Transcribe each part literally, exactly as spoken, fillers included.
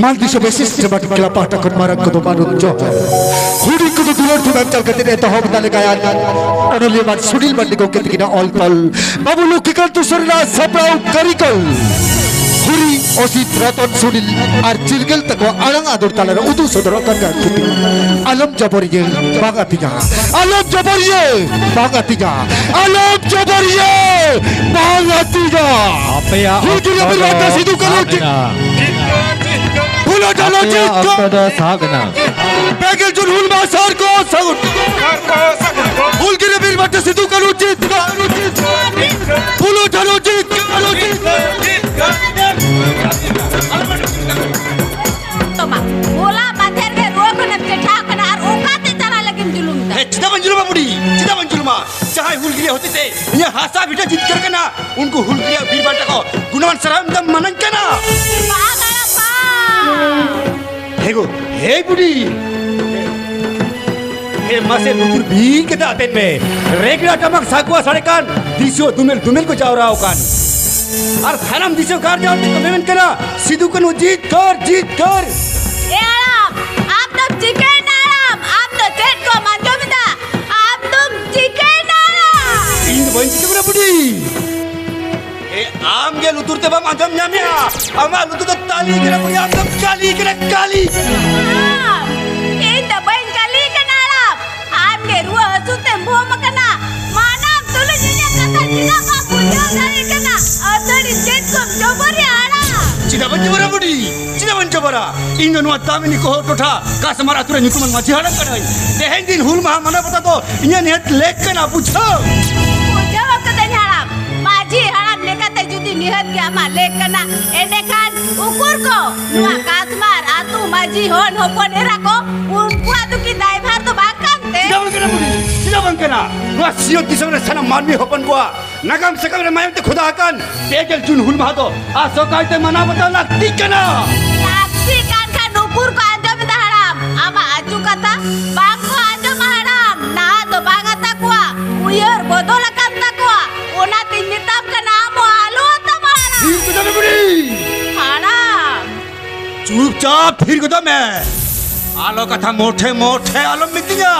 ᱢᱟᱱ ᱫᱤᱥᱚᱢ ᱮᱥᱤᱥ ᱪᱟᱢᱵᱟ ᱴᱤᱠᱞᱟ ᱯᱟᱦᱴᱟ ᱠᱷᱚᱱ ᱢᱟᱨᱟᱝ ᱠᱚᱫᱚ ᱢᱟᱱᱚᱛ ᱡᱚᱦᱟᱨ᱾ ᱦᱩᱰᱤᱧ ᱠᱚᱫᱚ ᱫᱩᱞᱟᱹᱲ ᱛᱷᱩᱢ ᱮᱢ ᱪᱟᱞ ᱠᱟᱛᱮ ᱮᱛᱚᱦᱚᱵ ᱮᱫᱟ ᱞᱮ ᱜᱟᱭᱟᱱ᱾ ᱚᱱᱚᱞᱤᱭᱟᱹ ᱢᱟᱱ ᱥᱩᱱᱤᱞ ᱢᱟᱱᱰᱤ ᱜᱚᱢᱠᱮ ᱛᱤᱠᱤᱱᱟᱜ ᱚᱞ ᱛᱚᱞ᱾ ᱵᱟᱹᱵᱩ ᱞᱚᱠᱠᱷᱤᱠᱟᱱᱛ ᱥᱚᱨᱮᱱᱟᱜ ᱥᱟᱯᱲᱟᱣ ᱠᱟᱹᱨᱤᱜᱚᱞ᱾ ᱦᱩᱨᱤ ᱚᱥᱤᱛ ᱨᱚᱛᱚᱱ ᱥᱩᱱᱤᱞ ᱟᱨ ᱪᱤᱨᱜᱟᱹᱞ ᱛᱟᱠᱚ ᱟᱲᱟᱝ ᱟᱫᱚᱨ ᱛᱟᱞᱟᱨᱮ ᱩᱫᱩᱜ ᱥᱚᱫᱚᱨᱚᱜ ᱠᱟᱱ ᱜᱟᱭᱟᱱ ᱠᱷᱩᱴᱤ᱾ ᱟᱞᱚᱢ ᱡᱟᱵᱚᱨᱤᱭᱟᱹ ᱵᱟᱝ ᱟᱹᱛᱤᱧᱟ᱾ ᱟᱞᱚᱢ ᱡᱟᱵᱚᱨᱤᱭᱟᱹ ᱵᱟᱝ ᱟᱹᱛᱤᱧᱟ᱾ ᱟᱞᱚᱢ ᱡᱟᱵᱚᱨᱤᱭᱟᱹ ᱵᱟᱝ ᱟᱹᱛᱤᱧᱟ᱾ ᱟᱯᱮᱭᱟᱜ ᱦᱩᱞ ᱜᱤᱨᱭᱟᱹ ᱚᱠᱛᱚ ᱵᱤᱨ ᱫᱚ ᱵᱟᱱᱴᱟ ᱥᱤᱫᱩ ᱠᱟᱹᱱᱦᱩ ᱛᱟᱵ ᱪᱤᱛ- ᱮᱱᱟ᱾ ᱯᱷᱩᱞᱳ ᱡᱷᱟᱱᱳ ᱟᱯᱮᱭᱟᱜ ᱡᱤᱛᱠᱟᱹᱨ᱾ ᱚᱠᱛᱚ ᱫᱚ ᱥᱟᱵ ᱮᱱᱟ᱾ ᱯᱮᱜᱮᱞ ᱡᱩᱱ ᱦᱩᱞ ᱢᱟᱦᱟ ᱥᱟᱨ ᱠᱚ ᱥᱟᱹᱜᱩᱱ᱾ ᱦᱩᱞ ᱜᱤᱨᱭᱟᱹ ᱵᱤᱨ ᱵᱟᱱᱴᱟ ᱥᱤᱫᱩ ᱠᱟᱹᱱᱦᱩ ᱡᱤᱛᱠᱟᱹᱨ᱾ ᱯᱷᱩᱞᱳ ᱡᱷᱟᱱᱳ ᱡᱤᱛᱠᱟᱹᱨ᱾ ᱛᱚᱢᱟ, ᱦᱚᱞᱟ ᱢᱟᱫᱷᱮᱨ ᱜᱮ ᱨᱩᱣᱟᱹ ᱠᱷᱚᱱᱮᱢ ᱪᱮᱴᱷᱟ ᱟᱠᱟᱱᱟ ᱟᱨ ᱚᱠᱟᱛᱮ ᱪᱟᱞᱟᱜ ᱞᱟᱹᱜᱤᱫ ᱡᱩᱞᱩᱢ ᱫᱟ? ᱦᱮᱸ, ᱪᱮᱫᱟᱜ ᱵᱟᱹᱧ ᱡᱩᱞᱩᱢᱟ ᱵᱩᱰᱷᱤ? ᱪᱮᱫᱟᱜ ᱵᱟᱹᱧ ᱡᱩᱞᱩᱢᱟ? ᱡᱟᱦᱟᱸᱭ ᱦᱩᱞᱜᱤᱨᱭᱟᱹ ᱦᱚᱛᱮᱛᱮ ᱤᱧᱟᱹᱜ ᱦᱟᱥᱟ ᱵᱷᱤᱴᱟᱹ ᱡᱤᱛᱠᱟᱹᱨ ᱠᱟᱱᱟ, ᱩᱱᱠᱩ ᱦᱩᱞᱜᱤᱨᱭᱟᱹ ᱵᱤᱨ ᱵᱟᱱᱴᱟ ᱠᱚ ᱜᱩᱱᱢᱟᱱ ᱥᱟᱨᱦᱟᱣ ᱮᱢ ᱫᱟᱢ ᱢᱟᱱᱟᱧ ᱠᱟᱱᱟ᱾ ᱵᱟᱝ ᱫᱟᱲᱟ ᱵᱟᱝ᱾ ᱦᱮ ᱜᱳ, ᱦᱮ ᱵᱩᱰᱷᱤ᱾ ᱦᱮ ᱢᱟᱥᱮ ᱞᱩᱛᱩᱨ ᱵᱤᱫ ᱠᱟᱛᱮ ᱟᱛᱮᱱ ᱢᱮ᱾ ᱨᱮᱜᱽᱲᱟ ᱴᱟᱢᱟᱠ ᱥᱟᱠᱣᱟ ᱥᱟᱰᱮ ᱠᱟᱱ ᱫᱤᱥᱩᱣᱟᱹ ᱫᱩᱢᱮᱞ ᱫᱩᱢᱮᱞ ᱠᱚ ᱡᱟᱣᱨᱟ ᱟᱠᱟᱱ᱾ ᱟᱨ ᱥᱟᱱᱟᱢ ᱫᱤᱥᱩᱣᱟᱹ ᱜᱟᱨᱡᱟᱱ ᱛᱮᱠᱚ ᱢᱮᱢᱮᱱ ᱠᱟᱱᱟ, ᱥᱤᱫᱩ ᱠᱟᱹᱱᱦᱩ ᱡᱤᱛᱠᱟᱹᱨ, ᱡᱤᱛᱠᱟᱹᱨ᱾ ᱮ ᱦᱟᱲᱟᱢ, ᱟᱢ ᱫᱚᱢ ᱪᱤᱠᱟᱹᱭᱮᱱᱟ ᱦᱟᱲᱟᱢ? ᱟᱢ ᱫᱚ ᱪᱮᱫ ᱠᱚᱢ ᱟᱸᱡᱚᱢ ᱮᱫᱟ? ᱟᱢ ᱫᱚᱢ ᱪᱤᱠᱟᱹᱭᱮᱱᱟ ᱦᱟᱲᱟᱢ? ᱤᱧ ᱫᱚ ᱵᱟᱹᱧ ᱪᱤᱠᱟᱹ ᱠᱟᱱᱟ ᱵᱩᱰᱷᱤ᱾ ᱮ, ᱟᱢ ᱜᱮ ᱞᱩᱛᱩᱨ ᱛᱮ ᱵᱟᱢ ᱟᱸᱡᱚᱢ ᱧᱟᱢᱮᱜᱼᱟ᱾ ᱟᱢᱟᱜ ᱞᱩᱛᱩᱨ ᱫᱚ ᱛᱟᱹᱞᱤ ᱠᱟᱱᱟ ᱵᱩᱰᱷᱤ, ᱟᱢ ᱫᱚᱢ ᱠᱟᱹᱞᱤ ᱠᱟᱱᱟ, ᱠᱟᱹᱞᱤ᱾ ᱦᱟᱲᱟᱢ, ᱤᱧ ᱫᱚ ᱵᱟᱹᱧ ᱠᱟᱹᱞᱤ ᱠᱟᱱᱟ ᱦᱟᱲᱟᱢ᱾ ᱟᱢ ᱜᱮ ᱨᱩᱣᱟᱹ ᱦᱟᱹᱥᱩ ᱛᱮᱢ ᱵᱷᱚᱢ ᱟᱠᱟᱱᱟ᱾ ᱢᱟᱱᱟᱢ ᱛᱩᱞᱩᱡ ᱤᱧᱟᱹᱜ ᱠᱟᱛᱷᱟ ᱪᱮᱫᱟᱜ ᱵᱟᱢ ᱵᱩᱡᱷᱟᱹᱣ ᱫᱟᱲᱮᱭᱟᱜ ᱠᱟᱱᱟ? ᱟᱹᱛᱷᱟᱹᱲᱤ ᱪᱮᱫ ᱠᱚᱢ ᱡᱚᱵᱚᱨᱮᱜᱼᱟ ᱦᱟᱲᱟᱢ? ᱪᱮᱫᱟᱜ ᱵᱟᱹᱧ ᱡᱚᱵᱚᱨᱟ ᱵᱩᱰᱷᱤ? ᱪᱮᱫᱟᱜ ᱵᱟᱹᱧ ᱡᱚᱵᱚᱨᱟ? ᱤᱧ ᱫᱚ ᱱᱚᱣᱟ ᱫᱟᱢᱤᱱᱤ ᱠᱚᱦᱚ ᱴᱚᱴᱷᱟ ᱠᱟᱥᱢᱟᱨ ᱟᱹᱛᱩ ᱨᱮ ᱧᱩᱛᱩᱢᱟᱱ ᱢᱟᱹᱡᱷᱤ ᱦᱟᱲᱟᱢ ᱠᱟᱹᱱᱟᱹᱧ᱾ ᱛᱮᱦᱮᱧ ᱫᱤᱱ ᱦᱩᱞ ᱢᱟᱦᱟ ᱢᱟᱱᱟᱣ ᱵᱟᱛᱟᱣ ᱫᱚ ᱤᱧᱟᱹᱜ ᱱᱤᱦᱟᱹᱛ ᱞᱮᱠ ᱠᱟᱱᱟ, ᱵᱩᱡᱷᱟᱹᱣ? ᱵᱩᱡᱷᱟᱹᱣ ᱟᱠᱟᱫᱟᱹᱧ ᱦᱟᱲᱟᱢ᱾ ᱢᱟᱹᱡᱷᱤ ᱦᱟᱲᱟᱢ ᱞᱮᱠᱟᱛᱮ ᱡᱩᱫᱤ ᱱᱤᱦᱟᱹᱛ ᱜᱮ ᱟᱢᱟᱜ ᱞᱮᱠ ᱠᱟᱱᱟ, ᱮᱸᱰᱮᱠᱷᱟᱱ ᱩᱠᱩᱨ ᱠᱚ ᱱᱚᱣᱟ ᱠᱟᱥᱢᱟᱨ ᱟᱹᱛᱩ ᱢᱟᱹᱡᱷᱤ ᱦᱚᱱ ᱦᱚᱯᱚᱱ ᱮᱨᱟ ᱠᱚ, ᱩᱱᱠᱩᱣᱟᱜ ᱫᱚ ᱠᱤ ᱫᱟᱭᱵᱷᱟᱨ ᱫᱚ ᱵᱟᱝ ᱠᱟᱱ ᱛᱮ? ᱪᱮᱫᱟᱜ ᱵᱟᱝ ᱠᱟᱱᱟ ᱵᱩᱰᱷᱤ? ᱪᱮᱫᱟᱜ ᱵᱟᱝ ᱠᱟᱱᱟ? ᱱᱚᱣᱟ ᱥᱤᱧᱚᱛ ᱫᱤᱥᱚᱢ ᱨᱮ ᱥᱟᱱᱟᱢ ᱢᱟᱹᱱᱢᱤ ᱦᱚᱯᱚᱱ ᱠᱚᱣᱟᱜ ᱱᱟᱜᱟᱢ ᱥᱟᱠᱟᱢ ᱨᱮ ᱢᱟᱭᱟᱢ ᱛᱮ ᱠᱷᱚᱫᱟ ᱟᱠᱟᱱ ᱯᱮ ᱜᱮᱞ ᱡᱩᱱ ᱦᱩᱞ ᱢᱟᱦᱟ ᱫᱚ ᱟᱥᱚᱠᱟᱭ ᱛᱮ ᱢᱟᱱᱟᱣ ᱵᱟᱛᱟᱣ ᱞᱟᱹᱠᱛᱤᱜ ᱠᱟᱱᱟ᱾ ᱞᱟᱹᱠᱛᱤ ᱠᱟᱱ ᱠᱷᱟᱱ ᱱᱩᱠᱩᱨ ᱠᱚ ᱟᱸᱡᱚᱢ ᱮᱫᱟ ᱦᱟᱲᱟᱢ, ᱟᱢᱟᱜ ᱟᱹᱪᱩ ᱠᱟᱛᱷᱟ ᱵᱟᱝ ᱠᱚ ᱟᱸᱡᱚᱢᱟ ᱦᱟᱲᱟᱢ᱾ ᱱᱟᱦᱟᱜ ᱫᱚ ᱵᱟᱝ ᱟᱛᱟ ᱠᱚᱣᱟ, ᱩᱭᱦᱟᱹᱨ ᱵᱚᱫᱚᱞ ᱟᱠᱟᱱ ᱛᱟᱠᱚᱣᱟ᱾ ᱚᱱᱟᱛᱤᱧ ᱢᱮᱛᱟᱢ ᱠᱟᱱᱟ, ᱟᱢ ᱦᱚᱸ ᱟᱞᱚ ᱟᱛᱟᱢᱟ ᱦᱟᱲᱟᱢ᱾ ᱴᱷᱤᱠ ᱠᱟᱛᱷᱟ ᱫᱚ ᱵᱩᱰᱷᱤ᱾ ᱦᱟᱲᱟᱢ᱾ ᱪᱟᱯ ᱛᱷᱤᱨ ᱜᱚᱫᱚᱜ ᱢᱮ᱾ ᱟᱞᱚ ᱠᱟᱛᱷᱟ ᱢᱚᱴᱷᱮ ᱢᱚᱴᱷᱮ ᱟᱞᱚᱢ ᱢᱤᱛᱟᱹᱧᱟ᱾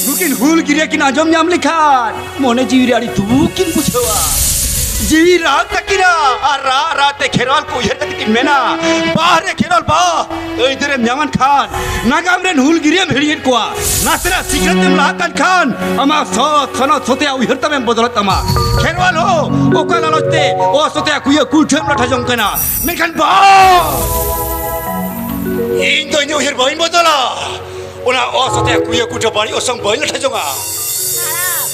ᱱᱩᱠᱤᱱ ᱦᱩᱞ ᱜᱤᱨᱭᱟᱹ ᱠᱤᱱ ᱟᱸᱡᱚᱢ ᱧᱟᱢ ᱞᱮᱠᱷᱟᱱ ᱢᱚᱱᱮ ᱡᱤᱣᱤ ᱨᱮ ᱟᱹᱰᱤ ᱫᱩᱠ ᱠᱤᱱ ᱵᱩᱡᱷᱟᱹᱣᱟ᱾ ᱡᱤᱣᱤ ᱨᱟᱜ ᱛᱟᱹᱠᱤᱱᱟ ᱟᱨ ᱨᱟᱜ ᱨᱟᱜ ᱛᱮ ᱠᱷᱮᱨᱣᱟᱞ ᱠᱚ ᱩᱭᱦᱟᱹᱨ ᱠᱟᱛᱮ ᱠᱤᱱ ᱢᱮᱱᱟ, "ᱵᱟᱦ ᱨᱮ ᱠᱷᱮᱨᱣᱟᱞ ᱵᱟᱦ, ᱟᱹᱭᱫᱟᱹᱨᱮᱢ ᱧᱟᱢᱟᱱ ᱠᱷᱟᱱ ᱱᱟᱜᱟᱢ ᱨᱮᱱ ᱦᱩᱞ ᱜᱤᱨᱭᱟᱹᱢ ᱦᱤᱲᱤᱧᱮᱫ ᱠᱚᱣᱟ, ᱱᱟᱥᱮᱱᱟᱜ ᱥᱤᱠᱷᱱᱟᱹᱛ ᱮᱢ ᱞᱟᱦᱟᱜ ᱠᱟᱱ ᱠᱷᱟᱱ ᱟᱢᱟᱜ ᱥᱚᱛ ᱥᱚᱱᱚᱛ ᱥᱚᱛᱮᱭᱟ ᱩᱭᱦᱟᱹᱨ ᱛᱟᱢᱮᱢ ᱵᱚᱫᱚᱞᱚᱜ ᱛᱟᱢᱟ᱾ ᱠᱷᱮᱨᱣᱟᱞ ᱦᱚ ᱚᱠᱟ ᱞᱟᱞᱚᱪ ᱛᱮ ᱚᱥᱚᱛᱮᱭᱟ ᱠᱩᱭᱟᱹ ᱠᱩᱞᱴᱷᱟᱹᱢ ᱞᱟᱴᱷᱟ ᱡᱚᱝ ᱠᱟᱱᱟ?" ᱢᱮᱱᱠᱷᱟᱱ ᱵᱟᱝ! ᱤᱧ ᱫᱚ ᱤᱧᱟᱹᱜ ᱩᱭᱦᱟᱹᱨ ᱵᱟᱹᱧ ᱵᱚᱫᱚᱞᱟ᱾ ᱚᱱᱟ ᱚᱥᱚᱛᱮ ᱠᱩᱭᱟᱹ ᱠᱩᱴᱷᱟᱹ ᱵᱟᱹᱲᱤᱡ ᱚᱥᱚᱝ ᱵᱟᱹᱧ ᱞᱟᱴᱷᱟ ᱡᱚᱝᱟ᱾ ᱦᱟᱲᱟᱢ,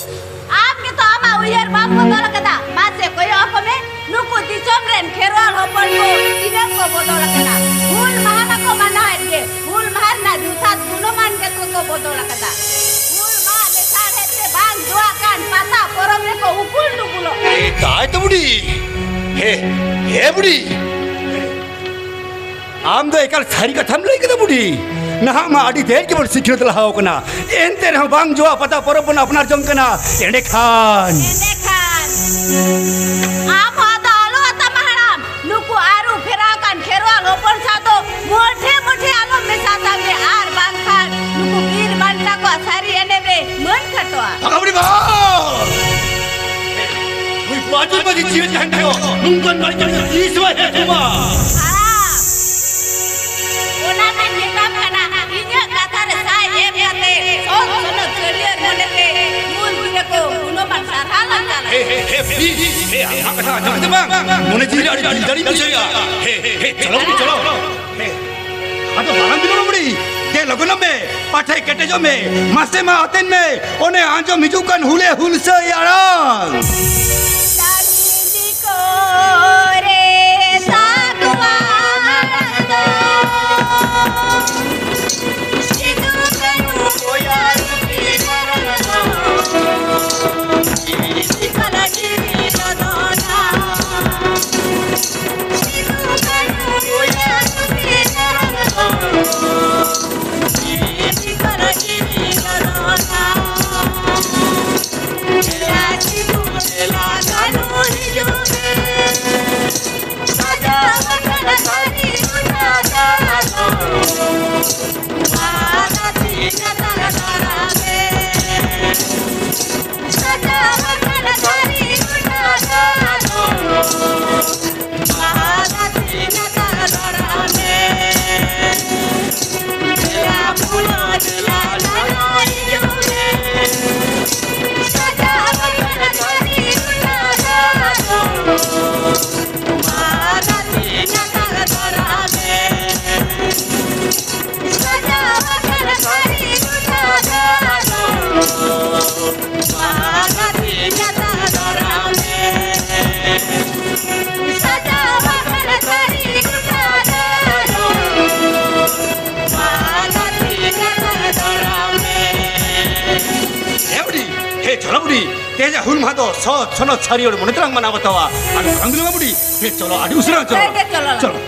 ᱟᱢ ᱜᱮᱛᱚ ᱟᱢᱟᱜ ᱩᱭᱦᱟᱹᱨ ᱵᱟᱢ ᱵᱚᱫᱚᱞ ᱟᱠᱟᱫᱟ᱾ ᱢᱟᱥᱮ ᱠᱚᱭᱚᱜ ᱟᱠᱚ ᱢᱮ, ᱱᱩᱠᱩ ᱫᱤᱥᱚᱢ ᱨᱮᱱ ᱠᱷᱮᱨᱣᱟᱞ ᱦᱚᱯᱚᱱ ᱠᱚ ᱛᱤᱱᱟᱹᱜ ᱠᱚ ᱵᱚᱫᱚᱞ ᱟᱠᱟᱱᱟ᱾ ᱦᱩᱞ ᱢᱟᱦᱟ ᱢᱟᱠᱚ ᱢᱟᱱᱟᱣᱮᱫ ᱜᱮ, ᱦᱩᱞ ᱢᱟᱦᱟ ᱨᱮᱱᱟᱜ ᱡᱚᱛᱷᱟᱛ ᱜᱩᱱᱚᱢᱟᱱ ᱜᱮᱠᱚ ᱠᱚ ᱵᱚᱫᱚᱞ ᱟᱠᱟᱫᱟ᱾ ᱦᱩᱞ ᱢᱟᱦᱟ ᱞᱮᱥᱟᱲᱦᱮᱫ ᱛᱮ ᱵᱟᱝ ᱡᱚᱣᱟᱜ ᱠᱟᱱ ᱯᱟᱛᱟ ᱯᱚᱨᱚᱵᱽ ᱨᱮᱠᱚ ᱩᱠᱩᱞ ᱰᱩᱵᱩᱞᱚᱜ ᱠᱟᱱᱟ᱾ ᱮ, ᱫᱟᱭ ᱛᱚ ᱵᱩᱰᱷᱤ, ᱦᱮ, ᱦᱮ ᱵᱩᱰᱷᱤ, ᱟᱢ ᱫᱚ ᱮᱠᱟᱞ ᱥᱟᱹᱨᱤ ᱠᱟᱛᱷᱟᱢ ᱞᱟᱹᱭ ᱠᱮᱫᱟ ᱵᱩᱰᱷᱤ᱾ ᱱᱟᱦᱟᱜ ᱢᱟ ᱟᱹᱰᱤ ᱰᱷᱮᱨ ᱜᱮᱵᱚᱱ ᱥᱤᱠᱷᱱᱟᱹᱛ ᱞᱟᱦᱟᱣ ᱠᱟᱱᱟ, ᱮᱱᱛᱮ ᱨᱮᱦᱚᱸ ᱵᱟᱝ ᱡᱚᱣᱟ ᱯᱟᱛᱟ ᱯᱚᱨᱚᱵᱽ ᱵᱚᱱ ᱟᱯᱱᱟᱨ ᱡᱚᱝ ᱠᱟᱱᱟ᱾ ᱮᱸᱰᱮᱠᱷᱟᱱ ᱮᱸᱰᱮᱠᱷᱟᱱ ᱟᱢ ᱦᱚᱸ ᱟᱫᱚ ᱟᱞᱚ ᱟᱛᱟᱢᱟ ᱦᱟᱲᱟᱢ᱾ ᱱᱩᱠᱩ ᱟᱹᱨᱩ ᱯᱷᱮᱨᱟᱣ ᱟᱠᱟᱱ ᱠᱷᱮᱨᱣᱟᱞ ᱦᱚᱯᱚᱱ ᱥᱟᱶ ᱫᱚ ᱢᱚᱴᱷᱮ ᱢᱚᱴᱷᱮ ᱟᱞᱚᱢ ᱢᱮᱥᱟ ᱥᱟᱸᱜᱮ, ᱟᱨ ᱵᱟᱝᱠᱷᱟᱱ ᱱᱩᱠᱩ ᱵᱤᱨ ᱵᱟᱱᱴᱟ ᱠᱚᱣᱟᱜ ᱥᱟᱹᱨᱤ ᱮᱱᱮᱢ ᱨᱮ ᱢᱟᱹᱱ ᱠᱷᱟᱴᱚᱜᱼᱟ᱾ ᱵᱟᱵᱟ ᱵᱩᱰᱷᱤ ᱵᱟ! ᱱᱩᱭ ᱯᱟᱹᱪᱩᱨ ᱢᱟᱹᱡᱷᱤ ᱡᱤᱣᱮᱫ ᱛᱟᱦᱮᱱ ᱠᱷᱟᱱ ᱫᱚ ᱱᱚᱝᱠᱟᱱ ᱵᱟᱹᱲᱤᱡ ᱠᱟᱹᱢᱤ ᱫᱚ ᱛᱤᱥ ᱦᱚᱸ ᱵᱟᱭ ᱦᱮᱡ ᱠᱚᱜᱼᱟ᱾ ᱦᱟᱲᱟᱢ, ᱚᱱᱟ ᱛᱮᱧ ᱢᱮᱛᱟᱢ ᱠᱟᱱᱟ, ᱤᱧᱟᱹᱜ ᱠᱟᱛᱷᱟ ᱨᱮ ᱥᱟᱭ ᱮᱢ ᱠᱟᱛᱮ ᱥᱚᱛ ᱥᱚᱱᱚᱛ ᱪᱷᱟᱹᱴᱭᱟᱹᱨ ᱢᱚᱱᱮ ᱛᱮ ᱢᱩᱞ ᱜᱤᱨᱟᱹ ᱠᱚ ᱜᱩᱱᱚᱢᱟᱱ ᱥᱟᱨᱦᱟᱣ ᱞᱟᱝ ᱪᱟᱞᱟ᱾ ᱦᱮ, ᱦᱮ, ᱦᱮ, ᱵᱩᱰᱷᱤ, ᱦᱮ, ᱟᱢᱟᱜ ᱠᱟᱛᱷᱟ ᱟᱸᱡᱚᱢ ᱠᱟᱛᱮ ᱵᱟᱝ, ᱢᱚᱱᱮ ᱡᱤᱣᱤ ᱨᱮ ᱟᱹᱰᱤ ᱫᱤᱞ ᱫᱟᱲᱮᱧ ᱵᱩᱡᱷᱟᱹᱣᱮᱫᱼᱟ᱾ ᱦᱮ, ᱦᱮ, ᱦᱮ, ᱪᱚᱞᱚ, ᱵᱩᱰᱷᱤ, ᱪᱚᱞᱚ᱾ ᱦᱮ, ᱟᱫᱚ ᱵᱟᱝ ᱫᱩᱞᱟᱹᱲ ᱵᱩᱰᱷᱤ, ᱫᱮ ᱞᱚᱜᱚᱱᱚᱜ ᱢᱮ, ᱯᱟᱴᱷᱮ ᱠᱮᱴᱮᱡᱚᱜ ᱢᱮ, ᱢᱟᱥᱮ ᱢᱟ ᱟᱛᱮᱱ ᱢᱮ, ᱚᱱᱮ ᱟᱸᱡᱚᱢ ᱦᱤᱡᱩᱜ ᱠᱟᱱ ᱦᱩᱞᱮ ᱦᱩᱞᱥᱟᱹᱭ ᱟᱲᱟᱝ᱾ ᱠᱚᱨᱮ ᱥᱟᱠᱣᱟ ᱟᱲᱟᱝ ᱫᱚ ᱥᱤᱫᱩ ᱠᱟᱹᱱᱦᱩ ᱵᱚᱭᱦᱟ ᱨᱩᱯᱤ ᱢᱟᱨᱟᱝ ᱫᱚ ᱡᱤᱣᱤ ᱠᱟᱞᱟ ᱡᱤᱣᱤ ᱞᱚᱫᱚᱱᱟ᱾ ᱥᱤᱫᱩ ᱠᱟᱹᱱᱦᱩ ᱵᱚᱭᱦᱟ ᱨᱩᱯᱤ ᱢᱟᱨᱟᱝ ᱫᱚ ᱡᱤᱣᱤ ᱠᱟᱞᱟ ᱡᱤᱣᱤ ᱞᱚᱫᱚᱱᱟ᱾ ᱫᱮᱞᱟ ᱥᱤᱫᱩ ᱫᱮᱞᱟ ᱠᱟᱹᱱᱦᱩ ᱦᱤᱡᱩᱜ ᱢᱮ᱾ ᱪᱚᱞᱚ ᱵᱩᱰᱤ, ᱛᱮᱦᱮᱧᱟᱜ ᱦᱩᱞ ᱢᱟᱦᱟ ᱫᱚ ᱥᱚᱛ ᱥᱚᱱᱚᱛ ᱥᱟᱹᱨᱤ ᱦᱚᱲ ᱢᱚᱱᱮ ᱛᱮᱞᱟᱝ ᱢᱟᱱᱟᱣ ᱵᱟᱛᱟᱣᱟ᱾ ᱟᱨ ᱵᱟᱝ ᱫᱩᱞᱟᱹᱲ ᱵᱩᱰᱤ, ᱦᱮᱸ, ᱪᱚᱞᱚ, ᱟᱹᱰᱤ ᱩᱥᱟᱹᱨᱟ ᱪᱚᱞᱚ᱾ ᱦᱮᱸ, ᱦᱮᱸ, ᱪᱚᱞᱚ᱾ ᱪᱚᱞᱚ᱾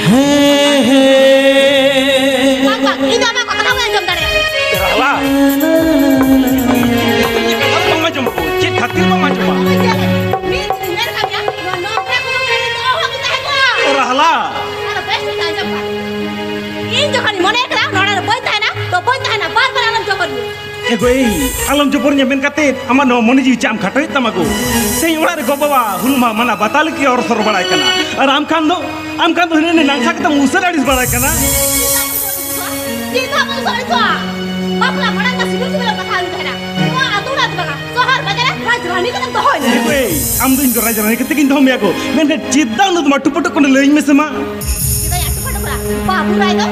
ᱦᱮᱸ, ᱦᱮᱸ᱾ ᱵᱟᱝ, ᱵᱟᱝ, ᱤᱧ ᱫᱚ ᱟᱢᱟᱜ ᱠᱟᱛᱷᱟ ᱵᱟᱹᱧ ᱟᱸᱡᱚᱢ ᱫᱟᱲᱮᱭᱟᱜᱼᱟ᱾ ᱨᱟᱦᱞᱟ᱾ ᱤᱧᱟᱹᱜ ᱠᱟᱛᱷᱟ ᱫᱚ ᱵᱟᱢ ᱟᱸᱡᱚᱢᱟ ᱠᱚ? ᱪᱮᱫ ᱠᱷᱟᱹᱛᱤᱨ ᱵᱟᱢ ᱟᱸᱡᱚᱢᱟ? ᱢᱤᱫ ᱫᱤᱱ ᱢᱮᱱ ᱠᱟᱜ ᱢᱮᱭᱟ, ᱱᱚᱣᱟ ᱱᱚᱠᱨᱟ ᱠᱚᱫᱚ ᱢᱮᱱ ᱫᱚ ᱚᱦᱚ ᱜᱮ ᱛᱟᱦᱮᱸ ᱠᱚᱜᱼᱟ᱾ ᱨᱟᱦᱞᱟ᱾ ᱟᱫᱚ ᱵᱮᱥ ᱴᱷᱤᱠ ᱟᱸᱡᱚᱢ ᱠᱟᱜ᱾ ᱤᱧ ᱡᱚᱠᱷᱚᱱᱤᱧ ᱢᱚᱱᱮ ᱠᱟᱫᱟ, ᱱᱚᱰᱮ ᱫᱚ ᱵᱟᱹᱧ ᱛᱟᱦᱮᱱᱟ, ᱛᱚ ᱵᱟᱹᱧ ᱛᱟᱦᱮᱱᱟ, ᱵᱟᱨ ᱵᱟᱨ ᱟᱞᱚᱢ ᱡᱚᱵᱚᱨᱤᱧᱟ᱾ ᱮ ᱜᱳᱭ, ᱟᱞᱚᱢ ᱡᱚᱵᱚᱨᱤᱧᱟ ᱢᱮᱱ ᱠᱟᱛᱮ ᱟᱢᱟᱜ ᱱᱚᱣᱟ ᱢᱚᱱᱮ ᱡᱤᱣᱤ ᱪᱮᱫ ᱮᱢ ᱠᱷᱟᱴᱚᱭᱮᱫ ᱛᱟᱢᱟ ᱜᱳ? ᱛᱮᱦᱮᱧ ᱚᱲᱟᱜ ᱨᱮ ᱜᱚ ᱵᱟᱵᱟ ᱦᱩᱞ ᱢᱟᱦᱟ ᱢᱟᱱᱟᱣ ᱵᱟᱛᱟᱣ ᱞᱟᱹᱜᱤᱫ ᱦᱚᱨ ᱥᱚᱨ ᱵᱟᱲᱟᱭ ᱠᱟᱱᱟ, ᱟᱨ ᱟᱢ ᱠᱷᱟᱱ ᱫᱚ, ᱟᱢ ᱠᱷᱟᱱ ᱫᱚ ᱦᱤᱱᱟᱹ ᱱᱤᱭᱟᱹ ᱱᱟᱝᱥᱟ ᱠᱟᱛᱮᱢ ᱩᱥᱟᱹᱨ ᱟᱹᱲᱤᱥ ᱵᱟᱲᱟᱭ ᱠᱟᱱᱟ᱾ ᱪᱮᱫ ᱦᱚᱸ ᱵᱟᱹᱧ ᱥᱚᱦᱚᱨ ᱦᱚᱪᱚᱣᱟ᱾ ᱵᱟᱯᱞᱟ ᱢᱟᱲᱟᱝ ᱫᱚ ᱥᱤᱵᱤᱞ ᱥᱤᱵᱤᱞ ᱠᱟᱛᱷᱟ ᱟᱞᱚᱢ ᱛᱟᱦᱮᱱᱟ᱾ ᱱᱚᱣᱟ ᱟᱹᱛᱩ ᱚᱲᱟᱜ ᱫᱚ ᱵᱟᱝᱟ, ᱥᱚᱦᱚᱨ ᱵᱟᱡᱟᱨ ᱨᱮ ᱨᱟᱡᱽ ᱨᱟᱱᱤ ᱠᱟᱛᱮᱢ ᱫᱚᱦᱚᱭ ᱢᱮ᱾ ᱮ ᱜᱳᱭ, ᱟᱢ ᱫᱚ ᱤᱧ ᱫᱚ ᱨᱟᱡᱽ ᱨᱟᱱᱤ ᱠᱟᱛᱮ ᱜᱤᱧ ᱫᱚᱦᱚ ᱢᱮᱭᱟ ᱜᱳ, ᱢᱮᱱᱠᱷᱟᱱ ᱪᱮᱫᱟᱜ ᱩᱱᱟᱹᱜ ᱫᱚᱢ ᱟᱹᱴᱩ ᱯᱟᱹᱴᱩ ᱠᱟᱱᱟ ᱞᱟᱹᱭᱟᱹᱧ ᱢᱮᱥᱮ ᱢᱟ᱾ ᱪᱮᱫᱟᱜ ᱟᱹᱴᱩ ᱯᱟᱹᱴᱩ ᱠᱟᱱᱟ? ᱵᱟᱹᱵᱩ ᱨᱟᱭ ᱫᱚ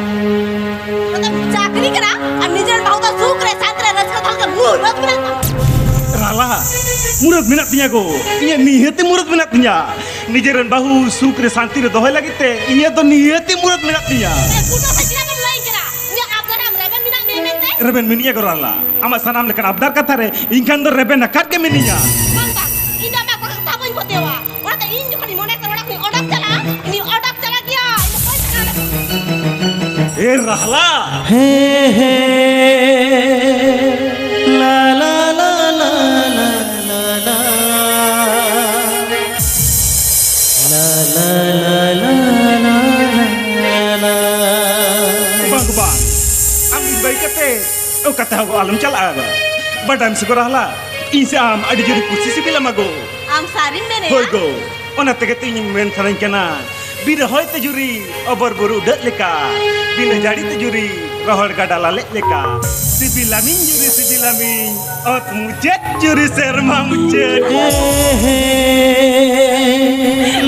ᱱᱚᱛᱮ ᱪᱟᱹᱠᱨᱤ ᱠᱟᱱᱟ, ᱟᱨ ᱱᱤᱡᱮᱨ ᱵᱟᱹᱦᱩ ᱫᱚ ᱥᱩᱠ ᱨᱮ ᱥᱟᱱᱛᱤ ᱨᱮ ᱨᱟᱹᱥᱠᱟᱹ ᱛᱟᱦᱮᱸ ᱞᱮᱠᱟ ᱢᱩᱨᱟᱹᱫ ᱢᱮᱱᱟᱜ ᱛᱟᱢᱟ᱾ ᱨᱟᱦᱞᱟ, ᱢᱩᱨᱟᱹᱫ ᱢᱮᱱᱟᱜ ᱛᱤᱧᱟ ᱜᱳ, ᱤᱧᱟᱹᱜ ᱱᱤᱦᱟᱹᱛᱤ ᱢᱩᱨᱟᱹᱫ ᱢᱮᱱᱟᱜ ᱛᱤᱧᱟ᱾ ᱱᱤᱡᱮᱨᱮᱱ ᱵᱟᱹᱦᱩ ᱥᱩᱠ ᱨᱮ ᱥᱟᱱᱛᱤ ᱨᱮ ᱫᱚᱦᱚᱭ ᱞᱟᱹᱜᱤᱫ ᱛᱮ ᱤᱧᱟᱹᱜ ᱫᱚ ᱱᱤᱦᱟᱹᱛᱤ ᱢᱩᱨᱟᱹᱫ ᱢᱮᱱᱟᱜ ᱛᱤᱧᱟ᱾ ᱮ, ᱠᱩᱴᱟᱹ ᱥᱮ ᱪᱮᱫᱟᱜ ᱮᱢ ᱞᱟᱹᱭ ᱠᱟᱱᱟ? ᱤᱧᱟᱹᱜ ᱟᱵᱫᱟᱨ ᱟᱢ ᱨᱮᱵᱮᱱ ᱢᱮᱱᱟᱜ ᱢᱮᱭᱟ ᱢᱮᱱᱛᱮ? ᱨᱮᱵᱮᱱ ᱢᱮᱱᱟᱜᱼᱟ ᱜᱳ ᱨᱟᱦᱞᱟ, ᱟᱢᱟᱜ ᱥᱟᱱᱟᱢ ᱞᱮᱠᱟᱱ ᱟᱵᱫᱟᱨ ᱠᱟᱛᱷᱟ ᱨᱮ ᱤᱧ ᱠᱷᱟᱱ ᱫᱚ ᱨᱮᱵᱮᱱ ᱟᱠᱟᱫ ᱜᱮ ᱢᱤᱱᱟᱹᱧᱟ᱾ ᱵᱟᱝ, ᱵᱟᱝ, ᱤᱧ ᱫᱚ ᱟᱢᱟᱜ ᱠᱟᱛᱷᱟ ᱵᱟᱹᱧ ᱯᱟᱹᱛᱭᱟᱹᱣᱟ᱾ ᱚᱱᱟᱛᱮ ᱤᱧ ᱡᱚᱠᱷᱚᱱᱤᱧ ᱢᱚᱱᱮ ᱠᱟᱱᱟ ᱚᱲᱟᱜ ᱠᱷᱚᱱᱤᱧ ᱚᱰᱚᱠ ᱪᱟᱞᱟᱜᱼᱟ, ᱤᱧ ᱚᱰᱚᱠ ᱪᱟᱞᱟᱜ ᱜᱮᱭᱟ, ᱤᱧ ᱫᱚ ᱵᱟᱹᱧ ᱛᱟᱦᱮᱱᱟ᱾ ᱮ ᱨᱟᱦᱞᱟ᱾ ᱦᱮᱸ, ᱦᱮᱸ, ᱞᱟ, ᱞᱟ, ᱞᱟ, ᱞᱟ, ᱞᱟ, ᱞᱟ᱾ ᱞᱟ, ᱞᱟ, ᱞᱟ, ᱞᱟ, ᱞᱟ, ᱞᱟ, ᱞᱟ᱾ ᱵᱟᱝ, ᱵᱟᱝ, ᱟᱢ ᱤᱧ ᱵᱟᱹᱜᱤ ᱠᱟᱛᱮ ᱚᱠᱟ ᱛᱮᱦᱚᱸ ᱟᱞᱚᱢ ᱪᱟᱞᱟᱜᱼᱟ᱾ ᱵᱟᱰᱟᱭᱟᱢ ᱥᱮ ᱜᱳ ᱨᱟᱦᱞᱟ, ᱤᱧ ᱥᱮ ᱟᱢ ᱟᱹᱰᱤ ᱡᱳᱨ ᱠᱩᱥᱤ ᱥᱤᱵᱤᱞᱟᱢᱟ ᱜᱳ᱾ ᱟᱢ ᱥᱟᱹᱨᱤᱢ ᱢᱮᱱᱮᱫᱼᱟ? ᱦᱳᱭ ᱜᱳ, ᱚᱱᱟ ᱛᱮᱜᱮ ᱛᱚ ᱤᱧ ᱢᱮᱱ ᱥᱟᱱᱟᱧ ᱠᱟᱱᱟ, ᱵᱤᱱᱟᱹ ᱦᱚᱭ ᱛᱮ ᱡᱩᱨᱤ ᱚᱵᱚᱨ ᱵᱩᱨᱩ ᱩᱰᱟᱹᱜ ᱞᱮᱠᱟ, ᱵᱤᱱᱟᱹ ᱡᱟᱹᱲᱤ ᱛᱮ ᱡᱩᱨᱤ ᱨᱚᱦᱚᱲ ᱜᱟᱰᱟ ᱞᱟᱞᱮᱜ ᱞᱮᱠᱟ᱾ ᱥᱤᱵᱤᱞᱟᱢᱤᱧ ᱡᱩᱨᱤ ᱥᱤᱵᱤᱞᱟᱢᱤᱧ, ᱚᱛ ᱢᱩᱪᱟᱹᱫ ᱡᱩᱨᱤ ᱥᱮᱨᱢᱟ ᱢᱩᱪᱟᱹᱫ᱾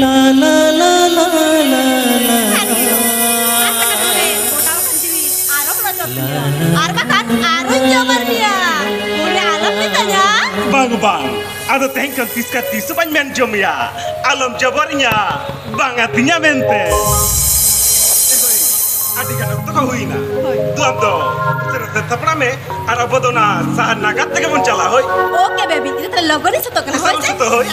ᱞᱟ, ᱞᱟ, ᱞᱟ, ᱞᱟ, ᱞᱟ, ᱞᱟ᱾ ᱟᱨ ᱵᱟᱠᱷᱟᱱ ᱟᱨᱚᱧ ᱡᱚᱵᱚᱨ ᱢᱮᱭᱟ᱾ ᱢᱚᱱᱮ ᱟᱞᱚᱢ ᱢᱮᱛᱟᱧᱟ᱾ ᱵᱟᱝ, ᱵᱟᱝ, ᱟᱫᱚ ᱛᱮᱦᱮᱧ ᱠᱷᱚᱱ ᱛᱤᱥ ᱠᱟ ᱛᱤᱥ ᱦᱚᱸ ᱵᱟᱹᱧ ᱢᱮᱱ ᱡᱚᱢᱮᱭᱟ, ᱟᱞᱚᱢ ᱡᱚᱵᱚᱨᱤᱧᱟ, ᱵᱟᱝ ᱟᱹᱛᱤᱧᱟ ᱢᱮᱱᱛᱮ᱾ ᱟᱹᱰᱤ ᱜᱟᱱ ᱚᱠᱛᱚ ᱠᱚ ᱦᱩᱭᱱᱟ᱾ ᱦᱳᱭ᱾ ᱫᱩ ᱟᱢ ᱫᱚ ᱩᱥᱟᱹᱨᱟ ᱛᱮ ᱥᱟᱯᱲᱟᱜ ᱢᱮ ᱟᱨ ᱟᱵᱚ ᱫᱚ ᱚᱱᱟ ᱥᱟᱦᱟᱨ ᱱᱟᱜᱟᱨ ᱛᱮᱜᱮ ᱵᱚᱱ ᱪᱟᱞᱟᱜᱼᱟ, ᱦᱳᱭ? ᱳᱠᱮ ᱵᱮᱵᱤ, ᱤᱧ ᱫᱚ ᱛᱟᱦᱞᱮ ᱞᱚᱜᱚᱱᱤᱧ ᱥᱟᱹᱛᱚᱜ ᱠᱟᱱᱟ, ᱦᱳᱭ ᱥᱮ? ᱥᱟᱹᱛᱚᱜ, ᱦᱳᱭ᱾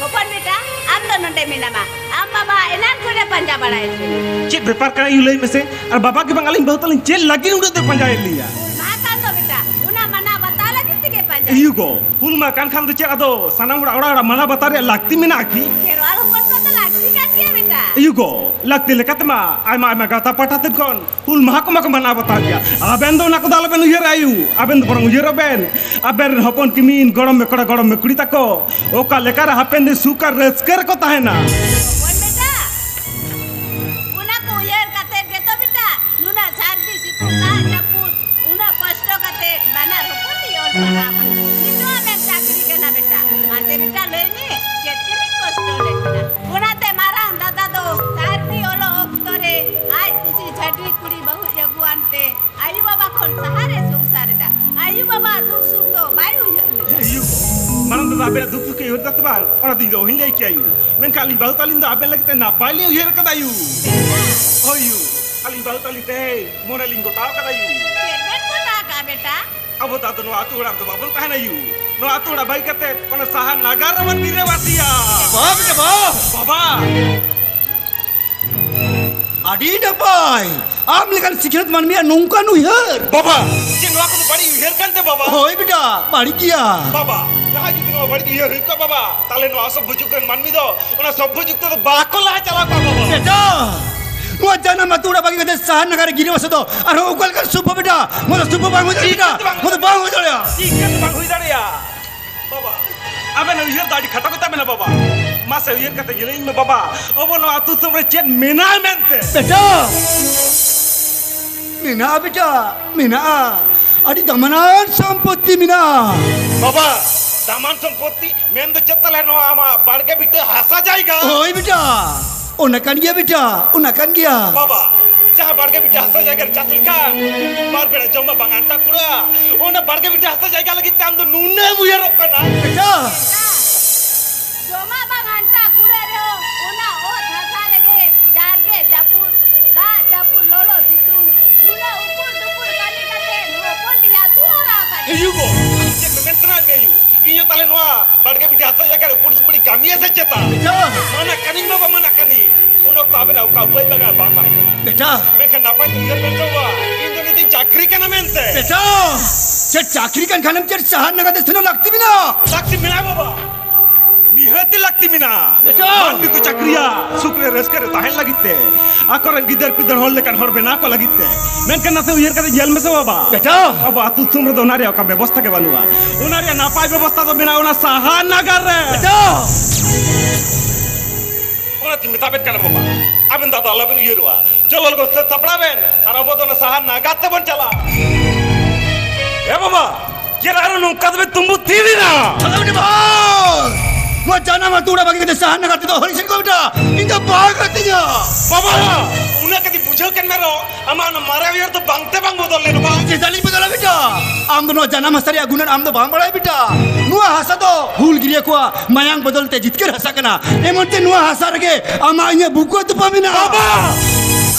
ᱦᱚᱯᱚᱱ ᱵᱮᱴᱟ, ᱟᱢ ᱫᱚ ᱱᱚᱰᱮ ᱢᱮᱱᱟᱢᱟ? ᱟᱢ ᱢᱟᱢᱟ ᱮᱱᱟᱱ ᱠᱷᱚᱱᱮ ᱯᱟᱸᱡᱟ ᱵᱟᱲᱟᱭᱮᱫ ᱢᱮᱭᱟ᱾ ᱪᱮᱫ ᱵᱮᱯᱟᱨ ᱠᱟᱱᱟ ᱭᱩ, ᱞᱟᱹᱭ ᱢᱮᱥᱮ? ᱟᱨ ᱵᱟᱵᱟ ᱜᱮ ᱵᱟᱝ ᱟᱹᱞᱤᱧ ᱵᱟᱹᱦᱩ ᱛᱟᱹᱞᱤᱧ ᱪᱮᱫ ᱞᱟᱹᱜᱤᱫ ᱩᱱᱟᱹᱜ ᱫᱚᱭ ᱯᱟᱸᱡᱟᱭᱮᱫ ᱞᱤᱧᱟ? ᱦᱩᱞ ᱢᱟᱦᱟ ᱠᱟᱱ ᱫᱚ ᱵᱮᱴᱟ, ᱚᱱᱟ ᱢᱟᱱᱟᱣ ᱵᱟᱛᱟᱣ ᱞᱟᱹᱜᱤᱫ ᱛᱮᱜᱮ ᱯᱟᱸᱡᱟᱭᱮᱫ ᱤᱭᱩ ᱜᱚ, ᱦᱩᱞ ᱢᱟᱦᱟ ᱠᱟᱱ ᱠᱷᱟᱱ ᱫᱚ ᱪᱮᱫ ᱟᱫᱚ ᱥᱟᱱᱟᱢ ᱦᱚᱲᱟᱜ ᱚᱲᱟᱜ ᱚᱲᱟᱜ ᱢᱟᱱᱟᱣ ᱵᱟᱛᱟᱣ ᱨᱮᱭᱟᱜ ᱞᱟᱹᱠᱛᱤ ᱢᱮᱱᱟᱜᱼᱟ ᱠᱤ? ᱠᱷᱮᱨᱣᱟᱞ ᱦᱚᱯᱚᱱ ᱠᱚᱣᱟᱜ ᱫᱚ ᱞᱟᱹᱠᱛᱤ ᱠᱟᱱ ᱜᱮᱭᱟ ᱵᱮᱴᱟ᱾ ᱤᱭᱩ ᱜᱚ, ᱞᱟᱹᱠᱛᱤ ᱞᱮᱠᱟᱛᱮ ᱢᱟ ᱟᱭᱢᱟ ᱟᱭᱢᱟ ᱜᱟᱶᱛᱟ ᱯᱟᱦᱴᱟ ᱥᱮᱫ ᱠᱷᱚᱱ ᱦᱩᱞ ᱢᱟᱦᱟ ᱠᱚ ᱢᱟᱠᱚ ᱢᱟᱱᱟᱣ ᱵᱟᱛᱟᱣ ᱜᱮᱭᱟ᱾ ᱟᱵᱮᱱ ᱫᱚ ᱚᱱᱟ ᱠᱚᱫᱚ ᱟᱞᱚᱵᱮᱱ ᱩᱭᱦᱟᱹᱨᱟ ᱟᱭᱩ᱾ ᱟᱵᱮᱱ ᱫᱚ ᱵᱚᱨᱚᱝ ᱩᱭᱦᱟᱹᱨᱚᱜ ᱵᱮᱱ, ᱟᱵᱮᱱ ᱨᱮᱱ ᱦᱚᱯᱚᱱ ᱠᱤᱢᱤᱱ, ᱜᱚᱲᱚᱢ ᱢᱮ ᱠᱚᱲᱟ, ᱜᱚᱲᱚᱢ ᱢᱮ ᱠᱩᱲᱤ ᱛᱟᱠᱚ ᱚᱠᱟ ᱞᱮᱠᱟᱨᱮ ᱦᱟᱯᱮᱱ ᱫᱤᱱ ᱥᱩᱠ ᱟᱨ ᱨᱟᱹᱥᱠᱟᱹ ᱨᱮᱠᱚ ᱛᱟᱦᱮᱱᱟ᱾ ᱦᱚᱯᱚᱱ ᱵᱮᱴᱟ, ᱚᱱᱟ ᱠᱚ ᱩᱭᱦᱟᱹᱨ ᱠᱟᱛᱮ ᱜᱮᱛᱚ ᱵᱮᱴᱟ, ᱱᱩᱱᱟᱹᱜ ᱥᱟᱹᱨᱫᱤ ᱥᱤᱛᱩᱝ ᱫᱟᱜ ᱡᱟᱹᱯᱩᱫ, ᱩᱱᱟᱹᱜ ᱠᱚᱥᱴᱚ ᱠᱟᱛᱮ ᱵᱟᱱᱟᱨ ᱦᱚᱯᱚᱱ ᱞᱤᱧ ᱚᱞ ᱯᱟᱲᱦᱟᱣ ᱠᱟᱱᱟ᱾ ᱱᱤᱛᱚᱜ ᱟᱢᱮᱢ ᱪᱟᱹᱠᱨᱤ ᱠᱟᱱᱟ ᱵᱮᱴᱟ᱾ ᱢᱟᱥᱮ ᱵᱮᱴᱟ ᱞᱟᱹᱭ ᱢᱮ, ᱪᱮᱫ ᱛᱮᱞᱤᱧ ᱠᱚᱥᱴᱚ ᱞᱮᱫ ᱵᱮᱱᱟ? ᱚᱱᱟᱛᱮ ᱢᱟᱨᱟᱝ ᱫᱟᱫᱟ ᱫᱚ ᱥᱟᱹᱨᱫᱤ ᱚᱞᱚᱜ ᱚᱠᱛᱚ ᱨᱮ ᱟᱡ ᱠᱩᱥᱤ ᱪᱷᱟᱹᱰᱣᱤ ᱠᱩᱲᱤ ᱵᱟᱹᱦᱩ ᱟᱹᱜᱩᱣᱟᱱ ᱛᱮ ᱟᱭᱳ ᱵᱟᱵᱟ ᱠᱷᱚᱱ ᱥᱟᱦᱟᱨᱮ ᱥᱚᱝᱥᱟᱨ ᱮᱫᱟ᱾ ᱟᱭᱳ ᱵᱟᱵᱟ ᱫᱩᱠ ᱥᱩᱠ ᱫᱚ ᱵᱟᱭ ᱩᱭᱦᱟᱹᱨ ᱞᱮᱫᱟ᱾ ᱦᱮᱸ, ᱟᱭᱳ, ᱢᱟᱲᱟᱝ ᱫᱟᱫᱟ ᱟᱯᱮᱭᱟᱜ ᱫᱩᱠ ᱥᱩᱠ ᱮ ᱩᱭᱦᱟᱹᱨ ᱮᱫᱟ ᱥᱮ ᱵᱟᱝ, ᱚᱱᱟ ᱫᱚ ᱤᱧ ᱫᱚ ᱚᱦᱚᱧ ᱞᱟᱹᱭ ᱠᱮᱭᱟ ᱟᱭᱳ᱾ ᱢᱮᱱᱠᱷᱟᱱ ᱟᱹᱞᱤᱧ ᱵᱟᱹᱦᱩ ᱛᱟᱹᱞᱤᱧ ᱫᱚ ᱟᱵᱮᱱ ᱞᱟᱹᱜᱤᱫ ᱛᱮ ᱱᱟᱯᱟᱭ ᱞᱤᱧ ᱩᱭᱦᱟᱹᱨ ᱟᱠᱟᱫᱟ ᱟᱭᱳ᱾ ᱦᱳᱭ ᱟᱭᱳ, ᱟᱹᱞᱤᱧ ᱵᱟᱹᱦᱩ ᱛᱟᱹᱞᱤᱧ ᱛᱮᱦᱮᱧ ᱢᱚᱱᱮ ᱞᱤᱧ ᱜᱚᱴᱟ ᱟᱠᱟᱫᱟ ᱟᱭᱳ᱾ ᱪᱮᱫ ᱵᱮᱱ ᱜᱚᱴᱟ ᱟᱠᱟᱫᱼᱟ ᱵᱮᱴᱟ? ᱟᱵᱚ ᱫᱚ ᱟᱫᱚ ᱱᱚᱣᱟ ᱟᱹᱛᱩ ᱚᱲᱟᱜ ᱨᱮᱫᱚ ᱵᱟᱵᱚᱱ ᱛᱟᱦᱮᱱᱟ ᱟᱭᱳ᱾ ᱱᱚᱣᱟ ᱟᱹᱛᱩ ᱚᱲᱟᱜ ᱵᱟᱹᱜᱤ ᱠᱟᱛᱮ ᱚᱱᱟ ᱥᱟᱦᱟᱨ ᱱᱟᱜᱟᱨ ᱨᱮᱵᱚᱱ ᱜᱤᱨᱟᱹᱵᱟᱹᱥᱤᱭᱟ᱾ ᱵᱟᱵᱟ ᱵᱮᱴᱟ ᱵᱟᱵᱟ᱾ ᱵᱟᱵᱟ᱾ ᱟᱹᱰᱤ ᱱᱟᱯᱟᱭ᱾ ᱟᱢ ᱞᱮᱠᱟᱱ ᱥᱤᱠᱷᱱᱟᱹᱛ ᱢᱟᱹᱱᱢᱤᱭᱟᱜ ᱱᱚᱝᱠᱟᱱ ᱩᱭᱦᱟᱹᱨ᱾ ᱵᱟᱵᱟ, ᱪᱮᱫ ᱱᱚᱣᱟ ᱠᱚᱫᱚ ᱵᱟᱹᱲᱤᱡ ᱩᱭᱦᱟᱹᱨ ᱠᱟᱱ ᱛᱮ ᱵᱟᱵᱟ? ᱦᱳᱭ ᱵᱮᱴᱟ, ᱵᱟᱹᱲᱤᱡ ᱜᱮᱭᱟ᱾ ᱵᱟᱵᱟ, ᱡᱟᱦᱟᱸᱭ ᱡᱩᱫᱤ ᱱᱚᱣᱟ ᱵᱟᱹᱲᱤᱡ ᱩᱭᱦᱟᱹᱨ ᱦᱩᱭᱩᱜ ᱠᱷᱟᱱ ᱵᱟᱵᱟ, ᱛᱟᱦᱞᱮ ᱱᱚᱣᱟ ᱥᱚᱵᱽᱵᱷᱚ ᱡᱩᱜᱽ ᱨᱮᱱ ᱢᱟᱹᱱᱢᱤ ᱫᱚ ᱚᱱᱟ ᱥᱚᱵᱽᱵᱷᱚ ᱡᱩᱜᱽ ᱛᱮᱫᱚ ᱵᱟᱠᱚ ᱞᱟᱦᱟ ᱪᱟᱞᱟᱣ ᱠᱚᱜᱼᱟ ᱵᱟᱵᱟ᱾ ᱵᱮᱴᱟ, ᱱᱚᱣᱟ ᱡᱟᱱᱟᱢ ᱟᱹᱛᱩ ᱚᱲᱟᱜ ᱵᱟᱹᱜᱤ ᱠᱟᱛᱮ ᱥᱟᱦᱟᱨ ᱱᱟᱜᱟᱨ ᱨᱮ ᱜᱤᱨᱟᱹ ᱵᱟᱥᱟ ᱫᱚ ᱟᱨᱦᱚᱸ ᱚᱠᱟ ᱞᱮᱠᱟᱱ ᱥᱩᱵᱷᱚ ᱵᱮᱴᱟ? ᱱᱚᱣᱟ ᱫᱚ ᱥᱩᱵᱷᱚ ᱵᱟᱝ ᱦᱩᱭ ᱫᱟᱲᱮᱭᱟᱜᱼᱟ ᱵᱮᱴᱟ, ᱱᱚᱣᱟ ᱫᱚ ᱵᱟᱝ ᱦᱩᱭ ᱫᱟᱲᱮᱭᱟᱜᱼᱟ᱾ ᱪᱤᱠᱟᱹᱛᱮ ᱵᱟᱝ ᱦᱩᱭ ᱫᱟᱲᱮᱭᱟᱜᱼᱟ? ᱵᱟᱵᱟ, ᱟᱵᱮᱱᱟᱜ ᱩᱭᱦᱟᱹᱨ ᱫᱚ ᱟᱹᱰᱤ ᱠᱷᱟᱴᱚ ᱜᱮᱛᱟ ᱵᱮᱱᱟ ᱵᱟᱵᱟ᱾ ᱢᱟᱥᱮ ᱩᱭᱦᱟᱹᱨ ᱠᱟᱛᱮ ᱜᱮ ᱞᱟᱹᱭᱟᱹᱧ ᱢᱮ ᱵᱟᱵᱟ, ᱟᱵᱚ ᱱᱚᱣᱟ ᱟᱹᱛᱩ ᱫᱤᱥᱚᱢ ᱨᱮ ᱪᱮᱫ ᱢᱮᱱᱟᱜᱼᱟ ᱢᱮᱱᱛᱮ? ᱵᱮᱴᱟ, ᱢᱮᱱᱟᱜᱼᱟ ᱵᱮᱴᱟ, ᱢᱮᱱᱟᱜᱼᱟ᱾ ᱟᱹᱰᱤ ᱫᱟᱢᱟᱱᱟᱱ ᱥᱚᱢᱯᱚᱛᱛᱤ ᱢᱮᱱᱟᱜᱼᱟ᱾ ᱵᱟᱵᱟ, ᱫᱟᱢᱟᱱ ᱥᱚᱢᱯᱚᱛᱛᱤ ᱢᱮᱱ ᱫᱚ ᱪᱮᱫ ᱛᱟᱞᱮ ᱱᱚᱣᱟ ᱟᱢᱟᱜ ᱵᱟᱲᱜᱮ ᱵᱷᱤᱴᱟᱹ ᱦᱟᱥᱟ ᱡᱟᱭᱜᱟ? ᱦᱳᱭ ᱵᱮᱴᱟ, ᱚᱱᱟ ᱠᱟᱱ ᱜᱮᱭᱟ ᱵᱮᱴᱟ, ᱚᱱᱟ ᱠᱟᱱ ᱜᱮᱭᱟ᱾ ᱵᱟᱵᱟ, ᱡᱟᱦᱟᱸ ᱵᱟᱲᱜᱮ ᱵᱤᱴᱟᱹ ᱦᱟᱥᱟ ᱡᱟᱭᱜᱟ ᱨᱮ ᱪᱟᱥ ᱞᱮᱠᱷᱟᱱ ᱵᱟᱨ ᱵᱮᱲᱟ ᱡᱚᱢ ᱢᱟ ᱵᱟᱝ ᱟᱱᱴᱟ ᱠᱩᱲᱟᱹᱜᱼᱟ, ᱚᱱᱟ ᱵᱟᱲᱜᱮ ᱵᱤᱴᱟᱹ ᱦᱟᱥᱟ ᱡᱟᱭᱜᱟ ᱞᱟᱹᱜᱤᱫ ᱛᱮ ᱟᱢ ᱫᱚ ᱱᱩᱱᱟᱹᱜ ᱮᱢ ᱩᱭᱦᱟᱹᱨᱚᱜ ᱠᱟᱱᱟ᱾ ᱵᱮᱴᱟ, ᱡᱚᱢᱟᱜ ᱵᱟᱝ ᱟᱱᱴᱟ ᱠᱩᱲᱟᱹᱜ ᱨᱮᱦᱚᱸ ᱚᱱᱟ ᱚᱛ ᱦᱟᱥᱟ ᱨᱮᱜᱮ ᱡᱟᱨᱜᱮ ᱡᱟᱹᱯᱩᱫ, ᱫᱟᱜ ᱡᱟᱹᱯᱩᱫ, ᱞᱚᱞᱚ ᱥᱤᱛᱩᱝ, ᱱᱩᱱᱟᱹᱜ ᱩᱠᱩᱨ ᱫᱩᱠᱩᱨ ᱠᱟᱹᱢᱤ ᱠᱟᱛᱮ ᱦᱚᱯᱚᱱ ᱛᱮᱭᱟ ᱛᱩᱞᱟᱹᱣ ᱨᱟᱣ ᱠᱟᱫᱮ᱾ ᱮ ᱭᱩ ᱜᱚ, ᱪᱮᱫ ᱯᱮ ᱢᱮᱱ ᱥᱟᱱᱟᱭᱮᱫ ᱢᱮᱭᱟ ᱭᱩ? ᱤᱧ ᱦᱚᱸ ᱛᱟᱦᱞᱮ ᱱᱚᱣᱟ ᱵᱟᱲᱜᱮ ᱵᱤᱴᱟᱹ ᱦᱟᱥᱟ ᱡᱟᱭᱜᱟ ᱨᱮ ᱩᱠᱩᱨ ᱫᱩᱠᱩᱨᱤᱧ ᱠᱟᱹᱢᱤᱭᱟ ᱥᱮ ᱪᱮᱛᱟ? ᱵᱮᱴᱟ! ᱢᱟᱱᱟ ᱠᱟᱹᱱᱤᱧ ᱵᱟᱵᱟ, ᱢᱟᱱᱟ ᱠᱟᱹᱱᱤᱧ᱾ ᱩᱱ ᱚᱠᱛᱚ ᱟᱵᱮᱱᱟᱜ ᱚᱠᱟ ᱩᱯᱟᱹᱭ ᱵᱟᱝᱟ ᱵᱟᱝ ᱛᱟᱦᱮᱸ ᱠᱟᱱᱟ᱾ ᱵᱮᱴᱟ! ᱢᱮᱱᱠᱷᱟᱱ ᱱᱟᱯᱟᱭ ᱛᱮ ᱩᱭᱦᱟᱹᱨ ᱵᱮᱱ ᱥᱮ ᱵᱟᱵᱟ, ᱤᱧ ᱫᱚ ᱱᱤᱛᱤᱧ ᱪᱟᱹᱠᱨᱤ ᱠᱟᱱᱟ ᱢᱮᱱᱛᱮ᱾ ᱵᱮᱴᱟ! ᱪᱮᱫ ᱪᱟᱹᱠᱨᱤ ᱠᱟᱱ ᱠᱷᱟᱱᱮᱢ ᱪᱮᱫ ᱥᱟᱦᱟᱨ ᱱᱟᱜᱟᱨ ᱛᱮ ᱥᱮᱱᱚᱜ ᱞᱟᱹᱠᱛᱤ ᱢᱮᱱᱟᱜᱼᱟ? ᱞᱟᱹᱠᱛᱤ ᱢᱮᱱᱟᱜᱼᱟ ᱵᱟᱵᱟ, ᱱᱤᱦᱟᱹᱛᱤ ᱞᱟᱹᱠᱛᱤ ᱢᱮᱱᱟᱜᱼᱟ᱾ ᱵᱮᱴᱟ! ᱢᱟᱹᱱᱢᱤ ᱠᱚ ᱪᱟᱹᱠᱨᱤᱭᱟ, ᱥᱩᱠ ᱨᱮ ᱨᱟᱹᱥᱠᱟᱹ ᱨᱮ ᱛᱟᱦᱮᱱ ᱞᱟᱹᱜᱤᱫ ᱛᱮ, ᱟᱠᱚᱨᱮᱱ ᱜᱤᱫᱟᱹᱨ ᱯᱤᱫᱟᱹᱨ ᱦᱚᱲ ᱞᱮᱠᱟᱱ ᱦᱚᱲ ᱵᱮᱱᱟᱣ ᱠᱚ ᱞᱟᱹᱜᱤᱫ ᱛᱮ᱾ ᱢᱮᱱᱠᱷᱟᱱ ᱱᱟᱥᱮ ᱩᱭᱦᱟᱹᱨ ᱠᱟᱛᱮ ᱧᱮᱞ ᱢᱮᱥᱮ ᱵᱟᱵᱟ᱾ ᱵᱮᱴᱟ! ᱟᱵᱚ ᱟᱹᱛᱩ ᱫᱤᱥᱚᱢ ᱨᱮᱫᱚ ᱚᱱᱟ ᱨᱮᱭᱟᱜ ᱚᱠᱟ ᱵᱮᱵᱚᱥᱛᱷᱟ ᱜᱮ ᱵᱟᱹᱱᱩᱜᱼᱟ᱾ ᱚᱱᱟ ᱨᱮᱭᱟᱜ ᱱᱟᱯᱟᱭ ᱵᱮᱵᱚᱥᱛᱷᱟ ᱫᱚ ᱢᱮᱱᱟᱜᱼᱟ ᱚᱱᱟ ᱥᱟᱦᱟᱨ ᱱᱟᱜᱟᱨ ᱨᱮ᱾ ᱵᱮᱴᱟ! ᱚᱱᱟᱛᱤᱧ ᱢᱮᱛᱟ ᱵᱮᱱ ᱠᱟᱱᱟ ᱵᱟᱵᱟ, ᱟᱵᱮᱱ ᱫᱚ ᱟᱫᱚ ᱟᱞᱚᱵᱮᱱ ᱩᱭᱦᱟᱹᱨᱚᱜᱼᱟ᱾ ᱪᱚᱞᱚ ᱞᱚᱜᱚᱱ ᱥᱟᱹᱛ ᱥᱟᱯᱲᱟᱣ ᱵᱮᱱ ᱟᱨ ᱟᱵᱚ ᱫᱚ ᱚᱱᱟ ᱥᱟᱦᱟᱨ ᱱᱟᱜᱟᱨ ᱛᱮᱵᱚᱱ ᱪᱟᱞᱟᱜᱼᱟ᱾ ᱮ ᱵᱟᱵᱟ, ᱪᱮᱫ ᱟᱨᱚ ᱱᱚᱝᱠᱟ ᱫᱚᱵᱮᱱ ᱛᱩᱢᱵᱩ ᱛᱷᱤᱨ ᱮᱱᱟ? ᱪᱟᱞᱟᱣ ᱵᱮᱱ ᱵᱟᱥ! ᱱᱚᱣᱟ ᱡᱟᱱᱟᱢ ᱟᱹᱛᱩ ᱚᱲᱟᱜ ᱵᱟᱹᱜᱤ ᱠᱟᱛᱮ ᱥᱟᱦᱟᱨ ᱱᱟᱜᱟᱨ ᱛᱮᱫᱚ ᱦᱚᱨᱤ ᱥᱮᱱ ᱠᱚ ᱵᱮᱴᱟ, ᱤᱧ ᱫᱚ ᱵᱟᱝ ᱠᱟᱹᱛᱤᱧᱟ᱾ ᱵᱟᱵᱟ, ᱩᱱᱟᱹᱜ ᱠᱟᱹᱴᱤᱡ ᱵᱩᱡᱷᱟᱹᱣ ᱠᱮᱫ ᱢᱮ ᱨᱮᱦᱚᱸ, ᱟᱢᱟᱜ ᱚᱱᱟ ᱢᱟᱨᱮ ᱩᱭᱦᱟᱹᱨ ᱫᱚ ᱵᱟᱝᱛᱮ ᱵᱟᱝ ᱵᱚᱫᱚᱞ ᱞᱮᱱᱟ ᱵᱟᱝ? ᱪᱮᱫᱟᱜ ᱞᱤᱧ ᱵᱚᱫᱚᱞᱟ ᱵᱮᱴᱟ? ᱟᱢ ᱫᱚ ᱱᱚᱣᱟ ᱡᱟᱱᱟᱢ ᱦᱟᱥᱟ ᱨᱮᱭᱟᱜ ᱜᱩᱱᱟᱹᱱ ᱟᱢ ᱫᱚ ᱵᱟᱢ ᱵᱟᱲᱟᱭᱟ ᱵᱮᱴᱟ᱾ ᱱᱚᱣᱟ ᱦᱟᱥᱟ ᱫᱚ ᱦᱩᱞ ᱜᱤᱨᱭᱟᱹ ᱠᱚᱣᱟᱜ ᱢᱟᱭᱟᱝ ᱵᱚᱫᱚᱞ ᱛᱮ ᱡᱤᱛᱠᱟᱹᱨ ᱦᱟᱥᱟ ᱠᱟᱱᱟ᱾ ᱮᱢᱚᱱ ᱪᱮ ᱱᱚᱣᱟ ᱦᱟᱥᱟ ᱨᱮᱜᱮ ᱟᱢᱟᱜ ᱤᱧᱟᱹᱜ ᱵᱩᱠᱟᱹ ᱛᱚᱯᱟ ᱢᱮᱱᱟᱜᱼᱟ᱾ ᱵᱟᱵᱟ!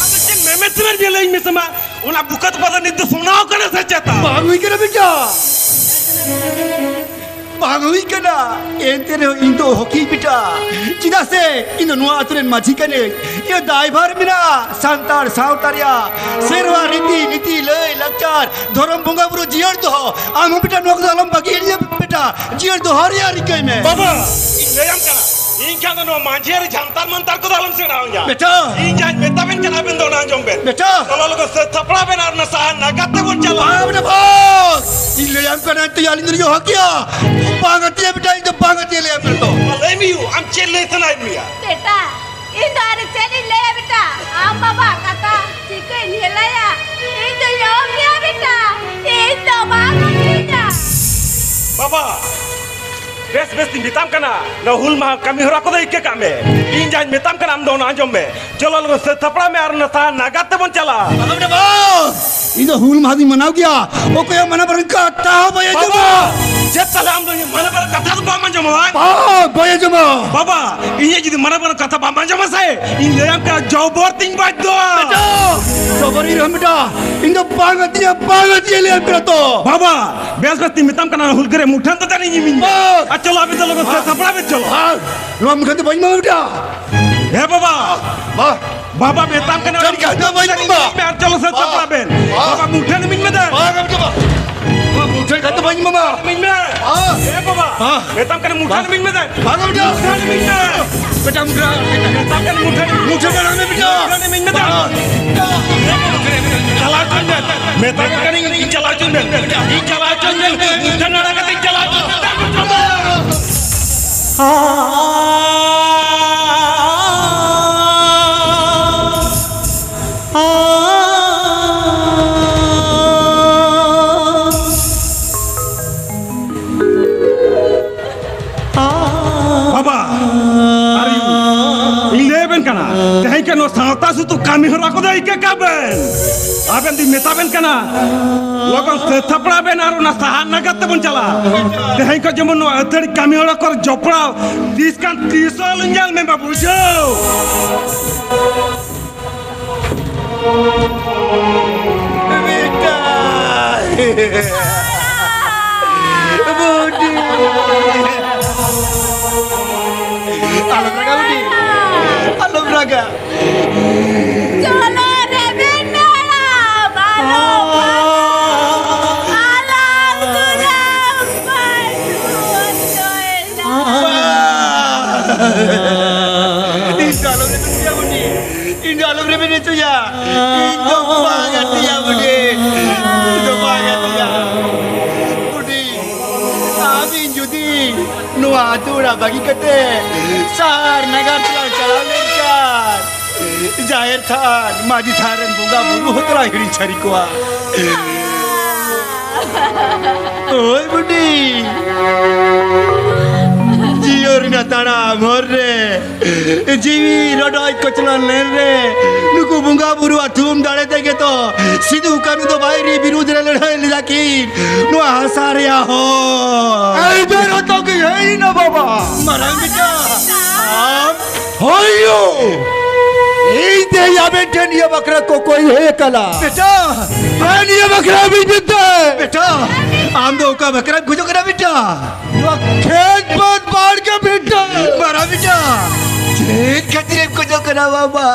ᱟᱫᱚ ᱪᱮᱫ ᱢᱮᱢᱮᱫ ᱥᱟᱱᱟᱭᱮᱫ ᱢᱮᱭᱟ ᱞᱟᱹᱭᱟᱹᱧ ᱢᱮᱥᱮ ᱢᱟ? ᱚᱱᱟ ᱵᱩᱠᱟᱹ ᱛᱚᱯᱟ ᱫᱚ ᱱᱤᱛ ᱫᱚ ᱥᱚᱱᱟᱣ ᱠᱟᱱᱟ ᱥᱮ ᱪᱮᱛᱟ? ᱵᱟᱝ ᱦᱩᱭ ᱠᱟᱱᱟ ᱵᱮᱴᱟ, ᱵᱟᱝ ᱦᱩᱭ ᱠᱟᱱᱟ᱾ ᱮᱱᱛᱮ ᱨᱮᱦᱚᱸ ᱤᱧ ᱫᱚ ᱦᱚᱠᱤ ᱵᱮᱴᱟ, ᱪᱮᱫᱟᱜ ᱥᱮ ᱤᱧ ᱫᱚ ᱱᱚᱣᱟ ᱟᱹᱛᱩ ᱨᱮᱱ ᱢᱟᱹᱡᱷᱤ ᱠᱟᱹᱱᱟᱹᱧ᱾ ᱤᱧᱟᱹᱜ ᱫᱟᱭᱵᱷᱟᱨ ᱢᱮᱱᱟᱜᱼᱟ ᱥᱟᱱᱛᱟᱲ ᱥᱟᱶᱛᱟ ᱨᱮᱭᱟᱜ ᱥᱮᱨᱣᱟ, ᱨᱤᱛᱤ ᱱᱤᱛᱤ, ᱞᱟᱹᱭ ᱞᱟᱠᱪᱟᱨ, ᱫᱷᱚᱨᱚᱢ ᱵᱚᱸᱜᱟ ᱵᱩᱨᱩ ᱡᱤᱭᱟᱹᱲ ᱫᱚᱦᱚ᱾ ᱟᱢ ᱦᱚᱸ ᱵᱮᱴᱟ ᱱᱚᱣᱟ ᱠᱚᱫᱚ ᱟᱞᱚᱢ ᱵᱟᱹᱜᱤ ᱦᱤᱲᱤᱧᱟ ᱵᱮᱴᱟ, ᱡᱤᱭᱟᱹᱲ ᱫᱚᱦᱚ ᱨᱮᱭᱟᱜ ᱨᱤᱠᱟᱹᱭ ᱢᱮ᱾ ᱵᱟᱵᱟ, ᱤᱧ ᱞᱟᱹᱭᱟᱢ ᱠᱟᱱᱟ, ᱤᱧ ᱠᱷᱟᱱ ᱫᱚ ᱱᱚᱣᱟ ᱢᱟᱹᱡᱷᱤ ᱟᱹᱨᱤ ᱡᱷᱟᱱᱛᱟᱨ ᱢᱟᱱᱛᱟᱨ ᱠᱚᱫᱚ ᱟᱞᱚᱢ ᱥᱮᱬᱟ ᱟᱹᱧᱟ᱾ ᱵᱮᱴᱟ᱾ ᱤᱧ ᱡᱟᱦᱟᱸᱧ ᱢᱮᱛᱟ ᱵᱮᱱ ᱠᱟᱱᱟ, ᱟᱵᱮᱱ ᱫᱚ ᱚᱱᱟ ᱟᱸᱡᱚᱢ ᱵᱮᱱ᱾ ᱵᱮᱴᱟ᱾ ᱪᱚᱞᱚ ᱞᱚᱜᱚᱱ ᱥᱟᱹᱛ ᱥᱟᱯᱲᱟᱣ ᱵᱮᱱ ᱟᱨ ᱚᱱᱟ ᱥᱟᱦᱟᱨ ᱱᱟᱜᱟᱨ ᱛᱮᱵᱚᱱ ᱪᱟᱞᱟᱜᱼᱟ᱾ ᱵᱟᱝ ᱵᱮᱴᱟ ᱵᱟᱥ, ᱤᱧ ᱞᱟᱹᱭᱟᱢ ᱠᱟᱱᱟ ᱛᱚ, ᱟᱹᱞᱤᱧ ᱫᱚᱞᱤᱧ ᱦᱚᱦᱚ ᱠᱮᱭᱟ᱾ ᱵᱟᱝ ᱟᱹᱛᱤᱭᱟ ᱵᱮᱴᱟ, ᱤᱧ ᱫᱚ ᱵᱟᱝ ᱟᱹᱛᱤᱭᱟ ᱞᱟᱹᱭᱟᱢ ᱠᱟᱱᱟ ᱛᱚ᱾ ᱢᱟ ᱞᱟᱹᱭ ᱢᱮ ᱭᱩ, ᱟᱢ ᱪᱮᱫ ᱞᱟᱹᱭ ᱥᱟᱱᱟᱭᱮᱫ ᱢᱮᱭᱟ? ᱵᱮᱴᱟ, ᱤᱧ ᱫᱚ ᱟᱨ ᱪᱮᱫ ᱤᱧ ᱞᱟᱹᱭᱟ ᱵᱮᱴᱟ? ᱟᱢ ᱵᱟᱵᱟ ᱠᱟᱛᱷᱟ ᱪᱤᱠᱟᱹᱧ ᱦᱮᱞᱟᱭᱟ? ᱤᱧ ᱫᱚ ᱭᱚᱢ ᱜᱮᱭᱟ ᱵᱮᱴᱟ, ᱤᱧ ᱫᱚ ᱵᱟᱝ ᱟᱹᱛᱤᱧᱟ᱾ ᱵᱟᱵᱟ, ᱵᱮᱥ ᱵᱮᱥ ᱤᱧ ᱢᱮᱛᱟᱢ ᱠᱟᱱᱟ, ᱱᱚᱣᱟ ᱦᱩᱞ ᱢᱟᱦᱟ ᱠᱟᱹᱢᱤ ᱦᱚᱨᱟ ᱠᱚᱫᱚ ᱤᱠᱟᱹ ᱠᱟᱜ ᱢᱮ᱾ ᱤᱧ ᱡᱟᱦᱟᱸᱧ ᱢᱮᱛᱟᱢ ᱠᱟᱱᱟ, ᱟᱢ ᱫᱚ ᱚᱱᱟ ᱟᱸᱡᱚᱢ ᱢᱮ᱾ ᱪᱚᱞᱚ, ᱞᱚᱜᱚᱱ ᱥᱟᱹᱛ ᱥᱟᱯᱲᱟᱣ ᱢᱮ ᱟᱨ ᱚᱱᱟ ᱥᱟᱦᱟᱨ ᱱᱟᱜᱟᱨ ᱛᱮᱵᱚᱱ ᱪᱟᱞᱟᱜᱼᱟ᱾ ᱵᱟᱵᱟ ᱨᱮ ᱵᱟᱵᱟ! ᱤᱧ ᱫᱚ ᱦᱩᱞ ᱢᱟᱦᱟ ᱫᱚᱧ ᱢᱟᱱᱟᱣ ᱜᱮᱭᱟ, ᱚᱠᱚᱭᱟᱜ ᱢᱟᱱᱟ ᱵᱟᱨᱚᱱ ᱠᱟᱛᱷᱟ ᱦᱚᱸ ᱵᱟᱭ ᱟᱸᱡᱚᱢᱟ᱾ ᱵᱟᱵᱟ! ᱪᱮᱫ ᱛᱟᱦᱞᱮ ᱟᱢ ᱫᱚ ᱤᱧᱟᱹᱜ ᱢᱟᱱᱟ ᱵᱟᱨᱚᱱ ᱠᱟᱛᱷᱟ ᱫᱚ ᱵᱟᱢ ᱟᱸᱡᱚᱢᱟ, ᱵᱟᱝ? ᱵᱟᱝ, ᱵᱟᱭ ᱟᱸᱡᱚᱢᱟ᱾ ᱵᱟᱵᱟ, ᱤᱧᱟᱹᱜ ᱡᱩᱫᱤ ᱢᱟᱱᱟ ᱵᱟᱨᱚᱱ ᱠᱟᱛᱷᱟ ᱵᱟᱢ ᱟᱸᱡᱚᱢᱟ ᱥᱮ, ᱤᱧ ᱞᱟᱹᱭᱟᱢ ᱠᱟᱱᱟ, ᱡᱚᱵᱚᱨ ᱛᱤᱧ ᱵᱟᱫᱽᱫᱷᱚᱜᱼᱟ᱾ ᱵᱮᱴᱟ! ᱡᱚᱵᱚᱨ ᱤᱧ ᱨᱮᱦᱚᱸ ᱵᱮᱴᱟ, ᱤᱧ ᱫᱚ ᱵᱟᱝ ᱟᱹᱛᱤᱧᱟ, ᱵᱟᱝ ᱟᱹᱛᱤᱧᱟ ᱞᱟᱹᱭᱟᱢ ᱠᱟᱱᱟ ᱛᱚ᱾ ᱵᱟᱵᱟ, ᱵᱮᱥ ᱵᱮᱥ ᱛᱤᱧ ᱢᱮᱛᱟᱢ ᱠᱟᱱᱟ, ᱦᱩᱞᱜᱟᱹᱨᱤᱭᱟᱹ ᱢᱩᱴᱷᱟᱹᱱ ᱫᱚ ᱫᱮᱱ ᱤᱧ ᱤᱢᱟᱹᱧ ᱢᱮ᱾ ᱵᱟᱥ! ᱟᱨ ᱪᱚᱞᱚ, ᱟᱵᱤᱱ ᱫᱚ ᱞᱚᱜᱚᱱ ᱥᱟᱹᱛ ᱥᱟᱯᱲᱟᱣ ᱵᱮᱱ, ᱪᱚᱞᱚ᱾ ᱵᱟᱝ, ᱱᱚᱣᱟ ᱢᱩᱴᱷᱟᱹᱱ ᱫᱚ ᱵᱟᱹᱧ ᱮᱢᱟᱢᱟ ᱵᱮᱴᱟ᱾ ᱦᱮᱸ ᱵᱟᱵᱟ᱾ ᱵᱟ᱾ ᱵᱟᱵᱟ, ᱢᱮᱛᱟᱢ ᱠᱟᱱᱟ, ᱪᱮᱫ ᱠᱟᱛᱷᱟ ᱵᱟᱹᱧ ᱮᱢᱟᱢᱟ? ᱟᱨ ᱪᱚᱞᱚ ᱥᱟᱹᱛ ᱵᱟ᱾ ᱥᱟᱯᱲᱟᱣ ᱵᱮᱱ᱾ ᱵᱟ᱾ ᱵᱟᱵᱟ, ᱢᱩᱴᱷᱟᱹᱱ ᱤᱢᱟᱹᱧ ᱢᱮ ᱫᱮᱱ᱾ ᱵᱟᱝ, ᱵᱟᱝ, ᱵᱟᱝ᱾ ᱵᱟ, ᱢᱩᱴᱷᱟᱹᱱ ᱠᱟᱛᱷᱟ ᱵᱟᱹᱧ ᱮᱢᱟᱢᱟ᱾ ᱤᱢᱟᱹᱧ ᱢᱮ᱾ ᱵᱟ᱾ ᱦᱮᱸ ᱵᱟᱵᱟ᱾ ᱵᱟ᱾ ᱢᱮᱛᱟᱢ ᱠᱟᱱᱟ, ᱢᱩᱴᱷᱟᱹᱱ ᱵᱟ᱾ ᱤᱢᱟᱹᱧ ᱢᱮ ᱫᱮᱱ᱾ ᱵᱟᱝ, ᱵᱟᱝ᱾ ᱢᱩᱴᱷᱟᱹᱱ ᱤᱢᱟᱹᱧ ᱢᱮ᱾ ᱵᱮᱴᱟ, ᱢᱩᱴᱷᱟᱹᱱ᱾ ᱢᱮᱛᱟᱢ ᱠᱟᱱᱟ, ᱢᱩᱴᱷᱟᱹᱱ᱾ ᱢᱩᱴᱷᱟᱹᱱ ᱵᱮᱱᱟᱣ ᱢᱮ ᱵᱮᱴᱟ᱾ ᱢᱩᱴᱷᱟᱹᱱ ᱤᱢᱟᱹᱧ ᱢᱮ ᱫᱮᱱ᱾ ᱵᱟᱝ᱾ ᱪᱟᱞᱟᱣ ᱦᱚᱪᱚᱧ ᱵᱮᱱ᱾ ᱢᱮᱛᱟᱢ ᱠᱟᱹᱱᱟᱹᱧ, ᱤᱧ ᱪᱟᱞᱟᱣ ᱦᱚᱪᱚᱧ ᱵᱮᱱ᱾ ᱤᱧ ᱪᱟᱞᱟᱣ ᱦᱚᱪᱚᱧ ᱵᱮᱱ᱾ ᱢᱩᱴᱷᱟᱹᱱ ᱟᱲᱟᱜ ᱠᱟᱛᱮ ᱤᱧ ᱪᱟᱞᱟᱣ ᱦᱚᱪᱚᱧ ᱵᱮᱱ᱾ ᱵᱟᱵᱟ, ᱟᱨ ᱤᱧ ᱞᱟᱹᱭ ᱟᱵᱮᱱ ᱠᱟᱱᱟ, ᱛᱮᱦᱮᱧ ᱠᱷᱚᱱ ᱱᱚᱣᱟ ᱥᱟᱶᱛᱟ ᱥᱩᱛᱩᱜ ᱠᱟᱹᱢᱤ ᱦᱚᱨᱟ ᱠᱚᱫᱚ ᱤᱠᱟᱹ ᱠᱟᱜ ᱵᱮᱱ᱾ ᱟᱵᱮᱱ ᱫᱚᱧ ᱢᱮᱛᱟ ᱵᱮᱱ ᱠᱟᱱᱟ, ᱞᱚᱜᱚᱱ ᱥᱟᱹᱛ ᱥᱟᱯᱲᱟᱣ ᱵᱮᱱ ᱟᱨ ᱚᱱᱟ ᱥᱟᱦᱟᱨ ᱱᱟᱜᱟᱨ ᱛᱮᱵᱚᱱ ᱪᱟᱞᱟᱜᱼᱟ᱾ ᱛᱮᱦᱮᱧ ᱠᱷᱚᱱ ᱡᱮᱢᱚᱱ ᱱᱚᱣᱟ ᱟᱹᱛᱷᱟᱹᱲᱤ ᱠᱟᱹᱢᱤ ᱦᱚᱨᱟ ᱠᱚᱨᱮ ᱡᱚᱯᱲᱟᱣ ᱛᱤᱥ ᱠᱷᱟᱱ ᱛᱤᱥ ᱦᱚᱸ ᱟᱞᱚᱧ ᱧᱮᱞ ᱢᱮ, ᱵᱩᱡᱷᱟᱹᱣ? ᱵᱮᱴᱟ! ᱵᱩᱰᱤ! ᱟᱞᱚᱢ ᱨᱟᱜᱟ, ᱵᱩᱰᱤ! ᱟᱞᱚᱢ ᱨᱟᱜᱟ! ᱪᱚᱞᱚ ᱨᱮᱵᱮᱱ ᱦᱟᱲᱟᱢ, ᱟᱞᱚᱢ ᱨᱟᱜᱟ! ᱟᱞᱟᱝ ᱫᱩᱞᱟᱹᱲ ᱯᱟᱹᱴᱷᱩᱣᱟᱹ ᱛᱚᱭᱞᱟ᱾ ᱤᱧ ᱫᱚ ᱟᱞᱚᱢ ᱨᱮᱵᱮᱱ ᱦᱚᱪᱚᱭᱟ, ᱵᱩᱰᱤ᱾ ᱤᱧ ᱫᱚ ᱟᱞᱚᱢ ᱨᱮᱵᱮᱱ ᱦᱚᱪᱚᱭᱟ᱾ ᱤᱧ ᱫᱚ ᱵᱟᱝ ᱜᱟᱛᱮᱜᱼᱟ, ᱵᱩᱰᱤ᱾ ᱤᱧ ᱫᱚ ᱵᱟᱝ ᱜᱟᱛᱮᱜᱼᱟ᱾ ᱵᱩᱰᱤ, ᱟᱢ ᱤᱧ ᱡᱩᱫᱤ ᱱᱚᱣᱟ ᱟᱹᱛᱩ ᱚᱲᱟᱜ ᱵᱟᱹᱜᱤ ᱠᱟᱛᱮ ᱥᱟᱦᱟᱨ ᱱᱟᱜᱟᱨ ᱛᱮᱞᱟᱝ ᱪᱟᱞᱟᱣ ᱞᱮᱱᱠᱷᱟᱱ, ᱡᱟᱦᱮᱨ ᱛᱷᱟᱱ, ᱢᱟᱹᱡᱷᱤ ᱛᱷᱟᱱ ᱨᱮᱱ ᱵᱚᱸᱜᱟ ᱵᱩᱨᱩ ᱦᱚᱸ ᱛᱚᱞᱟᱝ ᱦᱤᱲᱤᱧ ᱥᱟᱹᱨᱤ ᱠᱚᱣᱟ᱾ ᱦᱳᱭ, ᱵᱩᱰᱤ᱾ ᱛᱟᱲᱟᱢ ᱦᱚᱨ ᱨᱮ ᱡᱤᱣᱤ ᱨᱚᱰᱚᱡ ᱠᱚᱪᱞᱚᱱ ᱞᱮᱱ ᱨᱮ ᱱᱩᱠᱩ ᱵᱚᱸᱜᱟ ᱵᱩᱨᱩᱣᱟᱜ ᱛᱷᱩᱢ ᱫᱟᱲᱮ ᱛᱮᱜᱮ ᱛᱚ ᱥᱤᱫᱩ ᱠᱟᱹᱱᱩ ᱫᱚ ᱵᱟᱭᱨᱤ ᱵᱤᱨᱩᱫᱷ ᱨᱮ ᱞᱟᱹᱲᱦᱟᱹᱭ ᱞᱮᱫᱟ ᱠᱤᱱ ᱱᱚᱣᱟ ᱦᱟᱥᱟ ᱨᱮᱭᱟᱜ ᱦᱚᱨ᱾ ᱟᱹᱭᱫᱟᱹᱨ ᱦᱚᱸᱛᱚ ᱜᱮ ᱦᱮᱡ ᱮᱱᱟ ᱵᱟᱵᱟ᱾ ᱢᱟᱨᱟᱝ ᱵᱮᱴᱟ, ᱟᱢ ᱦᱳᱭᱳ! ᱤᱧ ᱛᱮᱦᱮᱧ ᱟᱵᱮᱱ ᱴᱷᱮᱱ ᱱᱤᱭᱟᱹ ᱵᱟᱠᱷᱨᱟ ᱠᱚᱠᱚᱭ ᱦᱮᱡ ᱟᱠᱟᱱᱟ᱾ ᱵᱮᱴᱟ! ᱦᱮᱸ, ᱱᱤᱭᱟᱹ ᱵᱟᱠᱷᱨᱟ ᱟᱹᱵᱤᱱ ᱵᱤᱱ ᱛᱮ᱾ ᱵᱮᱴᱟ, ᱟᱢ ᱫᱚ ᱚᱠᱟ ᱵᱟᱠᱷᱨᱟᱢ ᱠᱷᱚᱡᱚᱜ ᱠᱟᱱᱟ ᱵᱮᱴᱟ? ᱱᱚᱣᱟ ᱠᱷᱮᱛ ᱵᱟᱹᱫᱽ ᱵᱟᱲᱜᱮ ᱵᱮᱴᱟ᱾ ᱢᱟᱨᱟ ᱵᱮᱴᱟ, ᱪᱮᱫ ᱠᱷᱟᱹᱛᱤᱨᱮᱢ ᱠᱷᱚᱡᱚᱜ ᱠᱟᱱᱟ ᱵᱟᱵᱟ?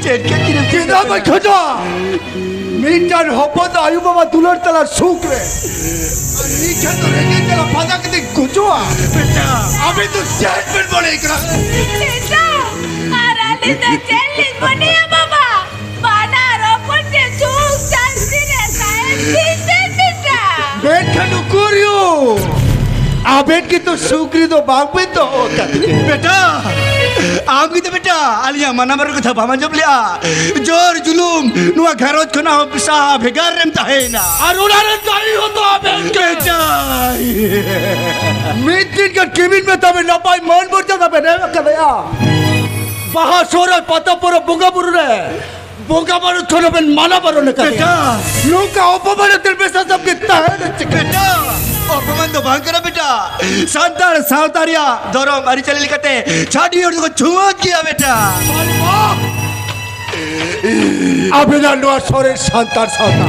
ᱪᱮᱫ ᱠᱷᱟᱹᱛᱤᱨᱮᱢ ᱪᱮᱫᱟᱜ ᱵᱟᱹᱧ ᱠᱷᱚᱡᱚᱜ? ᱢᱤᱫᱴᱟᱝ ᱦᱚᱯᱚᱱ ᱫᱚ ᱟᱭᱳ ᱵᱟᱵᱟ ᱫᱩᱞᱟᱹᱲ ᱛᱟᱞᱟ ᱥᱩᱠ ᱨᱮ, ᱟᱨ ᱤᱧ ᱴᱷᱮᱱ ᱫᱚ ᱨᱮᱸᱜᱮᱡ ᱡᱟᱞᱟ ᱯᱷᱟᱫᱟ ᱠᱟᱛᱮ ᱜᱩᱡᱩᱜᱼᱟ᱾ ᱵᱮᱴᱟ, ᱟᱵᱮᱱ ᱫᱚ ᱪᱮᱫ ᱵᱮᱱ ᱢᱚᱱᱮ ᱠᱟᱱᱟ? ᱵᱮᱴᱟ, ᱟᱨ ᱟᱹᱞᱤᱧ ᱫᱚ ᱪᱮᱫ ᱞᱤᱧ ᱢᱚᱱᱮᱭᱟ ᱵᱟᱵᱟ? ᱵᱟᱱᱟᱨ ᱦᱚᱯᱚᱱ ᱜᱮ ᱥᱩᱠ ᱥᱟᱱᱛᱤ ᱨᱮ ᱛᱟᱦᱮᱱ ᱫᱤᱱ ᱯᱮ ᱵᱮᱴᱟ᱾ ᱢᱮᱱᱠᱷᱟᱱ ᱩᱠᱩᱨᱤᱭᱳ, ᱟᱵᱮᱱ ᱜᱮᱛᱚ ᱥᱩᱠ ᱨᱮᱫᱚ ᱵᱟᱝ ᱵᱮᱱ ᱫᱚᱦᱚ ᱟᱠᱟᱫ ᱞᱤᱧᱟ᱾ ᱵᱮᱴᱟ, ᱟᱢ ᱜᱮᱛᱚ ᱵᱮᱴᱟ ᱟᱹᱞᱤᱧᱟᱜ ᱢᱟᱱᱟ ᱵᱟᱨᱚ ᱠᱟᱛᱷᱟ ᱵᱟᱢ ᱟᱸᱡᱚᱢ ᱞᱮᱜᱼᱟ᱾ ᱡᱳᱨ ᱡᱩᱞᱩᱢ ᱱᱚᱣᱟ ᱜᱷᱟᱨᱚᱸᱡᱽ ᱠᱷᱚᱱᱟᱜ ᱦᱚᱸ ᱥᱟᱦᱟ ᱵᱷᱮᱜᱟᱨ ᱨᱮᱢ ᱛᱟᱦᱮᱸᱭᱮᱱᱟ᱾ ᱟᱨ ᱚᱱᱟ ᱨᱮ ᱫᱟᱹᱭᱤ ᱦᱚᱸᱛᱚ ᱟᱵᱮᱱ ᱜᱮ᱾ ᱵᱮᱴᱟ, ᱢᱤᱫ ᱫᱤᱱ ᱜᱟᱱ ᱠᱤᱢᱤᱱ ᱢᱮᱛᱟ ᱵᱮᱱ ᱱᱟᱯᱟᱭ ᱢᱟᱹᱱ ᱢᱚᱨᱡᱟᱫᱟ ᱵᱮᱱ ᱮᱢ ᱟᱠᱟᱫᱮᱭᱟ᱾ ᱵᱟᱦᱟ ᱥᱚᱦᱨᱟᱭ ᱯᱟᱛᱟ ᱯᱚᱨᱚᱵᱽ ᱵᱚᱸᱜᱟ ᱵᱩᱨᱩ ᱨᱮ ᱵᱚᱸᱜᱟ ᱵᱟᱨᱚ ᱛᱷᱚᱱ ᱵᱮᱱ ᱢᱟᱱᱟ ᱵᱟᱨᱚᱱ ᱟᱠᱟᱫᱮᱭᱟ᱾ ᱵᱮᱴᱟ! ᱱᱚᱝᱠᱟ ᱚᱯᱚᱢᱟᱱ ᱟᱛᱮ ᱢᱮᱥᱟ ᱥᱟᱵ ᱠᱮᱫ ᱛᱟᱦᱮᱸ ᱪᱤᱠᱟᱹ? ᱵᱮᱴᱟ! ᱚᱯᱚᱢᱟᱱ ᱫᱚ ᱵᱟᱝ ᱠᱟᱱᱟ ᱵᱮᱴᱟ᱾ ᱥᱟᱱᱛᱟᱲ ᱥᱟᱶᱛᱟ ᱨᱮᱭᱟᱜ ᱫᱷᱚᱨᱚᱢ ᱟᱹᱨᱤᱪᱟᱹᱞᱤ ᱞᱮᱠᱟᱛᱮ ᱪᱷᱟᱹᱰᱣᱤ ᱦᱚᱲ ᱫᱚᱠᱚ ᱪᱷᱩᱣᱟᱹᱛ ᱜᱮᱭᱟ ᱵᱮᱴᱟ᱾ ᱟᱵᱮᱱᱟᱜ ᱱᱚᱣᱟ ᱥᱚᱨᱮᱥ ᱥᱟᱱᱛᱟᱲ ᱥᱟᱶᱛᱟ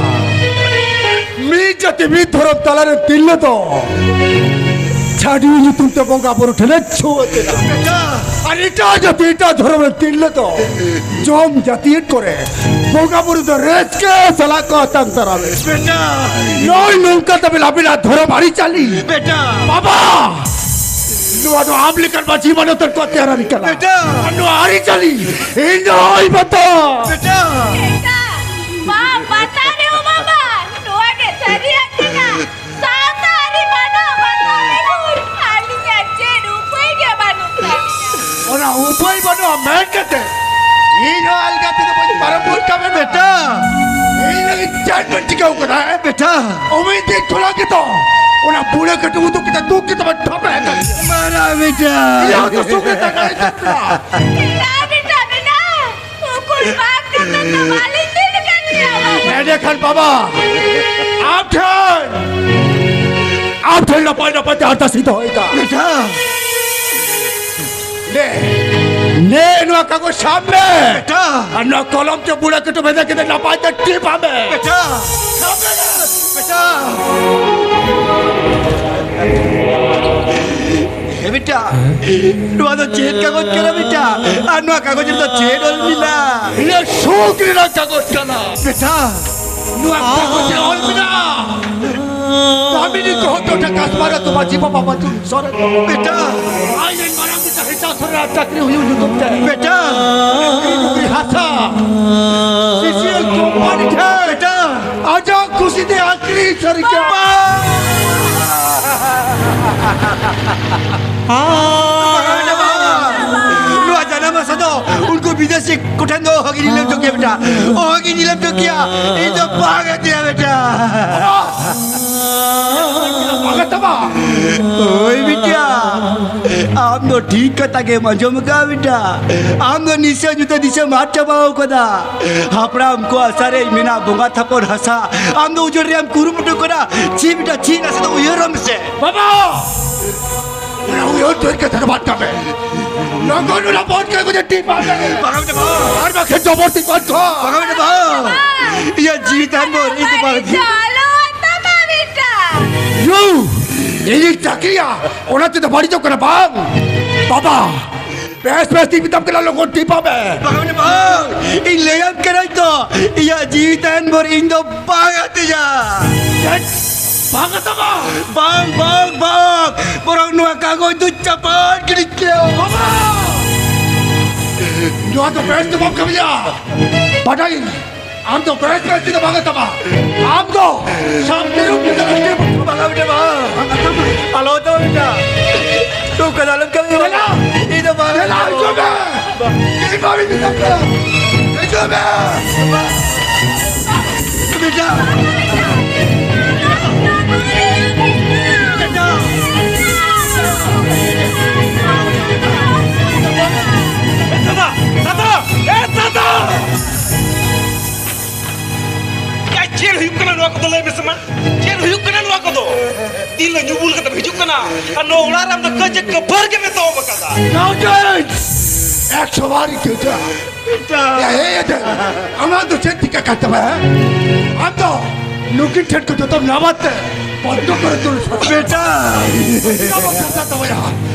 ᱢᱤᱫ ᱡᱟᱹᱛᱤ ᱢᱤᱫ ᱫᱷᱚᱨᱚᱢ ᱛᱟᱞᱟᱨᱮ ᱛᱤᱨᱞᱟᱹ ᱫᱚ ᱪᱷᱟᱹᱰᱣᱤ ᱧᱩᱛᱩᱢ ᱛᱮ ᱵᱚᱸᱜᱟ ᱵᱩᱨᱩ ᱴᱷᱮᱱᱮ ᱪᱷᱩᱣᱟᱹᱛ ᱮᱫᱟ᱾ ᱵᱮᱴᱟ! ᱟᱨ ᱮᱴᱟᱜ ᱡᱟᱹᱛᱤ ᱮᱴᱟᱜ ᱫᱷᱚᱨᱚᱢ ᱨᱮ ᱛᱤᱨᱞᱟᱹ ᱫᱚ ᱡᱚᱢ ᱡᱟᱹᱛᱤᱭᱟᱹᱫ ᱠᱚᱨᱮ ᱵᱚᱸᱜᱟ ᱵᱩᱨᱩ ᱫᱚ ᱨᱟᱹᱥᱠᱟᱹ ᱥᱟᱞᱟᱜ ᱠᱚ ᱟᱛᱟᱝ ᱫᱟᱨᱟᱢᱮᱫ᱾ ᱵᱮᱴᱟ! ᱱᱚᱜᱼᱚᱭ ᱱᱚᱝᱠᱟ ᱛᱟᱵᱮᱱ ᱟᱵᱤᱱᱟᱜ ᱫᱷᱚᱨᱚᱢ ᱟᱹᱨᱤᱪᱟᱹᱞᱤ᱾ ᱵᱮᱴᱟ! ᱵᱟᱵᱟ! ᱱᱚᱣᱟ ᱫᱚ ᱟᱢ ᱞᱮᱠᱟᱱ ᱢᱟᱹᱡᱷᱤ ᱢᱟᱱᱚᱛᱟᱱ ᱠᱚ ᱛᱮᱭᱟᱨ ᱟᱹᱨᱤ ᱠᱟᱱᱟ᱾ ᱵᱮᱴᱟ! ᱟᱨ ᱱᱚᱣᱟ ᱟᱹᱨᱤᱪᱟᱹᱞᱤ ᱤᱧ ᱫᱚ ᱚᱦᱚᱧ ᱵᱟᱛᱟᱣᱟ᱾ ᱵᱮᱴᱟ! ᱵᱮᱴᱟ! ᱵᱟ, ᱵᱟᱛᱟᱣ ᱨᱮᱦᱚᱸ ᱵᱟᱵᱟ, ᱱᱚᱣᱟ ᱜᱮ ᱥᱟᱹᱨᱤᱭᱟᱜ ᱠᱟᱱᱟ᱾ ᱥᱟᱶᱛᱟ ᱟᱹᱨᱤ ᱢᱟᱱᱟᱣ ᱵᱟᱛᱟᱣ ᱵᱮᱜᱚᱨ ᱟᱹᱞᱤᱧᱟᱜ ᱪᱮᱫ ᱩᱯᱟᱹᱭ ᱜᱮ ᱵᱟᱹᱱᱩᱜ ᱛᱟᱹᱞᱤᱧᱟ᱾ ᱚᱱᱟ ᱩᱯᱟᱹᱭ ᱵᱟᱹᱱᱩᱜᱼᱟ ᱢᱮᱱ ᱠᱟᱛᱮ ᱤᱧ ᱦᱚᱸ ᱟᱞᱜᱟ ᱛᱮᱫᱚ ᱵᱟᱹᱧ ᱯᱟᱨᱚᱢ ᱜᱚᱫ ᱠᱟᱜ ᱢᱮ᱾ ᱵᱮᱴᱟ! ᱤᱧ ᱞᱟᱹᱜᱤᱫ ᱪᱮᱫ ᱵᱮᱱ ᱪᱤᱠᱟᱹᱣ ᱠᱟᱫᱟ, ᱦᱮᱸ? ᱵᱮᱴᱟ! ᱩᱢᱤᱫ ᱫᱤᱱ ᱠᱷᱚᱱᱟᱜ ᱜᱮᱛᱚ ᱚᱱᱟ ᱵᱩᱲᱟᱹ ᱠᱟᱹᱴᱩᱵ ᱩᱫᱩᱜ ᱠᱟᱛᱮ ᱛᱩᱠ ᱠᱟᱛᱮ ᱵᱟᱝ ᱴᱷᱟᱯᱮ ᱦᱟᱛᱟᱲ ᱠᱮᱫᱟ᱾ ᱢᱟᱨᱟ ᱵᱮᱴᱟ᱾ ᱤᱧ ᱦᱚᱸ ᱛᱚ ᱥᱩᱠ ᱨᱮ ᱛᱟᱦᱮᱸ ᱠᱟᱱᱟ᱾ ᱵᱮᱴᱟ, ᱵᱮᱴᱟ, ᱵᱮᱴᱟ᱾ ᱩᱠᱩᱨ ᱵᱟᱯ ᱠᱟᱛᱮ ᱫᱚ ᱵᱟᱹᱞᱤᱧ ᱫᱤᱱ ᱠᱟᱱ ᱜᱮᱭᱟ, ᱵᱟᱵᱟ᱾ ᱮᱸᱰᱮᱠᱷᱟᱱ ᱵᱟᱵᱟ, ᱟᱢ ᱴᱷᱮᱱ, ᱟᱢ ᱴᱷᱮᱱ ᱱᱟᱯᱟᱭ ᱱᱟᱯᱟᱭ ᱛᱮ ᱟᱨᱫᱟᱥ ᱤᱧ ᱫᱚᱦᱚᱭᱮᱫᱟ᱾ ᱵᱮᱴᱟ᱾ ᱱᱮ, ᱱᱮ, ᱱᱚᱣᱟ ᱠᱟᱜᱚᱡᱽ ᱥᱟᱵ ᱢᱮ᱾ ᱵᱮᱴᱟ᱾ ᱟᱨ ᱱᱚᱣᱟ ᱠᱚᱞᱚᱢ ᱛᱮ ᱵᱩᱲᱟᱹ ᱠᱟᱹᱴᱩᱵ ᱵᱷᱮᱡᱟ ᱠᱟᱛᱮ ᱱᱟᱯᱟᱭ ᱛᱮ ᱴᱤᱯ ᱟᱢ ᱢᱮ᱾ ᱵᱮᱴᱟ᱾ ᱥᱟᱵ ᱢᱮ᱾ ᱵᱮᱴᱟ᱾ ᱦᱮᱸ ᱵᱮᱴᱟ, ᱱᱚᱣᱟ ᱫᱚ ᱪᱮᱫ ᱠᱟᱜᱚᱡᱽ ᱠᱟᱱᱟ ᱵᱮᱴᱟ? ᱟᱨ ᱱᱚᱣᱟ ᱠᱟᱜᱚᱡᱽ ᱨᱮᱫᱚ ᱪᱮᱫ ᱚᱞ ᱢᱮᱱᱟᱜᱼᱟ? ᱱᱤᱭᱟᱹ ᱥᱩᱠ ᱨᱮᱱᱟᱜ ᱠᱟᱜᱚᱡᱽ ᱠᱟᱱᱟ᱾ ᱵᱮᱴᱟ᱾ ᱱᱚᱣᱟ ᱠᱟᱜᱚᱡᱽ ᱨᱮ ᱚᱞ ᱢᱮᱱᱟᱜᱼᱟ, ᱫᱟᱢᱤᱱᱤ ᱠᱚᱦᱚᱸ ᱴᱚᱴᱷᱟ ᱠᱟᱥᱢᱟᱨᱟ ᱛᱚ ᱢᱟᱹᱡᱷᱤ ᱵᱟᱵᱟ ᱢᱟᱹᱡᱷᱤ ᱥᱚᱨᱮᱱ᱾ ᱵᱮᱴᱟ᱾ ᱟᱡ ᱨᱮᱱ ᱢᱟᱨᱟᱝ ᱵᱮᱴᱟ ᱦᱮᱸᱥᱟᱜ ᱥᱚᱨᱮᱱᱟᱜ ᱪᱟᱹᱠᱨᱤ ᱦᱩᱭᱩᱜ ᱧᱩᱛᱩᱢ ᱛᱮ᱾ ᱵᱮᱴᱟ᱾ ᱱᱚᱠᱨᱤ ᱦᱟᱥᱟ᱾ ᱥᱤᱥᱤᱮᱞ ᱠᱳᱢᱯᱟᱱᱤ ᱴᱷᱮᱱ᱾ ᱵᱮᱴᱟ᱾ ᱟᱡᱟᱜ ᱠᱩᱥᱤ ᱛᱮ ᱟᱹᱠᱷᱨᱤᱧ ᱥᱟᱹᱨᱤ ᱠᱮᱫ᱾ ᱱᱚᱣᱟ ᱡᱟᱱᱟᱢ ᱦᱟᱥᱟ ᱫᱚ ᱩᱱᱠᱩ ᱵᱤᱫᱮᱥᱤ ᱠᱚᱴᱷᱮᱱ ᱫᱚ ᱚᱦᱚᱜᱤᱧ ᱧᱮᱞ ᱦᱚᱪᱚ ᱠᱮᱭᱟ ᱵᱮᱴᱟ, ᱚᱦᱚᱜᱤᱧ ᱧᱮᱞ ᱦᱚᱪᱚ ᱠᱮᱭᱟ᱾ ᱤᱧ ᱫᱚ ᱵᱟᱝ ᱟᱹᱛᱤᱧᱟ ᱵᱮᱴᱟ᱾ ᱵᱟᱝ ᱟᱹᱛᱤᱧᱟ? ᱦᱳᱭ ᱵᱮᱴᱟ, ᱟᱢ ᱫᱚ ᱴᱷᱤᱠ ᱠᱟᱛᱷᱟ ᱜᱮᱢ ᱟᱸᱡᱚᱢ ᱟᱠᱟᱫᱼᱟ ᱵᱮᱴᱟ᱾ ᱟᱢ ᱫᱚ ᱱᱤᱥᱟᱹ ᱧᱩᱛᱟᱹ ᱫᱤᱥᱟᱹᱢ ᱟᱫ ᱪᱟᱵᱟᱣ ᱠᱟᱫᱟ᱾ ᱦᱟᱯᱲᱟᱢ ᱠᱚᱣᱟᱜ ᱥᱟᱨᱮᱡ ᱢᱮᱱᱟᱜ ᱵᱚᱸᱜᱟ ᱛᱷᱟᱯᱚᱱ ᱦᱟᱥᱟ ᱟᱢ ᱫᱚ ᱩᱡᱟᱹᱲ ᱨᱮᱭᱟᱜ ᱮᱢ ᱠᱩᱨᱩᱢᱩᱴᱩ ᱠᱟᱱᱟ᱾ ᱪᱮᱫ ᱵᱮᱴᱟ, ᱪᱮᱫ ᱱᱟᱥᱮ ᱫᱚ ᱩᱭᱦᱟᱹᱨᱚᱜ ᱢᱮᱥᱮ᱾ ᱵᱟᱵᱟ! ᱚᱱᱟ ᱩᱭᱦᱟᱹᱨ ᱫᱚ ᱠᱟᱛᱷᱟ ᱫᱚ ᱵᱟᱫ ᱠᱟᱜ ᱢᱮ᱾ ᱞᱚᱜᱚᱱ ᱚᱱᱟ ᱵᱚᱱ ᱠᱟᱜᱚᱡᱽ ᱮ ᱴᱤᱯ ᱟᱢ ᱢᱮ᱾ ᱵᱟᱝ ᱵᱮᱴᱟ, ᱵᱟᱝ᱾ ᱟᱨ ᱵᱟᱠᱷᱟᱱ ᱡᱚᱵᱚᱨ ᱛᱤᱧ ᱵᱟᱫ ᱠᱚᱣᱟ᱾ ᱵᱟᱝ ᱵᱮᱴᱟ, ᱵᱟᱝ᱾ ᱤᱧᱟᱹᱜ ᱡᱤᱣᱤ ᱛᱟᱦᱮᱱ ᱵᱷᱳᱨ ᱤᱧ ᱫᱚ ᱵᱟᱝ᱾ ᱪᱟᱞᱚ ᱟᱛᱟᱢᱟ ᱵᱮᱴᱟ᱾ ᱭᱩ! ᱤᱧᱤᱧ ᱪᱟᱹᱠᱨᱤᱭᱟ, ᱚᱱᱟ ᱛᱮᱫᱚ ᱵᱟᱹᱲᱤᱡᱚᱜ ᱠᱟᱱᱟ ᱵᱟᱝ? ᱵᱟᱵᱟ, ᱵᱮᱥ ᱵᱮᱥ ᱛᱤᱧ ᱢᱮᱛᱟᱢ ᱠᱟᱱᱟ, ᱞᱚᱜᱚᱱ ᱴᱤᱯ ᱟᱢ ᱢᱮ᱾ ᱵᱟᱝ ᱵᱮᱴᱟ, ᱵᱟᱝ᱾ ᱤᱧ ᱞᱟᱹᱭᱟᱢ ᱠᱟᱹᱱᱟᱹᱧ ᱛᱚ, ᱤᱧᱟᱹᱜ ᱡᱤᱣᱤ ᱛᱟᱦᱮᱱ ᱵᱷᱳᱨ ᱤᱧ ᱫᱚ ᱵᱟᱝ ᱟᱹᱛᱤᱧᱟ᱾ ᱪᱮᱫ? ᱵᱟᱝ ᱟᱛᱟᱢᱟ? ᱵᱟᱝ, ᱵᱟᱝ, ᱵᱟᱝ᱾ ᱵᱚᱨᱚᱝ ᱱᱚᱣᱟ ᱠᱟᱜᱚᱡᱽ ᱫᱚ ᱪᱟᱯᱟᱫ ᱜᱤᱰᱤ ᱠᱮᱭᱟ᱾ ᱵᱟᱵᱟ! ᱱᱚᱣᱟ ᱫᱚ ᱵᱮᱥ ᱫᱚ ᱵᱟᱢ ᱠᱟᱹᱢᱤᱭᱟ᱾ ᱵᱟᱰᱟᱭ, ᱟᱢ ᱫᱚ ᱵᱮᱥ ᱵᱮᱥ ᱛᱮᱫᱚ ᱵᱟᱝ ᱟᱛᱟᱢᱟ᱾ ᱟᱢ ᱫᱚ ᱥᱟᱢᱱᱮ ᱨᱩᱯ ᱛᱮᱫᱚ ᱵᱟᱝ ᱟᱛᱟᱢᱟ᱾ ᱵᱟᱝ ᱟᱛᱟᱢᱟ᱾ ᱟᱞᱚ ᱟᱛᱟᱢᱟ ᱵᱮᱴᱟ᱾ ᱛᱩ ᱠᱟᱫᱟᱞᱮᱢ ᱠᱟᱹᱢᱤ ᱵᱟᱵᱟ᱾ ᱫᱮᱞᱟ᱾ ᱤᱧ ᱫᱚ ᱵᱟᱝ ᱫᱮᱞᱟ, ᱟᱛᱟᱢᱟ᱾ ᱦᱤᱡᱩᱜ ᱢᱮ᱾ ᱤᱧ ᱵᱟᱹᱧ ᱢᱮᱛᱟᱢ ᱠᱟᱱᱟ᱾ ᱦᱤᱡᱩᱜ ᱢᱮ᱾ ᱵᱮᱴᱟ᱾ ᱪᱮᱫ ᱦᱩᱭᱩᱜ ᱠᱟᱱᱟ ᱱᱚᱣᱟ ᱠᱚᱫᱚ? ᱛᱤᱱ ᱦᱤᱞᱳᱜ ᱧᱩ ᱵᱩᱞ ᱠᱟᱛᱮᱢ ᱦᱤᱡᱩᱜ ᱠᱟᱱᱟ ᱟᱨ ᱱᱚᱣᱟ ᱚᱲᱟᱜ ᱨᱮ ᱟᱢ ᱫᱚ ᱠᱟᱹᱡ ᱠᱟᱹᱯᱟᱹᱨ ᱜᱮᱢ ᱮᱛᱚᱦᱚᱵ ᱟᱠᱟᱫᱟ᱾ ᱱᱚᱱᱥᱮᱱᱥ! ᱮᱠᱥᱚ ᱵᱟᱨ ᱤᱧ ᱠᱷᱮᱪᱟ᱾ ᱵᱮᱴᱟ᱾ ᱮ, ᱮ, ᱮ, ᱟᱢᱟᱜ ᱫᱚ ᱪᱮᱫ ᱪᱤᱠᱟᱹ ᱠᱟᱱ ᱛᱟᱢᱟ, ᱦᱮᱸ? ᱟᱢ ᱫᱚ ᱱᱩᱠᱤᱱ ᱴᱷᱮᱱ ᱠᱚ ᱡᱚᱛᱚᱢ ᱱᱟᱵᱟᱫ ᱛᱮ ᱵᱚᱱᱫᱚ ᱠᱚᱨᱮ ᱫᱩᱲᱩᱵ ᱥᱟᱱᱟ᱾ ᱵᱮᱴᱟ᱾ ᱪᱮᱫᱟᱜ ᱵᱟᱢ ᱠᱟᱛᱷᱟ ᱛᱟᱵᱚᱭᱟ?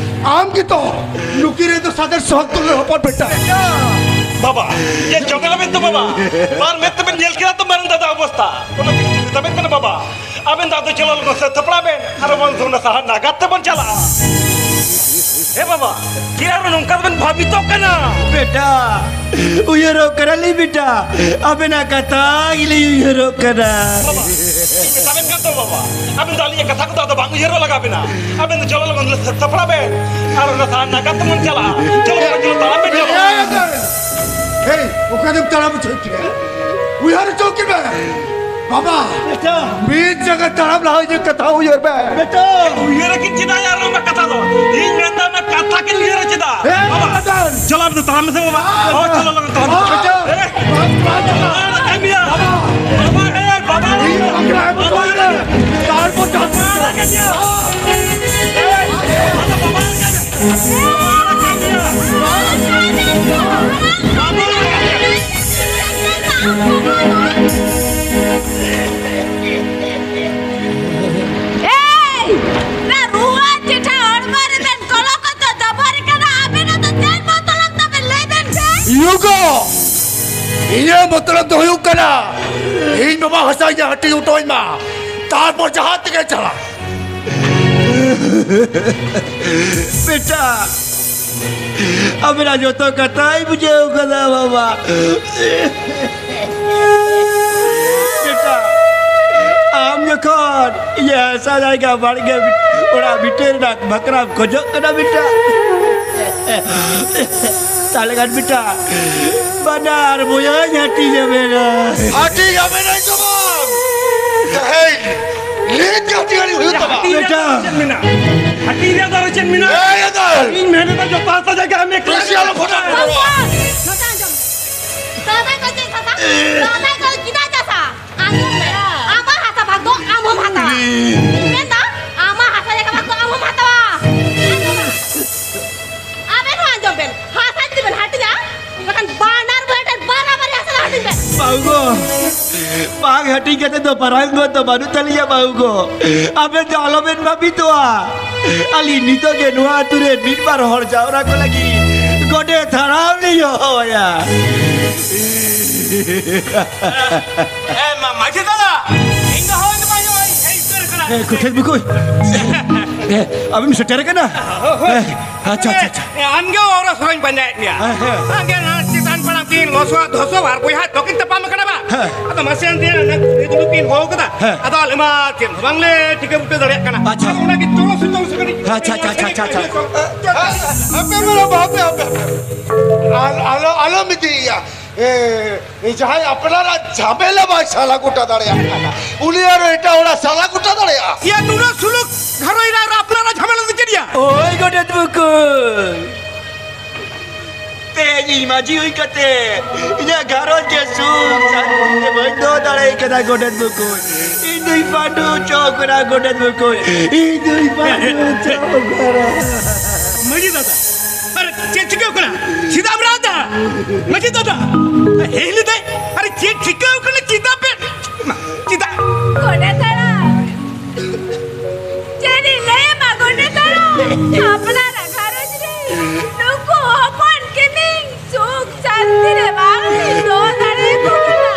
ᱟᱢ ᱜᱮᱛᱚ ᱱᱩᱠᱤᱱ ᱨᱮᱱ ᱫᱚ ᱥᱟᱫᱮᱨ ᱥᱚᱦᱚᱫ ᱠᱚᱞᱮ ᱦᱚᱯᱚᱱ ᱵᱮᱴᱟ᱾ ᱵᱟᱵᱟ, ᱧᱮᱞ ᱡᱚᱝ ᱟᱞᱚᱵᱮᱱ ᱛᱚ ᱵᱟᱵᱟ᱾ ᱵᱟᱨ ᱢᱮᱫ ᱛᱮᱵᱮᱱ ᱧᱮᱞ ᱠᱮᱫᱟ ᱛᱚ ᱢᱟᱨᱟᱝ ᱫᱟᱫᱟ ᱚᱵᱚᱥᱛᱟ᱾ ᱚᱱᱟ ᱛᱮᱜᱮ ᱢᱮᱛᱟᱵᱮᱱ ᱠᱟᱱᱟ ᱵᱟᱵᱟ᱾ ᱟᱵᱮᱱ ᱫᱚ ᱟᱫᱚ ᱪᱚᱞᱚ ᱞᱚᱜᱚᱱ ᱥᱟᱹᱛ ᱥᱟᱯᱲᱟᱣ ᱵᱮᱱ᱾ ᱟᱨ ᱵᱚᱱ ᱫᱚ ᱚᱱᱟ ᱥᱟᱦᱟᱨ ᱱᱟᱜᱟᱨ ᱛᱮᱵᱚᱱ ᱪᱟᱞᱟᱜᱼᱟ᱾ ᱦᱮ ᱵᱟᱵᱟ, ᱪᱮᱫ ᱟᱨᱚ ᱱᱚᱝᱠᱟ ᱫᱚᱵᱮᱱ ᱵᱷᱟᱵᱤᱛᱚᱜ ᱠᱟᱱᱟ? ᱵᱮᱴᱟ, ᱩᱭᱦᱟᱹᱨᱚᱜ ᱠᱟᱱᱟᱞᱤᱧ ᱵᱮᱴᱟ, ᱟᱵᱮᱱᱟᱜ ᱠᱟᱛᱷᱟ ᱜᱮᱞᱤᱧ ᱩᱭᱦᱟᱹᱨᱚᱜ ᱠᱟᱱᱟ᱾ ᱵᱟᱵᱟ, ᱤᱧ ᱢᱮᱛᱟᱵᱮᱱ ᱠᱟᱱ ᱫᱚ ᱵᱟᱵᱟ, ᱟᱵᱮᱱ ᱫᱚ ᱟᱹᱞᱤᱧᱟᱜ ᱠᱟᱛᱷᱟ ᱠᱚᱫᱚ ᱟᱫᱚ ᱵᱟᱝ ᱩᱭᱦᱟᱹᱨᱚᱜ ᱞᱟᱜᱟᱣ ᱵᱮᱱᱟ᱾ ᱟᱵᱮᱱ ᱫᱚ ᱪᱚᱞᱚ ᱞᱚᱜᱚᱱ ᱥᱟᱹᱛ ᱥᱟᱯᱲᱟᱣ ᱵᱮᱱ᱾ ᱟᱨ ᱚᱱᱟ ᱥᱟᱦᱟᱨ ᱱᱟᱜᱟᱨ ᱛᱮᱵᱚᱱ ᱪᱟᱞᱟᱜᱼᱟ᱾ ᱪᱚᱞᱚ ᱵᱟᱵᱟ, ᱪᱚᱞᱚ, ᱛᱟᱲᱟᱢ ᱵᱮᱱ, ᱪᱚᱞᱚ᱾ ᱦᱮᱭ, ᱚᱠᱟ ᱫᱚᱢ ᱛᱟᱲᱟᱢ ᱦᱚᱪᱚᱭᱮᱫ ᱠᱤᱱᱟ? ᱩᱭᱦᱟᱹᱨ ᱦᱚᱪᱚ ᱠᱤᱱ ᱢᱮ᱾ ᱵᱟᱵᱟ, ᱵᱮᱴᱟ᱾ ᱢᱤᱫ ᱡᱟᱭᱜᱟ ᱛᱟᱲᱟᱢ ᱞᱟᱦᱟ ᱤᱧᱟᱹᱜ ᱠᱟᱛᱷᱟ ᱩᱭᱦᱟᱹᱨ ᱢᱮ᱾ ᱵᱮᱴᱟ᱾ ᱩᱭᱦᱟᱹᱨ ᱟᱹᱠᱤᱱ ᱪᱮᱫᱟᱜ ᱭᱟ ᱟᱨ ᱚᱱᱟ ᱠᱟᱛᱷᱟ ᱫᱚ? ᱤᱧ ᱢᱮᱱᱫᱟ ᱚᱱᱟ ᱠᱟᱛᱷᱟ ᱠᱤᱱ ᱩᱭᱦᱟᱹᱨᱟ ᱪᱮᱫᱟᱜ? ᱦᱮᱸ, ᱵᱟᱵᱟ, ᱵᱮᱴᱟ᱾ ᱪᱚᱞᱚ ᱟᱯᱮ ᱫᱚ ᱛᱟᱲᱟᱢ ᱢᱮᱥᱮ ᱵᱟᱵᱟ᱾ ᱦᱳᱭ, ᱪᱚᱞᱚ ᱞᱚᱜᱚᱱ ᱛᱟᱲᱟᱢ᱾ ᱵᱮᱴᱟ᱾ ᱦᱮᱸ᱾ ᱵᱟᱵᱟ, ᱵᱟᱵᱟ, ᱵᱟᱵᱟ, ᱮ, ᱵᱟᱵᱟ, ᱤᱧ ᱵᱟᱵᱟ, ᱵᱟᱵᱟ, ᱵᱟᱵᱟ, ᱛᱟᱨᱯᱚᱨ ᱡᱟᱦᱟᱸ ᱵᱟᱵᱟ, ᱵᱟᱵᱟ, ᱮ, ᱵᱟᱵᱟ, ᱵᱟᱵᱟ, ᱮᱭ! ᱚᱱᱟ ᱨᱩᱣᱟᱹ ᱪᱮᱴᱷᱟ ᱦᱚᱲᱢᱚ ᱨᱮᱵᱮᱱ ᱠᱚᱞᱚ ᱠᱚᱪᱚ ᱡᱚᱵᱚᱨ ᱠᱟᱱᱟ, ᱟᱵᱮᱱᱟᱜ ᱫᱚ ᱪᱮᱫ ᱢᱚᱛᱞᱚᱵ ᱛᱟᱵᱮᱱ ᱞᱟᱹᱭ ᱵᱮᱱ ᱥᱮ? ᱭᱩᱜᱚ! ᱤᱧᱟᱹᱜ ᱢᱚᱛᱞᱚᱵ ᱫᱚ ᱦᱩᱭᱩᱜ ᱠᱟᱱᱟ, ᱤᱧ ᱵᱟᱵᱟ ᱦᱟᱥᱟ ᱤᱧ ᱦᱟᱹᱴᱤᱧ ᱦᱚᱴᱚ ᱟᱹᱧ ᱢᱟ, ᱛᱟᱨᱯᱚᱨ ᱡᱟᱦᱟᱸ ᱛᱮᱜᱮ ᱪᱟᱞᱟᱜ᱾ ᱵᱮᱴᱟ, ᱟᱵᱮᱱᱟᱜ ᱡᱚᱛᱚ ᱠᱟᱛᱷᱟᱭ ᱵᱩᱡᱷᱟᱹᱣ ᱠᱟᱫᱟ ᱵᱟᱵᱟ᱾ ᱵᱮᱴᱟ, ᱟᱢ ᱡᱚᱠᱷᱚᱱ ᱤᱧᱟᱹᱜ ᱦᱟᱥᱟ ᱡᱟᱭᱜᱟ ᱵᱟᱲᱜᱮ ᱚᱲᱟᱜ ᱵᱷᱤᱴᱟᱹ ᱨᱮᱱᱟᱜ ᱵᱟᱠᱷᱨᱟᱢ ᱠᱷᱚᱡᱚᱜ ᱠᱟᱱᱟ ᱵᱮᱴᱟ, ᱛᱟᱦᱞᱮ ᱠᱷᱟᱱ ᱵᱮᱴᱟ, ᱵᱟᱱᱟᱨ ᱵᱚᱭᱦᱟᱧ ᱦᱟᱹᱴᱤᱧ ᱟᱵᱮᱱᱟ᱾ ᱦᱟᱹᱴᱤᱧ ᱟᱵᱮᱱᱟᱹᱧ ᱫᱚ ᱵᱟᱝ᱾ ᱦᱮᱭ, ᱱᱤᱛ ᱜᱮ ᱦᱟᱹᱴᱤᱧ ᱟᱹᱞᱤᱧ ᱦᱩᱭᱩᱜ ᱛᱟᱢᱟ᱾ ᱦᱟᱹᱴᱤᱧ ᱨᱮᱭᱟᱜ ᱵᱮᱴᱟ᱾ ᱫᱚ ᱪᱮᱫ ᱢᱮᱱᱟᱜᱼᱟ? ᱦᱟᱹᱴᱤᱧ ᱨᱮᱭᱟᱜ ᱫᱚ ᱟᱨᱚ ᱪᱮᱫ ᱢᱮᱱᱟᱜᱼᱟ? ᱮᱭ, ᱮᱫᱟ᱾ ᱤᱧ ᱢᱮᱱ ᱮᱫᱟ ᱡᱚᱛᱚ ᱦᱟᱥᱟ ᱡᱟᱭᱜᱟ ᱟᱢ ᱮᱠᱞᱟ ᱵᱮᱥᱤ ᱟᱞᱚ ᱯᱷᱚᱴᱟ ᱯᱷᱚᱴᱚᱜᱼᱟ᱾ ᱱᱚᱛᱮ ᱟᱸᱡᱚᱢ᱾ ᱫᱟᱫᱟ ᱫᱚ ᱪᱮᱫ ᱦᱟᱥᱟ? ᱫᱟᱫᱟ ᱫᱚ ᱪᱮᱫᱟᱜ ᱪᱟᱥᱟ? ᱟᱸᱡᱚᱢ ᱢᱮ᱾ ᱟᱢᱟᱜ ᱦᱟᱥᱟ ᱵᱷᱟᱜᱽ ᱟᱞᱮ ᱫᱚ ᱯᱟᱨᱟᱝ ᱜᱚ ᱫᱚ ᱵᱟᱹᱱᱩᱜ ᱛᱟᱞᱮᱭᱟ ᱵᱟᱹᱦᱩ ᱜᱚ᱾ ᱟᱵᱮᱱ ᱫᱚ ᱟᱞᱚᱵᱮᱱ ᱵᱷᱟᱹᱵᱤᱛᱚᱜᱼᱟ᱾ ᱟᱹᱞᱤᱧ ᱱᱤᱛᱚᱜ ᱜᱮ ᱱᱚᱣᱟ ᱟᱹᱛᱩ ᱨᱮ ᱢᱤᱫ ᱵᱟᱨ ᱦᱚᱲ ᱡᱟᱣᱨᱟ ᱠᱚ ᱞᱟᱹᱜᱤᱫ ᱜᱚᱰᱮᱛ ᱦᱟᱲᱟᱢ ᱞᱤᱧ ᱦᱚᱦᱚᱣᱟᱭᱟ᱾ ᱮ, ᱢᱟ-, ᱢᱟᱹᱡᱷᱤ ᱫᱟᱫᱟ, ᱤᱧ ᱫᱚ ᱦᱳᱭ ᱫᱚ ᱵᱟᱹᱧ ᱦᱳᱭ, ᱦᱮᱡ ᱩᱛᱟᱹᱨ ᱠᱟᱱᱟ᱾ ᱮ, ᱜᱚᱰᱮᱛ ᱵᱩᱠᱩ᱾ ᱮ, ᱟᱢᱮᱢ ᱥᱮᱴᱮᱨ ᱟᱠᱟᱱᱟ? ᱦᱳᱭ, ᱦᱳᱭ᱾ ᱮ, ᱟᱪᱪᱷᱟ, ᱟᱪᱪᱷᱟ, ᱟᱪᱪᱷᱟ᱾ ᱮ, ᱟᱢᱜᱮ ᱚᱨᱚᱥ ᱦᱚᱸᱧ ᱯᱟᱸᱡᱟᱭᱮᱫ ᱢᱮᱭᱟ᱾ ᱦᱮᱸ, ᱦᱮᱸ᱾ ᱟᱢᱜᱮ ᱱᱚᱣᱟ ᱪᱮᱛᱟᱱ ᱯᱟᱲᱟᱢ ᱠᱤᱱ ᱞᱚᱥᱚᱫ ᱫᱷᱚᱥᱚ ᱵᱟᱨ ᱵᱚᱭᱦᱟ ᱫᱚᱠᱤᱱ ᱛᱟᱯᱟᱢ ᱟᱠᱟᱱᱟ ᱵᱟ? ᱦᱮᱸ᱾ ᱟᱫᱚ ᱢᱟᱥᱮ ᱮᱱᱛᱮ ᱚᱱᱟ ᱠᱩᱲᱤ ᱫᱩᱲᱩᱵ ᱠᱤᱱ ᱦᱚᱦᱚ ᱠᱟᱫᱟ᱾ ᱦᱮᱸ᱾ ᱟᱫᱚ ᱟᱞᱮ ᱢᱟ ᱪᱮᱫ ᱦᱚᱸ ᱵᱟᱝᱞᱮ ᱴᱷᱤᱠᱟᱹ ᱵᱩᱴᱟᱹ ᱫᱟᱲᱮᱭᱟᱜ ᱠᱟᱱᱟ᱾ ᱟᱪᱪᱷᱟ᱾ ᱟᱫᱚ ᱚᱱᱟᱜᱮ ᱪᱚᱞᱚ ᱥᱮ ᱪᱚᱞᱚ ᱥᱮ ᱠᱟᱹᱴᱤᱡ ᱟᱪᱪᱷᱟ, ᱟᱪᱪᱷᱟ, ᱟᱪᱪᱷᱟ, ᱟᱪᱪᱷᱟ, ᱟᱪᱪᱷᱟ᱾ ᱦᱟᱯᱮ ᱵᱟᱵᱟ, ᱦᱟᱯᱮ, ᱦᱟᱯᱮ, ᱦᱟᱯᱮ᱾ ᱟᱞ-, ᱟᱞᱚ, ᱟᱞᱚᱢ ᱤᱫᱤᱭᱮᱭᱟ᱾ ᱮ, ᱮ, ᱡᱟᱦᱟᱸᱭ ᱟᱯᱱᱟᱨᱟᱜ ᱡᱷᱟᱢᱮᱞᱟ ᱵᱟᱭ ᱥᱟᱞᱟ ᱜᱚᱴᱟ ᱫᱟᱲᱮᱭᱟᱜ ᱠᱟᱱᱟ, ᱩᱱᱤ ᱟᱨᱚ ᱮᱴᱟᱜ ᱦᱚᱲᱟᱜ ᱥᱟᱞᱟ ᱜᱚᱴᱟ ᱫᱟᱲᱮᱭᱟᱜᱼᱟ? ᱭᱟ, ᱱᱩᱱᱟᱹᱜ ᱥᱩᱞᱩᱠ ᱜᱷᱟᱨᱚᱸᱡᱽ ᱨᱮ ᱟᱨ ᱟᱯᱱᱟᱨᱟᱜ ᱡᱷᱟᱢᱮᱞᱟ ᱫᱚ ᱪᱮᱫ ᱭᱟ? ᱳᱭ ᱜᱚᱰᱮᱛ ᱵᱩᱠᱩ, ᱛᱮᱦᱮᱧ ᱤᱧ ᱢᱟᱹᱡᱷᱤ ᱦᱩᱭ ᱠᱟᱛᱮ ᱤᱧᱟᱹᱜ ᱜᱷᱟᱨᱚᱸᱡᱽ ᱜᱮ ᱥᱩᱠ ᱥᱟᱱᱛᱤ ᱛᱮ ᱵᱟᱹᱧ ᱫᱚᱦᱚ ᱫᱟᱲᱮ ᱠᱟᱫᱟ ᱜᱚᱰᱮᱛ ᱵᱩᱠᱩ᱾ ᱤᱧ ᱫᱩᱧ ᱯᱟᱹᱰᱩ ᱦᱚᱪᱚ ᱠᱟᱱᱟ ᱜᱚᱰᱮᱛ ᱵᱩᱠᱩ᱾ ᱤᱧ ᱫᱩᱧ ᱯᱟᱹᱰᱩ ᱦᱚᱪᱚ ᱠᱟᱱᱟ᱾ ᱢᱟᱹᱡᱷᱤ ᱫᱟᱫᱟ, ᱟᱨ ᱪᱮᱫ ᱪᱤᱠᱟᱹᱣ ᱠᱟᱱᱟ? ᱪᱮᱫᱟᱜ ᱮᱢ ᱨᱟᱜ ᱮᱫᱟ? ᱢᱟᱹᱡᱷᱤ ᱫᱟᱫᱟ, ᱦᱮᱡ ᱞᱮᱫᱟᱭ᱾ ᱟᱨ ᱪᱮᱫ ᱪᱤᱠᱟᱹᱣ ᱠᱟᱱᱟ? ᱪᱮᱫᱟᱜ ᱯᱮ, ᱪᱮᱫᱟᱜ? ᱜᱚᱰᱮᱛ ᱦᱟᱲᱟᱢ, ᱪᱮᱫ ᱤᱧ ᱞᱟᱹᱭ ᱟᱢᱟ ᱜᱚᱰᱮᱛ ᱦᱟᱲᱟᱢ? ᱟᱯᱱᱟᱨᱟᱜ ᱜᱷᱟᱨᱚᱸᱡᱽ ᱨᱮ ᱱᱩᱠᱩ ᱦᱚᱯᱚᱱ ᱠᱤᱱᱤᱧ ᱥᱩᱠ ᱥᱟᱱᱛᱤ ᱨᱮ ᱵᱟᱝ ᱞᱤᱧ ᱫᱚᱦᱚ ᱫᱟᱲᱮᱭᱟᱠᱚ ᱠᱟᱱᱟ᱾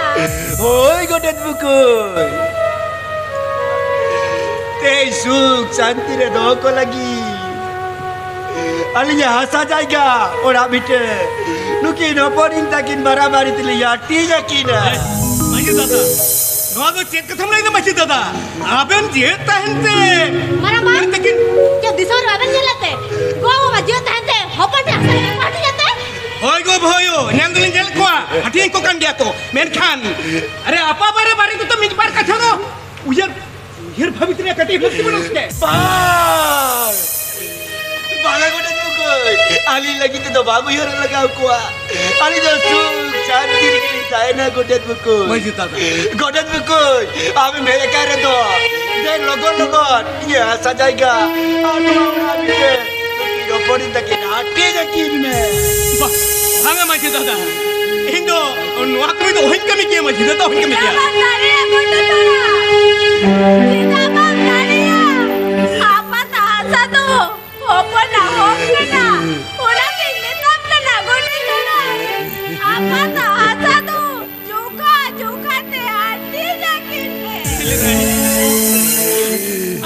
ᱦᱳᱭ ᱜᱚᱰᱮᱛ ᱵᱩᱠᱩ, ᱛᱮᱦᱮᱧ ᱥᱩᱠ ᱥᱟᱱᱛᱤ ᱨᱮ ᱫᱚᱦᱚ ᱠᱚ ᱞᱟᱹᱜᱤᱫ ᱟᱹᱞᱤᱧᱟᱜ ᱦᱟᱥᱟ ᱡᱟᱭᱜᱟ ᱚᱲᱟᱜ ᱵᱷᱤᱴᱟᱹ ᱱᱩᱠᱤᱱ ᱦᱚᱯᱚᱱᱤᱧ ᱛᱟᱹᱠᱤᱱ ᱵᱟᱨᱟᱵᱟᱨᱤ ᱛᱮᱞᱤᱧ ᱦᱟᱹᱴᱤᱧ ᱟᱹᱠᱤᱱᱟ᱾ ᱢᱟᱹᱡᱷᱤ ᱫᱟᱫᱟ, ᱱᱚᱣᱟ ᱫᱚ ᱪᱮᱫ ᱠᱟᱛᱷᱟᱢ ᱞᱟᱹᱭ ᱫᱟ ᱢᱟᱹᱡᱷᱤ ᱫᱟᱫᱟ? ᱟᱵᱮᱱ ᱡᱮᱣᱮᱫ ᱛᱟᱦᱮᱱ ᱛᱮ ᱢᱟᱨᱟᱝᱵᱟ, ᱩᱱᱤ ᱛᱟᱹᱠᱤᱱ ᱪᱮᱫ ᱫᱤᱥᱚᱢ ᱨᱮ ᱵᱟᱵᱮᱱ ᱧᱮᱞ ᱞᱮᱫ ᱛᱮ? ᱜᱚ ᱵᱟᱵᱟ ᱡᱮᱣᱮᱫ ᱛᱟᱦᱮᱱ ᱛᱮ ᱦᱚᱯᱚᱱ ᱴᱷᱮᱱ ᱦᱟᱥᱟ ᱡᱟᱭᱜᱟ ᱠᱚ ᱦᱟᱹᱴᱤᱧ ᱮᱫ ᱛᱮ? ᱦᱳᱭ ᱜᱚ ᱵᱷᱟᱹᱭᱳ, ᱧᱮᱞ ᱫᱚᱞᱤᱧ ᱧᱮᱞ ᱠᱚᱣᱟ, ᱦᱟᱹᱴᱤᱧ ᱠᱚ ᱠᱟᱱ ᱜᱮᱭᱟ ᱠᱚ, ᱢᱮᱱᱠᱷᱟᱱ ᱟᱨᱮ ᱟᱯᱟ ᱵᱟᱨᱮ ᱵᱟᱨᱮ ᱫᱚ ᱢᱤᱫ ᱵᱟᱨ ᱠᱟᱛᱷᱟ ᱫᱚ ᱩᱭᱦᱟᱹᱨ ᱩᱭᱦᱟᱹᱨ ᱵᱷᱟᱵᱤᱛ ᱨᱮᱭᱟᱜ ᱠᱟᱹᱴᱤᱡ ᱞᱟᱹᱠᱛᱤ ᱵᱟᱹᱱᱩᱜ ᱥᱮ? ᱵᱟᱝ! ᱵᱟᱝᱟ ᱜᱚᱰᱮᱛ ᱵᱩᱠᱩ, ᱟᱹᱞᱤᱧ ᱞᱟᱹᱜᱤᱫ ᱛᱮᱫᱚ ᱵᱟᱝ ᱩᱭᱦᱟᱹᱨ ᱞᱟᱜᱟᱣ ᱠᱚᱣᱟ᱾ ᱟᱹᱞᱤᱧ ᱫᱚ ᱥᱩᱠ ᱥᱟᱱᱛᱤ ᱨᱮᱜᱮᱞᱤᱧ ᱛᱟᱦᱮᱱᱟ ᱜᱚᱰᱮᱛ ᱵᱩᱠᱩ᱾ ᱢᱟᱹᱡᱷᱤ ᱫᱟᱫᱟ᱾ ᱜᱚᱰᱮᱛ ᱵᱩᱠᱩ, ᱟᱢᱮᱢ ᱦᱮᱡ ᱟᱠᱟᱱ ᱨᱮᱫᱚ ᱫᱮᱱ ᱞᱚᱜᱚᱱ ᱞᱚᱜᱚᱱ ᱤᱧᱟᱹᱜ ᱦᱟᱥᱟ ᱡᱟᱭᱜᱟ ᱟᱨ ᱱᱚᱣᱟ ᱚᱲᱟᱜ ᱵᱷᱤᱴᱟᱹ ᱱᱩᱠᱤᱱ ᱦᱚᱯᱚᱱᱤᱧ ᱛᱟᱹᱠᱤᱱ ᱦᱟᱹᱴᱤᱧ ᱟᱹᱠᱤᱱ ᱢᱮ᱾ ᱵᱟ-, ᱵᱟᱝᱟ ᱢᱟᱹᱡᱷᱤ ᱫᱟᱫᱟ, ᱤᱧ ᱫᱚ ᱱᱚᱣᱟ ᱠᱚ ᱫᱚ ᱚᱦᱚᱧ ᱠᱟᱹᱢᱤ ᱠᱮᱭᱟ, ᱢᱟᱹᱡᱷᱤ ᱫᱟᱫᱟ, ᱚᱦᱚᱧ ᱠᱟᱹᱢᱤ ᱠᱮᱭᱟ᱾ ᱪᱮᱫᱟᱜ ᱵᱟᱢ ᱫᱟᱲᱮᱭᱟᱜᱼᱟ, ᱜᱚᱰᱮᱛ ᱦᱟᱲᱟᱢ? ᱪᱮᱫᱟᱜ ᱵᱟᱢ ᱫᱟᱲᱮᱭᱟᱜᱼᱟ? ᱟᱯᱟᱛ ᱦᱟᱥᱟ ᱫᱚ ᱦᱚᱯᱚᱱᱟᱜ ᱦᱚᱠ ᱠᱟᱱᱟ᱾ ᱚᱱᱟᱛᱤᱧ ᱢᱮᱛᱟᱢ ᱠᱟᱱᱟ, ᱜᱚᱰᱮᱛ ᱦᱟᱲᱟᱢ, ᱟᱯᱟᱛ ᱦᱟᱥᱟ ᱫᱚ ᱡᱚᱠᱷᱟ ᱡᱚᱠᱷᱟ ᱛᱮ ᱦᱟᱹᱴᱤᱧ ᱟᱹᱠᱤᱱ ᱯᱮ᱾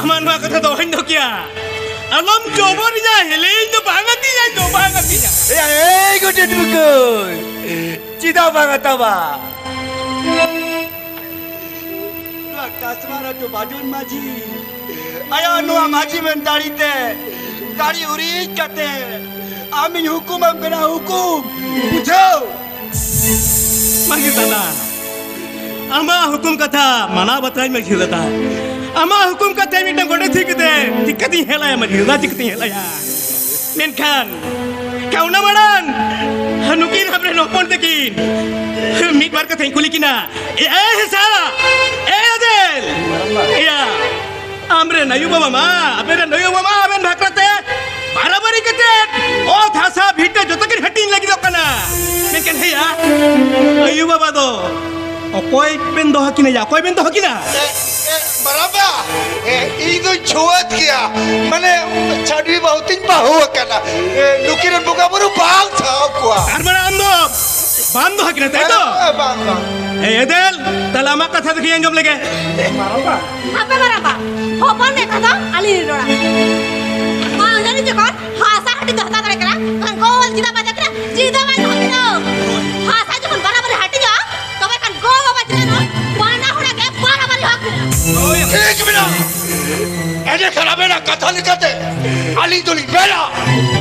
ᱟᱢᱟᱜ ᱱᱚᱣᱟ ᱠᱟᱛᱷᱟ ᱫᱚ ᱚᱦᱚᱧ ᱫᱚᱦᱚ ᱠᱮᱭᱟ᱾ ᱟᱞᱚᱢ ᱡᱚᱵᱚᱨᱤᱧᱟ, ᱦᱮᱞᱮ, ᱤᱧ ᱫᱚ ᱵᱟᱝ ᱟᱹᱛᱤᱧᱟ, ᱤᱧ ᱫᱚ ᱵᱟᱝ ᱟᱹᱛᱤᱧᱟ᱾ ᱮᱭᱟ, ᱮᱭ ᱜᱚᱰᱮᱛ ᱵᱩᱠᱟᱹᱭ, ᱪᱮᱫᱟᱜ ᱵᱟᱝ ᱟᱛᱟᱣᱟ? ᱱᱚᱣᱟ ᱠᱟᱥᱢᱟᱨ ᱟᱹᱛᱩ ᱵᱟᱡᱚᱱ ᱢᱟᱹᱡᱷᱤ, ᱟᱭᱟᱜ ᱱᱚᱣᱟ ᱢᱟᱹᱡᱷᱤ ᱢᱮᱱ ᱫᱟᱲᱮ ᱛᱮ, ᱫᱟᱲᱮ ᱩᱨᱤᱡ ᱠᱟᱛᱮ ᱟᱢᱤᱧ ᱦᱩᱠᱩᱢᱟᱢ ᱠᱟᱱᱟ, ᱦᱩᱠᱩᱢ, ᱵᱩᱡᱷᱟᱹᱣ? ᱢᱟᱹᱡᱷᱤ ᱫᱟᱫᱟ, ᱟᱢᱟᱜ ᱦᱩᱠᱩᱢ ᱠᱟᱛᱷᱟ ᱢᱟᱱᱟᱣ ᱵᱟᱛᱟᱣᱤᱧ ᱢᱟᱹᱡᱷᱤ ᱫᱟᱫᱟ᱾ ᱟᱢᱟᱜ ᱦᱩᱠᱩᱢ ᱠᱟᱛᱷᱟ ᱢᱤᱫᱴᱟᱝ ᱜᱚᱰᱮᱛ ᱦᱩᱭ ᱠᱟᱛᱮ ᱪᱤᱠᱟᱹᱛᱤᱧ ᱦᱮᱞᱟᱭᱟ ᱢᱟᱹᱡᱷᱤ ᱫᱟᱫᱟ, ᱪᱤᱠᱟᱹᱛᱤᱧ ᱦᱮᱞᱟᱭᱟ? ᱢᱮᱱᱠᱷᱟᱱ ᱠᱟᱣᱱᱟ ᱢᱟᱲᱟᱝ ᱱᱩᱠᱤᱱ ᱟᱢᱨᱮᱱ ᱦᱚᱯᱚᱱ ᱛᱟᱹᱠᱤᱱ ᱢᱤᱫ ᱵᱟᱨ ᱠᱟᱛᱷᱟᱧ ᱠᱩᱞᱤ ᱠᱤᱱᱟ᱾ ᱮ, ᱮ ᱦᱮᱸᱥᱟ, ᱮ ᱟᱫᱮᱞ, ᱮᱭᱟ, ᱟᱢᱨᱮᱱ ᱟᱭᱳ ᱵᱟᱵᱟ ᱢᱟ, ᱟᱵᱮᱱ ᱨᱮᱱ ᱟᱭᱳ ᱵᱟᱵᱟ ᱢᱟ ᱟᱵᱮᱱ ᱵᱷᱟᱠᱨᱟ ᱛᱮ ᱵᱟᱨᱟᱵᱟᱨᱤ ᱠᱟᱛᱮ ᱚᱛ ᱦᱟᱥᱟ ᱵᱷᱤᱴᱟᱹ ᱡᱚᱛᱚ ᱠᱤᱱ ᱦᱟᱹᱴᱤᱧ ᱞᱟᱹᱜᱤᱫᱚᱜ ᱠᱟᱱᱟ᱾ ᱢᱮᱱᱠᱷᱟᱱ ᱦᱮᱭᱟ, ᱟᱭᱳ ᱵᱟᱵᱟ ᱫᱚ ᱚᱠᱚᱭ ᱵᱮᱱ ᱫᱚᱦᱚ ᱠᱤᱱᱟ ᱭᱟ? ᱚᱠᱚᱭ ᱵᱮᱱ ᱫᱚᱦᱚ ᱠᱤᱱᱟ? ᱮ, ᱮ, ᱢᱟᱨᱟᱝᱵᱟ, ᱮ, ᱤᱧ ᱫᱚᱧ ᱪᱷᱩᱣᱟᱹᱛ ᱜᱮᱭᱟ, ᱢᱟᱱᱮ ᱪᱷᱟᱹᱰᱣᱤ ᱵᱟᱹᱦᱩ ᱛᱤᱧ ᱵᱟᱹᱦᱩ ᱟᱠᱟᱱᱟ᱾ ᱮ, ᱱᱩᱠᱤᱱ ᱨᱮᱱ ᱵᱚᱸᱜᱟ ᱵᱩᱨᱩ ᱵᱟᱝ ᱥᱟᱦᱟᱣ ᱠᱚᱣᱟ᱾ ᱟᱨ ᱢᱟᱱᱮ ᱟᱢ ᱫᱚ ᱵᱟᱢ ᱫᱚᱦᱚ ᱠᱤᱱᱟ, ᱛᱟᱭ ᱛᱚ? ᱮ, ᱵᱟᱝ, ᱵᱟᱝ᱾ ᱮ, ᱮᱫᱮᱞ, ᱛᱟᱦᱞᱮ ᱟᱢᱟᱜ ᱠᱟᱛᱷᱟ ᱫᱚ ᱠᱤ ᱟᱸᱡᱚᱢ ᱞᱮᱜᱮ? ᱢᱟᱨᱟᱝᱵᱟ᱾ ᱦᱟᱯᱮ ᱢᱟᱨᱟᱝᱵᱟ, ᱦᱚᱯᱚᱱ ᱢᱮ ᱠᱟᱛᱷᱟ ᱟᱹᱞᱤᱧ ᱞᱤᱧ ᱨᱚᱲᱟ᱾ ᱵᱟᱝ ᱡᱟᱹᱱᱤᱡ ᱡᱚᱠᱷᱚᱱ ᱦᱟᱥᱟ ᱦᱟᱹᱴᱤᱧ ᱫᱚ ᱦᱟᱛᱟᱣ ᱫᱟᱲᱮ ᱠᱟᱱᱟ, ᱛᱚᱠᱷᱚᱱ ᱜᱚ ᱵᱟᱵᱟ ᱪᱮᱫᱟᱜ ᱵᱟᱭ ᱫᱚᱦᱚ ᱠᱤᱱᱟ? ᱪᱮᱫᱟᱜ ᱵᱟᱭ ᱫᱚᱦᱚ ᱠᱤᱱᱟ? ᱦᱟᱥᱟ ᱡᱚᱠᱷᱚᱱ ᱵᱟᱨᱟᱵᱟᱨᱤ ᱦᱟᱹᱴᱤᱧᱚᱜᱼᱟ, ᱛᱚᱵᱮ ᱠᱷᱟᱱ ᱜᱚ ᱵᱟᱵᱟ ᱪᱮᱫᱟᱜ ᱱᱚᱣᱟ ᱵᱟᱱᱟ ᱦᱚᱲᱟᱜ ᱜᱮ ᱵᱟᱨᱟᱵᱟᱨᱤ ᱦᱚᱠ ᱢᱮᱱᱟᱜᱼᱟ᱾ ᱴᱷᱤᱠ ᱢᱮᱱᱟᱜᱼᱟ᱾ ᱮᱸᱰᱮᱠᱷᱟᱱ ᱟᱵᱮᱱᱟᱜ ᱠᱟᱛᱷᱟ ᱞᱮᱠᱟᱛᱮ ᱟᱹᱞᱤᱧ ᱫᱚᱞᱤᱧ ᱢᱮᱱᱟ,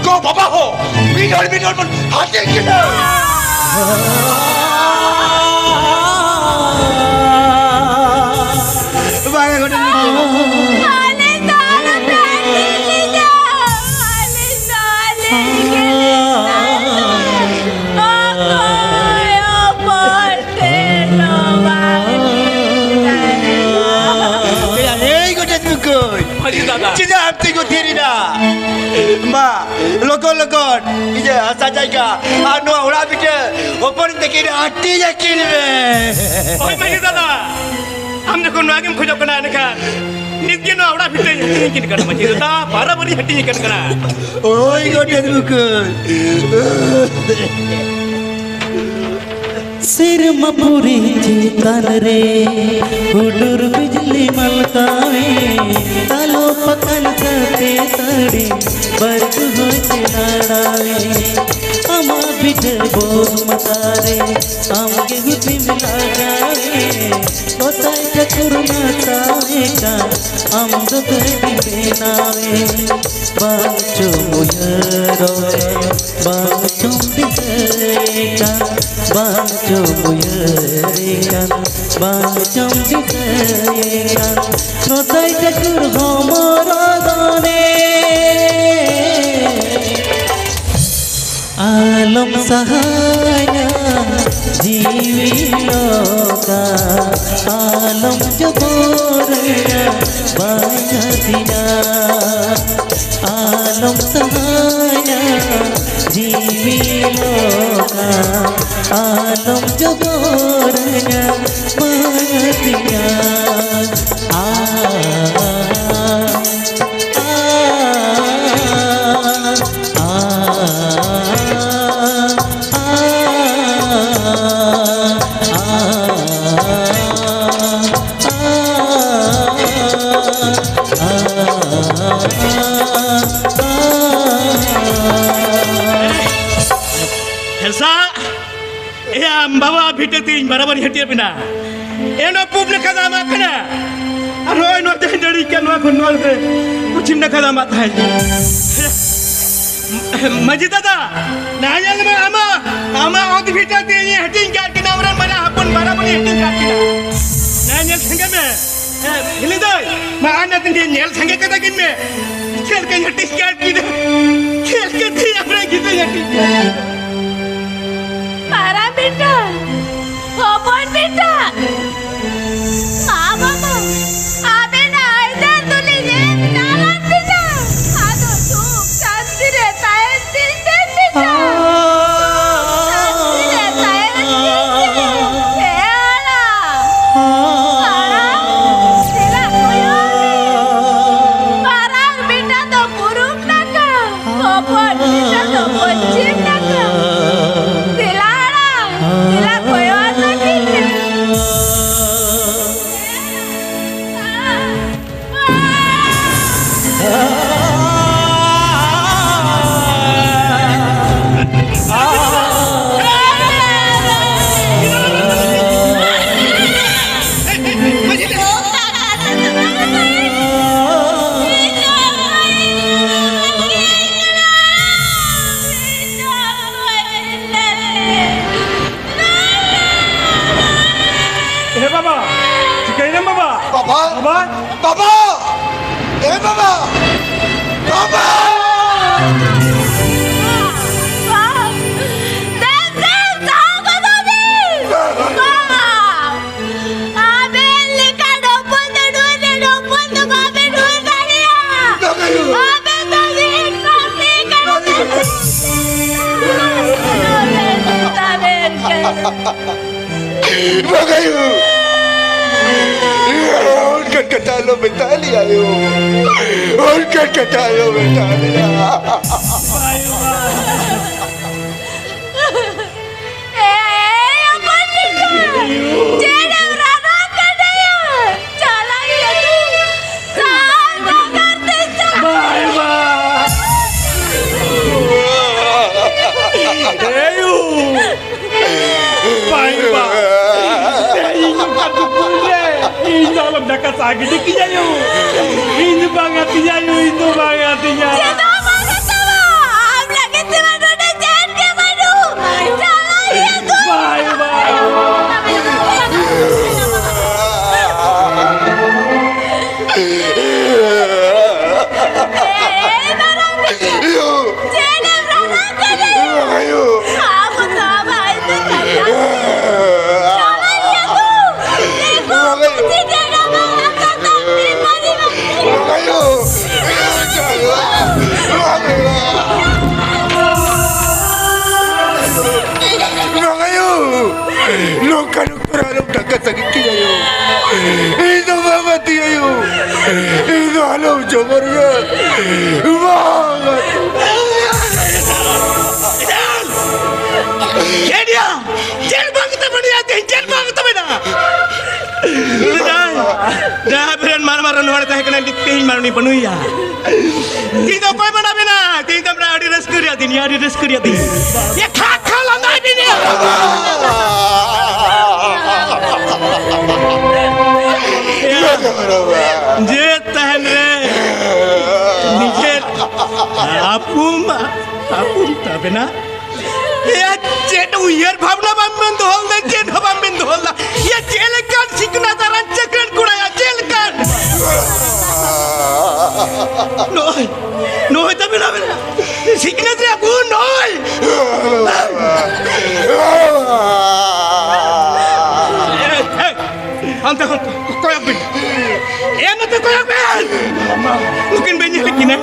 ᱜᱚ ᱵᱟᱵᱟ ᱦᱚᱸ ᱢᱤᱫ ᱦᱚᱲ ᱢᱤᱫ ᱦᱚᱲ ᱵᱚᱱ ᱦᱟᱹᱴᱤᱧ ᱠᱤᱱᱟ᱾ ᱵᱟᱝ ᱮ ᱜᱷᱚᱴᱚᱱ ᱵᱤᱴᱤ᱾ ᱟᱞᱮ ᱫᱚ ᱟᱞᱚᱯᱮ ᱦᱟᱹᱴᱤᱧ ᱞᱮᱫᱟ᱾ ᱟᱞᱮ ᱫᱚ ᱟᱞᱮ ᱜᱮᱞᱮ ᱛᱟᱦᱮᱱᱟ᱾ ᱚᱠᱚᱭ ᱦᱚᱯᱚᱱ ᱛᱮ ᱱᱚᱣᱟ ᱦᱟᱹᱴᱤᱧ ᱫᱟᱲᱮᱭᱟᱜᱼᱟ? ᱮᱭᱟ, ᱮᱭ ᱜᱚᱰᱮᱛ ᱵᱩᱠᱟᱹᱭ, ᱢᱟᱹᱡᱷᱤ ᱫᱟᱫᱟ᱾ ᱪᱮᱫᱟᱜ ᱮᱢ ᱛᱤᱸᱜᱩ ᱛᱷᱤᱨ ᱮᱱᱟ? ᱢᱟ, ᱞᱚᱜᱚᱱ ᱞᱚᱜᱚᱱ ᱤᱧᱟᱹᱜ ᱦᱟᱥᱟ ᱡᱟᱭᱜᱟ ᱟᱨ ᱱᱚᱣᱟ ᱚᱲᱟᱜ ᱵᱷᱤᱴᱟᱹ ᱦᱚᱯᱚᱱ ᱛᱟᱹᱠᱤᱱ ᱦᱟᱹᱴᱤᱧ ᱟᱹᱠᱤᱱ ᱢᱮ᱾ ᱦᱳᱭ ᱢᱟᱹᱡᱷᱤ ᱫᱟᱫᱟ, ᱟᱢ ᱡᱚᱠᱷᱚᱱ ᱱᱚᱣᱟ ᱜᱮᱢ ᱠᱷᱚᱡᱚᱜ ᱠᱟᱱᱟ, ᱮᱱᱠᱷᱟᱱ ᱱᱤᱛ ᱜᱮ ᱱᱚᱣᱟ ᱚᱲᱟᱜ ᱵᱷᱤᱴᱟᱹᱧ ᱦᱟᱹᱴᱤᱧ ᱟᱹᱠᱤᱱ ᱠᱟᱱᱟ ᱢᱟᱹᱡᱷᱤ ᱫᱟᱫᱟ, ᱵᱟᱨᱟᱵᱟᱨᱤᱧ ᱦᱟᱹᱴᱤᱧ ᱟᱹᱠᱤᱱ ᱠᱟᱱᱟ᱾ ᱳᱭ ᱜᱚᱰᱮᱛ ᱵᱩᱠᱟᱹ᱾ ᱥᱮᱨᱢᱟ ᱯᱩᱨᱤ ᱪᱮᱛᱟᱱ ᱨᱮ ᱦᱩᱰᱩᱨ ᱵᱤᱡᱽᱞᱤ ᱢᱟᱞᱠᱟᱣᱮ, ᱛᱟᱞᱚ ᱯᱟᱠᱟᱱ ᱠᱟᱛᱮ ᱛᱟᱹᱲᱤ ᱵᱟᱹᱨᱰᱩ ᱦᱚᱭ ᱛᱮ ᱞᱟᱲᱟᱣᱮ᱾ ᱟᱢᱟᱜ ᱵᱤᱴᱟᱹ ᱵᱚᱱ ᱢᱟᱛᱟᱨᱮ ᱟᱢ ᱜᱮ ᱦᱩᱫᱤᱢ ᱞᱟᱜᱟᱣᱮ, ᱜᱚᱴᱟᱭ ᱪᱟᱠᱩᱨ ᱢᱟᱛᱟᱣᱮ ᱠᱟᱱ ᱟᱢ ᱫᱚ ᱫᱟᱹᱭ ᱵᱮᱱᱟᱣᱮ᱾ ᱵᱟᱝ ᱪᱚᱢ ᱩᱭᱦᱟᱹᱨᱚᱜ, ᱵᱟᱝ ᱪᱚᱢ ᱫᱤᱥᱟᱹᱭᱮ ᱠᱟᱱ, ᱵᱟᱝ ᱪᱚᱢ ᱩᱭᱦᱟᱹᱨᱮ ᱠᱟᱱ, ᱵᱟᱝ ᱪᱚᱢ ᱫᱤᱥᱟᱹᱭᱮ ᱠᱟᱱ, ᱱᱚᱛᱟᱭ ᱪᱟᱹᱠᱩᱨ ᱦᱚᱢᱚᱨ ᱫᱚᱱᱮ᱾ ᱟᱞᱚᱢ ᱥᱟᱦᱟᱧᱟ ᱡᱤᱣᱤ ᱞᱚᱠᱟ, ᱟᱞᱚᱢ ᱡᱚᱵᱚᱨᱟᱹᱧᱟ ᱵᱟᱧᱦᱟᱹᱛᱤᱧᱟ᱾ ᱟᱞᱚᱢ ᱥᱟᱦᱟᱧᱟ ᱡᱤᱣᱤ ᱞᱚᱠᱟ, ᱟᱞᱚᱢ ᱡᱚᱵᱚᱨᱟᱹᱧᱟ ᱵᱟᱧᱦᱟᱹᱛᱤᱧᱟ᱾ ᱟ, ᱟ, ᱟ, ᱟ, ᱟ, ᱟ, ᱟ᱾ ᱦᱮᱸᱥᱟ, ᱮᱭᱟ ᱟᱢ ᱵᱟᱵᱟ ᱵᱷᱤᱴᱟᱹ ᱛᱤᱧ ᱵᱟᱨᱟᱵᱟᱨᱤ ᱦᱟᱹᱴᱤᱭᱟᱹ ᱵᱮᱱᱟ᱾ ᱮᱱ ᱯᱩᱵ ᱱᱟᱠᱷᱟ ᱫᱚ ᱟᱢᱟᱜ ᱠᱟᱱᱟ᱾ ᱟᱨ ᱱᱚᱜᱼᱚᱭ ᱱᱚᱣᱟ ᱡᱟᱦᱟᱸ ᱡᱟᱹᱲᱤ ᱠᱟᱱ ᱱᱚᱣᱟ ᱠᱷᱚᱱ ᱱᱚᱣᱟ ᱨᱮ ᱯᱚᱪᱷᱤᱢ ᱱᱟᱠᱷᱟ ᱫᱚ ᱟᱢᱟᱜ ᱛᱟᱦᱮᱸ᱾ ᱢᱟᱹᱡᱷᱤ ᱫᱟᱫᱟ, ᱱᱟ ᱧᱮᱞ ᱢᱮ, ᱟᱢᱟᱜ, ᱟᱢᱟᱜ ᱚᱛ ᱵᱷᱤᱴᱟᱹ ᱛᱮ ᱤᱧ ᱦᱟᱹᱴᱤᱧ ᱠᱟᱜ ᱠᱤᱱᱟ, ᱟᱢᱨᱮᱱ ᱢᱟᱱᱟ ᱦᱚᱯᱚᱱ ᱵᱟᱨᱟᱵᱟᱨᱤ ᱦᱟᱹᱴᱤᱧ ᱠᱟᱜ ᱠᱤᱱᱟ᱾ ᱱᱟ ᱧᱮᱞ ᱥᱟᱸᱜᱮ ᱢᱮ᱾ ᱦᱮᱸ, ᱦᱤᱞᱤ ᱫᱟᱹᱭ, ᱢᱟ ᱟᱨ ᱱᱟᱛᱮ ᱧᱮᱞ ᱥᱟᱸᱜᱮ ᱠᱟᱛᱟ ᱠᱤᱱ ᱢᱮ᱾ ᱪᱮᱫ ᱞᱮᱠᱟᱧ ᱦᱟᱹᱴᱤᱧ ᱠᱟᱜ ᱠᱤᱱᱟ? ᱪᱮᱫ ᱞᱮᱠᱟᱛᱮ ᱟᱢᱨᱮᱱ ᱜᱤᱫᱽᱨᱟᱹᱧ ᱦᱟᱹᱴᱤᱧ ᱠᱟᱜ ᱠᱤᱱᱟ? ᱢᱟᱨᱟᱝ ᱵᱮᱴᱟ, ᱦᱚᱯᱚᱱ ᱵᱮᱴᱟ, ᱢᱟ ᱵᱟᱵᱟ, ᱟᱵᱮᱱᱟᱜ ᱟᱹᱭᱫᱟᱹᱨ ᱫᱚᱞᱤᱧ ᱮᱢ ᱵᱟᱵᱟ! ᱮ ᱵᱟᱵᱟ! ᱵᱟᱵᱟ! ᱫᱮᱵ ᱫᱮᱵ, ᱥᱟᱦᱟ ᱠᱚᱫᱚ ᱵᱤᱱ! ᱵᱟᱵᱟ! ᱟᱵᱮᱱ ᱞᱮᱠᱟ ᱰᱚᱵᱚᱞ ᱫᱚ ᱰᱩᱵᱚᱞ ᱫᱚ ᱵᱟᱵᱮᱱ ᱰᱩᱵᱚᱞ ᱫᱟᱲᱮᱭᱟᱜᱼᱟ᱾ ᱵᱟᱵᱟ ᱭᱳ! ᱟᱵᱮᱱ ᱫᱚ ᱢᱤᱫ ᱯᱟᱹᱯᱤ ᱠᱟᱱᱟ ᱵᱮᱱ᱾ ᱵᱟᱵᱟ ᱭᱳ! ᱚᱱᱠᱟᱱ ᱠᱟᱛᱷᱟ ᱟᱞᱚ ᱢᱮᱛᱟ ᱞᱮᱭᱟ ᱭᱳ᱾ ᱚᱱᱠᱟᱱ ᱠᱟᱛᱷᱟ ᱟᱞᱚ ᱢᱮᱛᱟ ᱞᱮᱭᱟ᱾ ᱮᱭ, ᱚᱠᱚᱭ ᱴᱷᱮᱱ? ᱪᱮᱫ ᱮᱢ ᱨᱟᱨᱟᱜ ᱠᱟᱱᱟᱭᱟ? ᱪᱟᱞᱟᱜ ᱜᱮᱭᱟ ᱛᱚ᱾ ᱥᱟᱦᱟᱨ ᱱᱟᱜᱟᱨ ᱛᱮ ᱪᱟᱞᱟᱜ ᱵᱟᱭ ᱵᱟ᱾ ᱮᱭᱩ᱾ ᱵᱟᱭ ᱵᱟ᱾ ᱤᱧ ᱱᱚᱝᱠᱟ ᱫᱩᱠ ᱨᱮ, ᱤᱧ ᱫᱚ ᱟᱞᱚᱢ ᱰᱟᱠᱟ ᱥᱟ ᱜᱤᱰᱤ ᱠᱤᱧᱟ ᱭᱩ᱾ ᱤᱧ ᱫᱚ ᱵᱟᱝ ᱟᱹᱛᱤᱧᱟ ᱭᱩ, ᱤᱧ ᱫᱚ ᱵᱟᱝ ᱟᱹᱛᱤᱧᱟ᱾ ᱪᱮᱫ ᱦᱚᱸ ᱵᱟᱝ ᱦᱟᱛᱟᱣᱟ᱾ ᱟᱢ ᱞᱟᱹᱜᱤᱫ ᱛᱮᱢᱟ ᱱᱚᱰᱮ ᱪᱮᱫ ᱜᱮ ᱵᱟᱹᱱᱩᱜ᱾ ᱪᱟᱞᱟᱜ ᱜᱮᱭᱟ ᱠᱚ᱾ ᱵᱟᱭ ᱵᱟ᱾ ᱮᱭ ᱢᱟᱨᱟᱝ ᱢᱤᱥᱤ᱾ ᱪᱮᱫ ᱮᱢ ᱨᱟᱨᱟᱜ ᱠᱟᱱᱟ? ᱟᱵᱚ ᱫᱚ ᱵᱟᱭ ᱫᱚ ᱪᱟᱞᱟᱜ ᱜᱮᱭᱟ ᱠᱚ᱾ ᱫᱤᱠᱩ ᱪᱤᱠᱟᱹ ᱜᱮ ᱵᱟᱝ ᱟᱠᱟᱫᱟ᱾ ᱵᱤᱯᱚᱫ ᱨᱮ ᱵᱟᱝ ᱵᱟᱝ ᱟᱭᱳ! ᱵᱟᱝ ᱟᱭᱳ! ᱱᱚᱝᱠᱟ ᱱᱚᱝᱠᱟ ᱟᱞᱚᱢ ᱰᱟᱠᱟ ᱥᱟᱹᱜᱤᱫ ᱠᱤᱧᱟ ᱭᱳ᱾ ᱤᱧ ᱫᱚ ᱵᱟᱝ ᱟᱹᱛᱤᱧᱟ ᱭᱳ᱾ ᱤᱧ ᱫᱚ ᱟᱞᱚᱢ ᱡᱚᱵᱚᱨᱤᱧᱟ᱾ ᱵᱟᱝ ᱟᱹᱛᱤᱧᱟ᱾ ᱪᱮᱫ ᱭᱟ? ᱪᱮᱫ ᱵᱟᱝ ᱛᱟᱵᱚᱱ ᱭᱟ? ᱛᱮᱦᱮᱧ ᱪᱮᱫ ᱵᱟᱝ ᱛᱟᱵᱚᱱᱟ? ᱡᱟᱦᱟᱸᱭ, ᱡᱟᱦᱟᱸᱭ ᱟᱵᱚᱨᱮᱱ ᱢᱟᱨᱟᱝ ᱢᱟᱨᱟᱝ ᱦᱚᱲ ᱛᱟᱦᱮᱸ ᱠᱟᱱᱟ, ᱛᱮᱦᱮᱧ ᱢᱟ ᱩᱱᱤ ᱵᱟᱹᱱᱩᱭᱟ᱾ ᱛᱮᱦᱮᱧ ᱫᱚ ᱚᱠᱚᱭ ᱢᱮᱱᱟ ᱵᱮᱱᱟ? ᱛᱮᱦᱮᱧ ᱫᱚ ᱟᱹᱰᱤ ᱨᱟᱹᱥᱠᱟᱹ ᱨᱮᱭᱟᱜ ᱫᱤᱱ, ᱟᱹᱰᱤ ᱨᱟᱹᱥᱠᱟᱹ ᱨᱮᱭᱟᱜ ᱫᱤᱱ᱾ ᱮ ᱠᱷᱟ ᱠᱷᱟ ᱞᱟᱸᱫᱟᱭ ᱵᱤᱱ ᱭᱟ᱾ ᱡᱮ ᱛᱟᱦᱮᱱ ᱨᱮ ᱱᱤᱡᱮᱨ ᱟᱹᱯᱩᱢ, ᱟᱹᱯᱩᱢ ᱛᱟᱵᱮᱱᱟ᱾ ᱮᱭᱟ, ᱪᱮᱫ ᱩᱭᱦᱟᱹᱨ ᱵᱷᱟᱵᱽᱱᱟ ᱵᱟᱢ ᱢᱮᱱ ᱫᱚᱦᱚ ᱞᱮᱫᱟ, ᱪᱮᱫ ᱦᱚᱸ ᱵᱟᱢ ᱢᱮᱱ ᱫᱚᱦᱚ ᱞᱮᱫᱟ᱾ ᱮᱭᱟ, ᱪᱮᱫ ᱞᱮᱠᱟᱱ ᱥᱤᱠᱷᱱᱟᱹᱛ ᱟᱨᱟᱱ ᱪᱟᱹᱠᱨᱟᱹᱱ ᱠᱚᱲᱟᱭᱟ, ᱪᱮᱫ ᱞᱮᱠᱟᱱ? ᱱᱚᱜᱼᱚᱭ, ᱱᱚᱜᱼᱚᱭ ᱛᱟᱵᱮᱱ ᱟᱵᱮᱱᱟᱜ ᱥᱤᱠᱷᱱᱟᱹᱛ ᱨᱮᱭᱟᱜ ᱜᱩᱱ ᱱᱚᱜᱼᱚᱭ᱾ ᱮᱭ, ᱮᱭ, ᱦᱟᱱᱛᱮ ᱠᱷᱚᱱ ᱠᱚᱭᱚᱜ ᱵᱤᱱ᱾ ᱮ, ᱱᱚᱛᱮ ᱠᱚᱭᱚᱜ ᱵᱤᱱ᱾ ᱱᱩᱠᱤᱱ ᱵᱮᱱ ᱧᱮᱞ ᱠᱤᱱᱟ?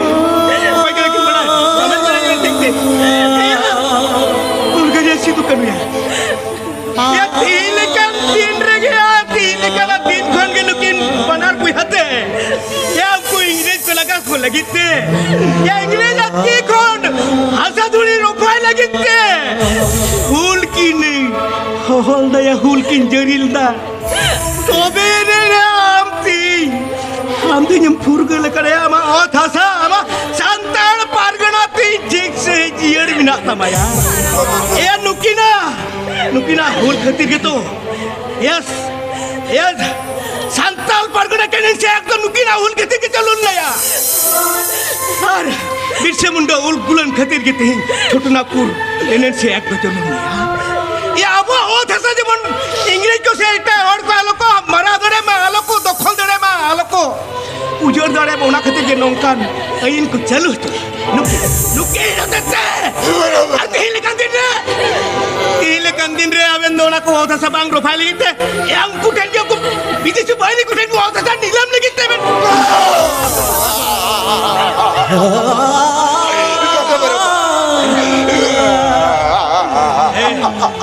ᱚᱠᱚᱭ ᱠᱟᱱᱟ ᱠᱤᱱ ᱵᱟᱲᱟᱭ? ᱵᱟᱵᱮᱱ ᱵᱟᱲᱟᱭ ᱠᱟᱱᱟ ᱴᱷᱤᱠ ᱴᱷᱤᱠ᱾ ᱩᱞᱜᱟᱹᱨᱤᱭᱟᱹ ᱥᱤᱫᱩ ᱠᱟᱹᱱᱩᱭᱟ᱾ ᱭᱟ, ᱛᱤᱦᱤᱧ ᱞᱮᱠᱟᱱ ᱫᱤᱱ ᱨᱮᱜᱮ, ᱭᱟ, ᱛᱤᱦᱤᱧ ᱞᱮᱠᱟᱱᱟᱜ ᱫᱤᱱ ᱠᱷᱚᱱ ᱜᱮ ᱱᱩᱠᱤᱱ ᱵᱟᱱᱟᱨ ᱵᱚᱭᱦᱟ ᱛᱮ, ᱭᱟ, ᱩᱱᱠᱩ ᱤᱝᱨᱮᱡᱽ ᱠᱚ ᱞᱟᱜᱟ ᱠᱚ ᱞᱟᱹᱜᱤᱫ ᱛᱮ, ᱭᱟ, ᱤᱝᱨᱮᱡᱽ ᱟᱜ ᱛᱤ ᱠᱷᱚᱱ ᱦᱟᱥᱟ ᱫᱷᱩᱲᱤ ᱨᱚᱯᱷᱟᱭ ᱞᱟᱹᱜᱤᱫ ᱛᱮ ᱦᱩᱞ ᱠᱤᱱ ᱦᱚᱦᱚ ᱞᱮᱫᱟ, ᱭᱟ, ᱦᱩᱞ ᱠᱤᱱ ᱡᱟᱹᱨᱤ ᱞᱮᱫᱟ᱾ ᱛᱚᱵᱮ ᱨᱮ ᱟᱢ ᱛᱤᱧ, ᱟᱢ ᱛᱤᱧ ᱮᱢ ᱯᱷᱩᱨᱜᱟᱹᱞ ᱟᱠᱟᱫᱟ, ᱟᱢᱟᱜ ᱚᱛ ᱦᱟᱥᱟ, ᱟᱢᱟᱜ ᱥᱟᱱᱛᱟᱲ ᱯᱟᱨᱜᱟᱱᱟ ᱛᱤᱧ ᱴᱷᱤᱠ ᱥᱟᱺᱦᱤᱡ ᱡᱤᱭᱟᱹᱲ ᱢᱮᱱᱟᱜ ᱛᱟᱢᱟ, ᱭᱟ᱾ ᱮ, ᱱᱩᱠᱤᱱᱟᱜ, ᱱᱩᱠᱤᱱᱟᱜ ᱦᱩᱞ ᱠᱷᱟᱹᱛᱤᱨ ᱜᱮᱛᱚ, ᱭᱮᱥ, ᱭᱮᱥ, ᱥᱟᱱᱛᱟᱲ ᱯᱟᱨᱜᱟᱱᱟ ᱴᱮᱱᱰᱮᱱᱥᱤ ᱮᱠ ᱫᱚ ᱱᱩᱠᱤᱱᱟᱜ ᱦᱩᱞ ᱠᱷᱟᱹᱛᱤᱨ ᱜᱮ ᱪᱟᱹᱞᱩ ᱞᱮᱱᱟ, ᱭᱟ᱾ ᱟᱨ ᱵᱤᱨᱥᱟ ᱢᱩᱱᱰᱟ ᱩᱞᱜᱩᱞᱟᱱ ᱠᱷᱟᱹᱛᱤᱨ ᱜᱮ ᱛᱮᱦᱮᱧ ᱪᱷᱳᱴᱩ ᱱᱟᱜᱽᱯᱩᱨ ᱴᱮᱱᱰᱮᱱᱥᱤ ᱮᱠ ᱫᱚ ᱪᱟᱹᱞᱩ ᱞᱮᱱᱟ, ᱭᱟ᱾ ᱭᱟ, ᱟᱵᱚᱣᱟᱜ ᱚᱛ ᱦᱟᱥᱟ ᱡᱮᱢᱚᱱ ᱤᱝᱨᱮᱡᱽ ᱠᱚ ᱥᱮ ᱮᱴᱟᱜ ᱦᱚᱲ ᱠᱚ ᱟᱞᱚ ᱠᱚ ᱢᱟᱨᱟᱣ ᱫᱟᱲᱮ ᱢᱟ, ᱟᱞᱚ ᱠᱚ ᱫᱚᱠᱷᱚᱞ ᱫᱟᱲᱮ ᱢᱟ, ᱟᱞᱚ ᱠᱚ ᱩᱡᱟᱹᱲ ᱫᱟᱲᱮ ᱢᱟ, ᱚᱱᱟ ᱠᱷᱟᱹᱛᱤᱨ ᱜᱮ ᱱᱚᱝᱠᱟᱱ ᱟᱹᱭᱤᱱ ᱠᱚ ᱪᱟᱹᱞᱩ ᱦᱚᱪᱚ ᱱᱩᱠᱤᱱ, ᱱᱩᱠᱤᱱ ᱦᱚᱛᱮᱛᱮ᱾ ᱟᱨ ᱛᱮᱦᱮᱧ ᱞᱮᱠᱟᱱ ᱫᱤᱱ ᱨᱮ, ᱛᱮᱦᱮᱧ ᱞᱮᱠᱟᱱ ᱫᱤᱱ ᱨᱮ ᱟᱵᱮᱱ ᱫᱚ ᱚᱱᱟ ᱠᱚ ᱚᱛ ᱦᱟᱥᱟ ᱵᱟᱝ ᱨᱚᱯᱷᱟᱭ ᱞᱟᱹᱜᱤᱫ ᱛᱮ, ᱮ, ᱩᱱᱠᱩ ᱴᱷᱮᱱ ᱜᱮ, ᱩᱱᱠᱩ ᱵᱤᱫᱮᱥᱤ ᱵᱟᱹᱭᱨᱤ ᱠᱚ ᱴᱷᱮᱱ ᱜᱮ ᱚᱛ ᱦᱟᱥᱟ ᱱᱤᱞᱟᱢ ᱞᱟᱹᱜᱤᱫ ᱛᱮ ᱵᱮᱱ᱾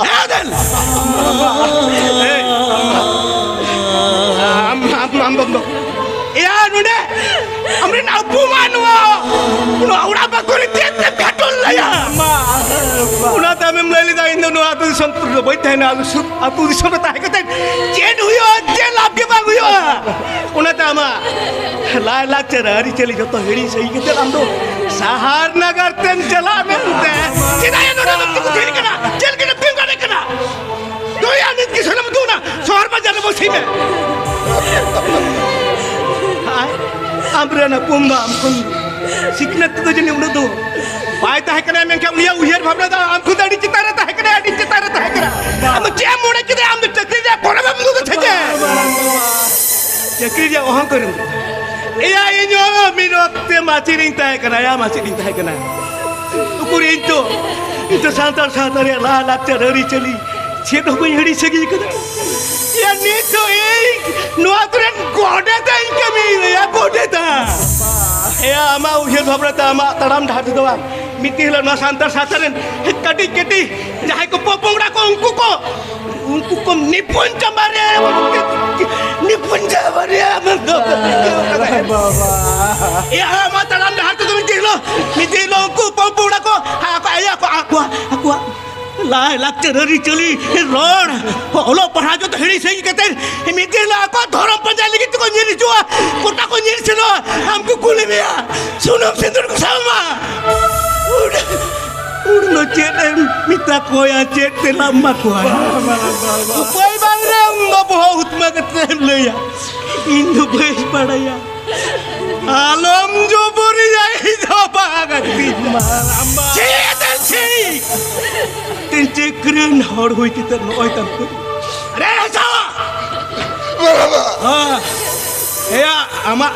ᱮ, ᱫᱮᱱ᱾ ᱮ, ᱟᱢ, ᱟᱢ, ᱟᱢ, ᱟᱢ, ᱟᱢ, ᱮᱭᱟ, ᱱᱚᱰᱮ ᱟᱢᱨᱮᱱ ᱟᱹᱵᱩ ᱢᱟ ᱱᱚᱣᱟ, ᱱᱚᱣᱟ ᱚᱲᱟᱜ ᱵᱟᱠᱷᱳᱞ ᱨᱮ ᱪᱮᱫ ᱛᱮᱢ ᱠᱷᱟᱴᱚᱞ ᱞᱮᱭᱟ? ᱚᱱᱟᱛᱮ ᱟᱢᱮᱢ ᱞᱟᱹᱭ ᱞᱮᱫᱟ, "ᱤᱧ ᱫᱚ ᱱᱚᱣᱟ ᱟᱹᱛᱩ ᱫᱤᱥᱚᱢ ᱫᱚ ᱵᱟᱹᱧ ᱛᱟᱦᱮᱱᱟ, ᱟᱹᱛᱩ ᱥᱩᱨ, ᱟᱹᱛᱩ ᱫᱤᱥᱚᱢ ᱨᱮ ᱛᱟᱦᱮᱸ ᱠᱟᱛᱮ ᱪᱮᱫ ᱦᱩᱭᱩᱜᱼᱟ, ᱪᱮᱫ ᱞᱟᱵᱷ ᱜᱮ ᱵᱟᱝ ᱦᱩᱭᱩᱜᱼᱟ?" ᱚᱱᱟᱛᱮ ᱟᱢᱟᱜ ᱞᱟᱭᱼᱞᱟᱠᱪᱟᱨ ᱟᱹᱨᱤᱪᱟᱹᱞᱤ ᱡᱚᱛᱚ ᱦᱤᱲᱤᱧ ᱥᱟᱹᱦᱤ ᱠᱟᱛᱮ ᱟᱢ ᱫᱚ ᱥᱟᱦᱟᱨ ᱱᱟᱜᱟᱨ ᱛᱮᱢ ᱪᱟᱞᱟᱜ ᱢᱮᱱᱛᱮ᱾ ᱪᱮᱫᱟᱜ ᱭᱟ ᱱᱚᱰᱮ ᱫᱚ ᱛᱤᱸᱜᱩ ᱛᱷᱤᱨ ᱠᱟᱱᱟ? ᱪᱮᱫ ᱞᱟᱹᱜᱤᱫ ᱮᱢ ᱛᱤᱸᱜᱩ ᱠᱟᱱᱟ? ᱫᱩᱭᱟ ᱱᱤᱛ ᱠᱤ ᱥᱟᱱᱟᱢ ᱫᱩᱱᱟ ᱥᱚᱦᱚᱨ ᱵᱟᱡᱟᱨ ᱨᱮ ᱵᱚᱥᱮ ᱢᱮ᱾ ᱟᱢ ᱨᱮᱱ ᱦᱚᱯᱚᱱ ᱫᱚ ᱟᱢ ᱠᱷᱚᱱ ᱥᱤᱠᱷᱱᱟᱹᱛ ᱛᱮᱫᱚ ᱡᱟᱹᱱᱤᱡ ᱩᱱᱟᱹᱜ ᱫᱚ ᱵᱟᱭ ᱛᱟᱦᱮᱸ ᱠᱟᱱᱟ, ᱢᱮᱱᱠᱷᱟᱱ ᱩᱱᱤᱭᱟᱜ ᱩᱭᱦᱟᱹᱨ ᱵᱷᱟᱵᱽᱱᱟ ᱫᱚ ᱟᱢ ᱠᱷᱚᱱ ᱫᱚ ᱟᱹᱰᱤ ᱪᱮᱛᱟᱱ ᱨᱮ ᱛᱟᱦᱮᱸ ᱠᱟᱱᱟ, ᱟᱹᱰᱤ ᱪᱮᱛᱟᱱ ᱨᱮ ᱛᱟᱦᱮᱸ ᱠᱟᱱᱟ᱾ ᱟᱢ ᱫᱚ ᱪᱮᱫ ᱮᱢ ᱢᱚᱱᱮ ᱠᱮᱫᱟ? ᱟᱢ ᱫᱚ ᱪᱟᱹᱠᱨᱤ ᱨᱮᱭᱟᱜ ᱯᱚᱨᱚᱵᱽ ᱮᱢ ᱩᱫᱩᱜ ᱫᱟ ᱥᱮ ᱪᱮᱫ? ᱪᱟᱹᱠᱨᱤ ᱨᱮᱭᱟᱜ ᱚᱦᱚᱝᱠᱟᱨ ᱮᱢ ᱩᱫᱩᱜ ᱫᱟ᱾ ᱮᱭᱟ, ᱤᱧ ᱦᱚᱸ ᱢᱤᱫ ᱚᱠᱛᱮ ᱢᱟᱪᱮᱫ ᱤᱧ ᱛᱟᱦᱮᱸ ᱠᱟᱱᱟ᱾ ᱭᱟ, ᱢᱟᱪᱮᱫ ᱤᱧ ᱛᱟᱦᱮᱸ ᱠᱟᱱᱟ᱾ ᱩᱠᱩᱨ ᱤᱧ ᱫᱚ, ᱤᱧ ᱫᱚ ᱥᱟᱱᱛᱟᱲ ᱥᱟᱶᱛᱟ ᱨᱮᱭᱟᱜ ᱞᱟᱭ ᱞᱟᱠᱪᱟᱨ ᱟᱹᱨᱤᱪᱟᱹᱞᱤ ᱪᱮᱫ ᱦᱚᱸ ᱵᱟᱹᱧ ᱦᱤᱲᱤᱧ ᱥᱟᱹᱜᱤᱧ ᱠᱟᱫᱟ᱾ ᱭᱟ, ᱱᱤᱛ ᱫᱚ ᱤᱧ ᱱᱚᱣᱟ ᱟᱹᱛᱩ ᱨᱮᱱ ᱜᱚᱰᱮᱛ ᱤᱧ ᱠᱟᱹᱢᱤᱭᱮᱫᱟ᱾ ᱭᱟ, ᱜᱚᱰᱮᱛ᱾ ᱮᱭᱟ, ᱟᱢᱟᱜ ᱩᱭᱦᱟᱹᱨ ᱵᱷᱟᱵᱽᱱᱟ ᱛᱮ ᱟᱢᱟᱜ ᱛᱟᱲᱟᱢ ᱰᱟᱦᱟᱨ ᱛᱮᱫᱚ ᱵᱟᱝ᱾ ᱢᱤᱫ ᱫᱤᱱ ᱦᱤᱞᱳᱜ ᱱᱚᱣᱟ ᱥᱟᱱᱛᱟᱲ ᱥᱟᱶᱛᱟ ᱨᱮᱱ ᱠᱟᱹᱴᱤᱡ ᱠᱟᱹᱴᱤᱡ ᱡᱟᱦᱟᱸᱭ ᱠᱚ ᱯᱚᱯᱚᱝᱲᱟ ᱠᱚ, ᱩᱱᱠᱩ ᱠᱚ, ᱩᱱᱠᱩ ᱠᱚ ᱱᱤᱯᱩᱱ ᱪᱟᱵᱟ ᱨᱮᱭᱟ, ᱱᱤᱯᱩᱱ ᱪᱟᱵᱟ ᱨᱮᱭᱟ᱾ ᱵᱟᱵᱟ᱾ ᱮᱭᱟ, ᱟᱢᱟᱜ ᱛᱟᱲᱟᱢ ᱰᱟᱦᱟᱨ ᱛᱮᱫᱚ ᱢᱤᱫ ᱫᱤᱱ ᱦᱤᱞᱳᱜ, ᱢᱤᱫ ᱫᱤᱱ ᱦᱤᱞᱳᱜ ᱩᱱᱠᱩ ᱯᱚᱯᱚᱝᱲᱟ ᱠᱚ, ᱟᱠᱚ, ᱮᱭᱟ ᱠᱚ, ᱟᱠᱚᱣᱟᱜ, ᱟᱠᱚᱣᱟᱜ ᱞᱟᱭ ᱞᱟᱠᱪᱟᱨ ᱟᱹᱨᱤᱪᱟᱹᱞᱤ ᱨᱚᱲ, ᱚᱞᱚᱜ ᱯᱟᱲᱦᱟᱣ ᱡᱚᱛᱚ ᱦᱤᱲᱤᱧ ᱥᱟᱹᱜᱤᱧ ᱠᱟᱛᱮ ᱢᱤᱫ ᱫᱤᱱ ᱦᱤᱞᱳᱜ ᱟᱠᱚ ᱫᱷᱚᱨᱚᱢ ᱯᱟᱸᱡᱟ ᱞᱟᱹᱜᱤᱫ ᱛᱮᱠᱚ ᱧᱤᱨ ᱦᱤᱡᱩᱜᱼᱟ, ᱜᱚᱴᱟ ᱠᱚ ᱧᱤᱨ ᱥᱮᱱᱚᱜᱼᱟ᱾ ᱟᱢ ᱠᱚ ᱠᱩᱞᱤ ᱢᱮᱭᱟ, ᱥᱩᱱᱩᱢ ᱥᱤᱸᱫᱩᱨ ᱠᱚ ᱥᱟᱵ ᱢᱟ᱾ ᱩᱱ, ᱩᱱ ᱫᱚ ᱪᱮᱫ ᱮᱢ ᱢᱮᱛᱟ ᱠᱚᱣᱟ, ᱪᱮᱫ ᱛᱮᱞᱟᱢ ᱮᱢᱟ ᱠᱚᱣᱟ? ᱩᱯᱟᱹᱭ ᱵᱟᱝ ᱨᱮ ᱩᱱ ᱫᱚ ᱵᱚᱦᱚᱜ ᱦᱩᱛᱢᱟᱹ ᱠᱟᱛᱮ ᱮᱢ ᱞᱟᱹᱭᱟ, ᱤᱧ ᱫᱚ ᱵᱟᱹᱧ ᱵᱟᱲᱟᱭᱟ᱾ ᱟᱞᱚᱢ ᱡᱚᱵᱚᱨᱤᱭᱟ, ᱤᱧ ᱫᱚ ᱵᱟᱝ ᱟᱹᱛᱤᱧ ᱢᱟ᱾ ᱪᱮᱫ ᱮᱢ ᱪᱮᱫ? ᱛᱮᱱ ᱪᱟᱹᱠᱨᱤᱭᱟᱱ ᱦᱚᱲ ᱦᱩᱭ ᱠᱟᱛᱮ ᱱᱚᱜᱼᱚᱭ ᱛᱟᱢ ᱠᱚ᱾ ᱟᱨᱮ ᱦᱟᱥᱟ! ᱦᱮᱸ, ᱮᱭᱟ, ᱟᱢᱟᱜ,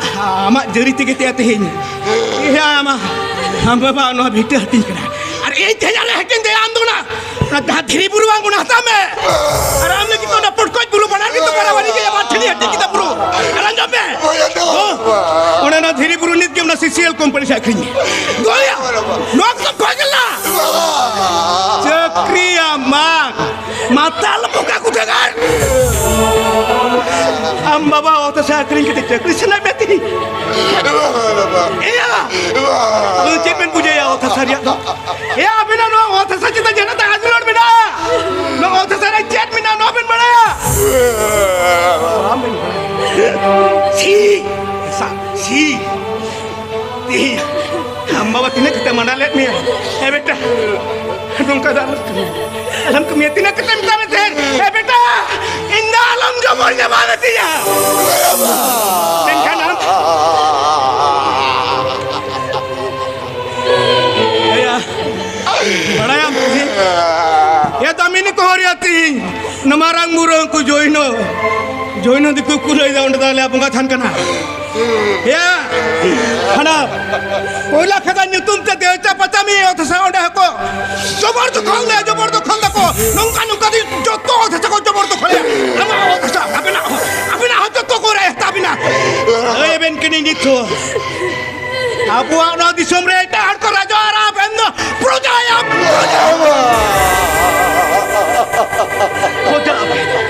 ᱟᱢᱟᱜ ᱡᱟᱹᱨᱤ ᱛᱮᱜᱮ ᱛᱮᱭᱟ ᱛᱮᱦᱮᱧ᱾ ᱮᱭᱟ, ᱟᱢᱟᱜ, ᱟᱢ ᱵᱟᱵᱟ ᱱᱚᱣᱟ ᱵᱷᱤᱴᱟᱹ ᱦᱟᱹᱴᱤᱧ ᱠᱟᱱᱟ᱾ ᱟᱨ ᱤᱧ ᱛᱮᱦᱮᱧ ᱟᱞᱮ ᱦᱟᱹᱴᱤᱧ ᱫᱮᱭᱟ ᱟᱢ ᱫᱚ ᱚᱱᱟ, ᱚᱱᱟ ᱡᱟᱦᱟᱸ ᱫᱷᱤᱨᱤ ᱵᱩᱨᱩ ᱵᱟᱝ, ᱚᱱᱟ ᱦᱟᱛᱟᱣ ᱢᱮ᱾ ᱟᱨ ᱟᱢ ᱞᱟᱹᱜᱤᱫ ᱫᱚ ᱚᱱᱟ ᱯᱚᱴᱠᱚᱡ ᱵᱩᱨᱩ ᱵᱟᱱᱟᱨ ᱜᱮ ᱛᱚ ᱵᱟᱨᱟᱵᱟᱨᱤ ᱜᱮᱭᱟ, ᱵᱟᱨ ᱴᱷᱮᱱᱤᱧ ᱦᱟᱹᱴᱤᱧ ᱠᱮᱫᱟ ᱵᱩᱨᱩ᱾ ᱟᱨ ᱟᱸᱡᱚᱢ ᱢᱮ᱾ ᱚ, ᱚᱱᱟ, ᱚᱱᱟ ᱫᱷᱤᱨᱤ ᱵᱩᱨᱩ ᱱᱤᱛ ᱜᱮ ᱚᱱᱟ ᱥᱤᱥᱤᱮᱞ ᱠᱚᱢᱯᱟᱱᱤ ᱥᱮ ᱟᱹᱠᱷᱨᱤᱧ ᱢᱮ᱾ ᱫᱚᱭᱟ, ᱱᱚᱣᱟ ᱠᱚᱫᱚ ᱯᱟᱜᱽᱞᱟ᱾ ᱪᱟᱹᱠᱨᱤᱭᱟ ᱢᱟ, ᱢᱟᱛᱟᱞ ᱵᱚᱠᱟ ᱠᱚ ᱡᱟᱜᱟᱲ᱾ ᱟᱢ ᱵᱟᱵᱟ ᱚᱛ ᱦᱟᱥᱟ ᱟᱹᱠᱷᱨᱤᱧ ᱠᱟᱛᱮ ᱪᱟᱹᱠᱨᱤ ᱥᱟᱱᱟᱭᱮᱫ ᱢᱮ ᱛᱤᱧ? ᱮᱭᱟ, ᱟᱫᱚ ᱪᱮᱫ ᱵᱮᱱ ᱵᱩᱡᱷᱟᱹᱣᱟ ᱚᱛ ᱦᱟᱥᱟ ᱨᱮᱭᱟᱜ ᱫᱚ? ᱮᱭᱟ, ᱟᱵᱮᱱᱟᱜ ᱱᱚᱣᱟ ᱚᱛ ᱦᱟᱥᱟ ᱪᱮᱛᱟᱱ ᱡᱟᱦᱟᱱᱟᱜ ᱛᱟᱦᱟᱸ ᱡᱩᱞᱩᱲ ᱢᱮᱱᱟᱜᱼᱟ? ᱱᱚᱣᱟ ᱚᱛ ᱦᱟᱥᱟ ᱨᱮ ᱪᱮᱫ ᱢᱮᱱᱟᱜᱼᱟ, ᱱᱚᱣᱟ ᱵᱮᱱ ᱵᱟᱲᱟᱭᱟ? ᱵᱟᱝ ᱵᱮᱱ ᱵᱟᱲᱟᱭᱟ᱾ ᱥᱤ, ᱥᱟ-, ᱥᱤ᱾ ᱛᱤᱦᱤᱧ ᱟᱢ ᱵᱟᱵᱟ ᱛᱤᱱᱟᱹᱜ ᱠᱟᱛᱮ ᱢᱟᱱᱟ ᱞᱮᱫ ᱢᱮᱭᱟ? ᱮ ᱵᱮᱴᱟ, ᱱᱚᱝᱠᱟ ᱫᱚ ᱟᱞᱚᱢ ᱠᱟᱹᱢᱤᱭᱟ᱾ ᱟᱞᱚᱢ ᱠᱟᱹᱢᱤᱭᱟ᱾ ᱛᱤᱱᱟᱹᱜ ᱠᱟᱛᱮ ᱢᱮᱛᱟᱜ ᱢᱮ ᱛᱟᱦᱮᱸᱫ? ᱮ ᱵᱮᱴᱟ, ᱤᱧ ᱫᱚ ᱟᱞᱚᱢ ᱡᱚᱵᱚᱨ ᱧᱟᱢᱟ ᱢᱮᱛᱤᱧᱟ᱾ ᱢᱮᱱᱠᱷᱟᱱ ᱟᱢ, ᱮᱭᱟ, ᱵᱟᱲᱟᱭᱟᱢ ᱛᱤᱦᱤᱧ, ᱮ ᱫᱟᱢᱤᱱᱤ ᱠᱚᱦᱚᱸ ᱨᱮᱭᱟ ᱛᱤᱦᱤᱧ, ᱱᱚᱣᱟ ᱢᱟᱨᱟᱝ ᱵᱩᱨᱩ ᱩᱱᱠᱩ ᱡᱳᱭᱱᱚ ᱡᱚᱭᱱᱚ ᱫᱤᱠᱩ ᱠᱚ ᱞᱟᱹᱭᱫᱟ ᱚᱸᱰᱮ ᱫᱚ ᱟᱞᱮᱭᱟᱜ ᱵᱚᱸᱜᱟ ᱛᱷᱟᱱ ᱠᱟᱱᱟ᱾ ᱭᱟ, ᱦᱟᱱᱟ ᱯᱚᱭᱞᱟ ᱠᱷᱟᱫᱟᱱ ᱧᱩᱛᱩᱢ ᱛᱮ ᱫᱮᱣᱪᱟ ᱯᱟᱪᱟᱢᱤ ᱚᱛ ᱦᱟᱥᱟ ᱚᱸᱰᱮ ᱦᱚᱸᱠᱚ ᱡᱚᱵᱚᱨ ᱫᱚᱠᱷᱚᱞ ᱞᱮ, ᱡᱚᱵᱚᱨ ᱫᱚᱠᱷᱚᱞ ᱫᱟᱠᱚ᱾ ᱱᱚᱝᱠᱟ ᱱᱚᱝᱠᱟ ᱫᱤᱱ ᱡᱚᱛᱚ ᱚᱛ ᱦᱟᱥᱟ ᱠᱚ ᱡᱚᱵᱚᱨ ᱫᱚᱠᱷᱚᱞ ᱞᱮ᱾ ᱟᱢᱟᱜ ᱚᱛ ᱦᱟᱥᱟ ᱟᱵᱮᱱᱟᱜ ᱦᱚᱸ, ᱟᱵᱮᱱᱟᱜ ᱦᱚᱸ ᱡᱚᱛᱚ ᱠᱚ ᱨᱮᱡ ᱛᱟᱵᱮᱱᱟ᱾ ᱞᱟᱹᱭ ᱟᱵᱮᱱ ᱠᱟᱹᱱᱟᱹᱧ ᱱᱤᱛ ᱦᱚᱸ, ᱟᱵᱚᱣᱟᱜ ᱱᱚᱣᱟ ᱫᱤᱥᱚᱢ ᱨᱮ ᱮᱴᱟᱜ ᱦᱚᱲ ᱠᱚ ᱨᱟᱡᱟ ᱟᱨ ᱟᱵᱮᱱ ᱫᱚ ᱯᱨᱚᱡᱟᱭᱟᱢ, ᱯᱨᱚᱡᱟ᱾ ᱯᱨᱚᱡᱟ,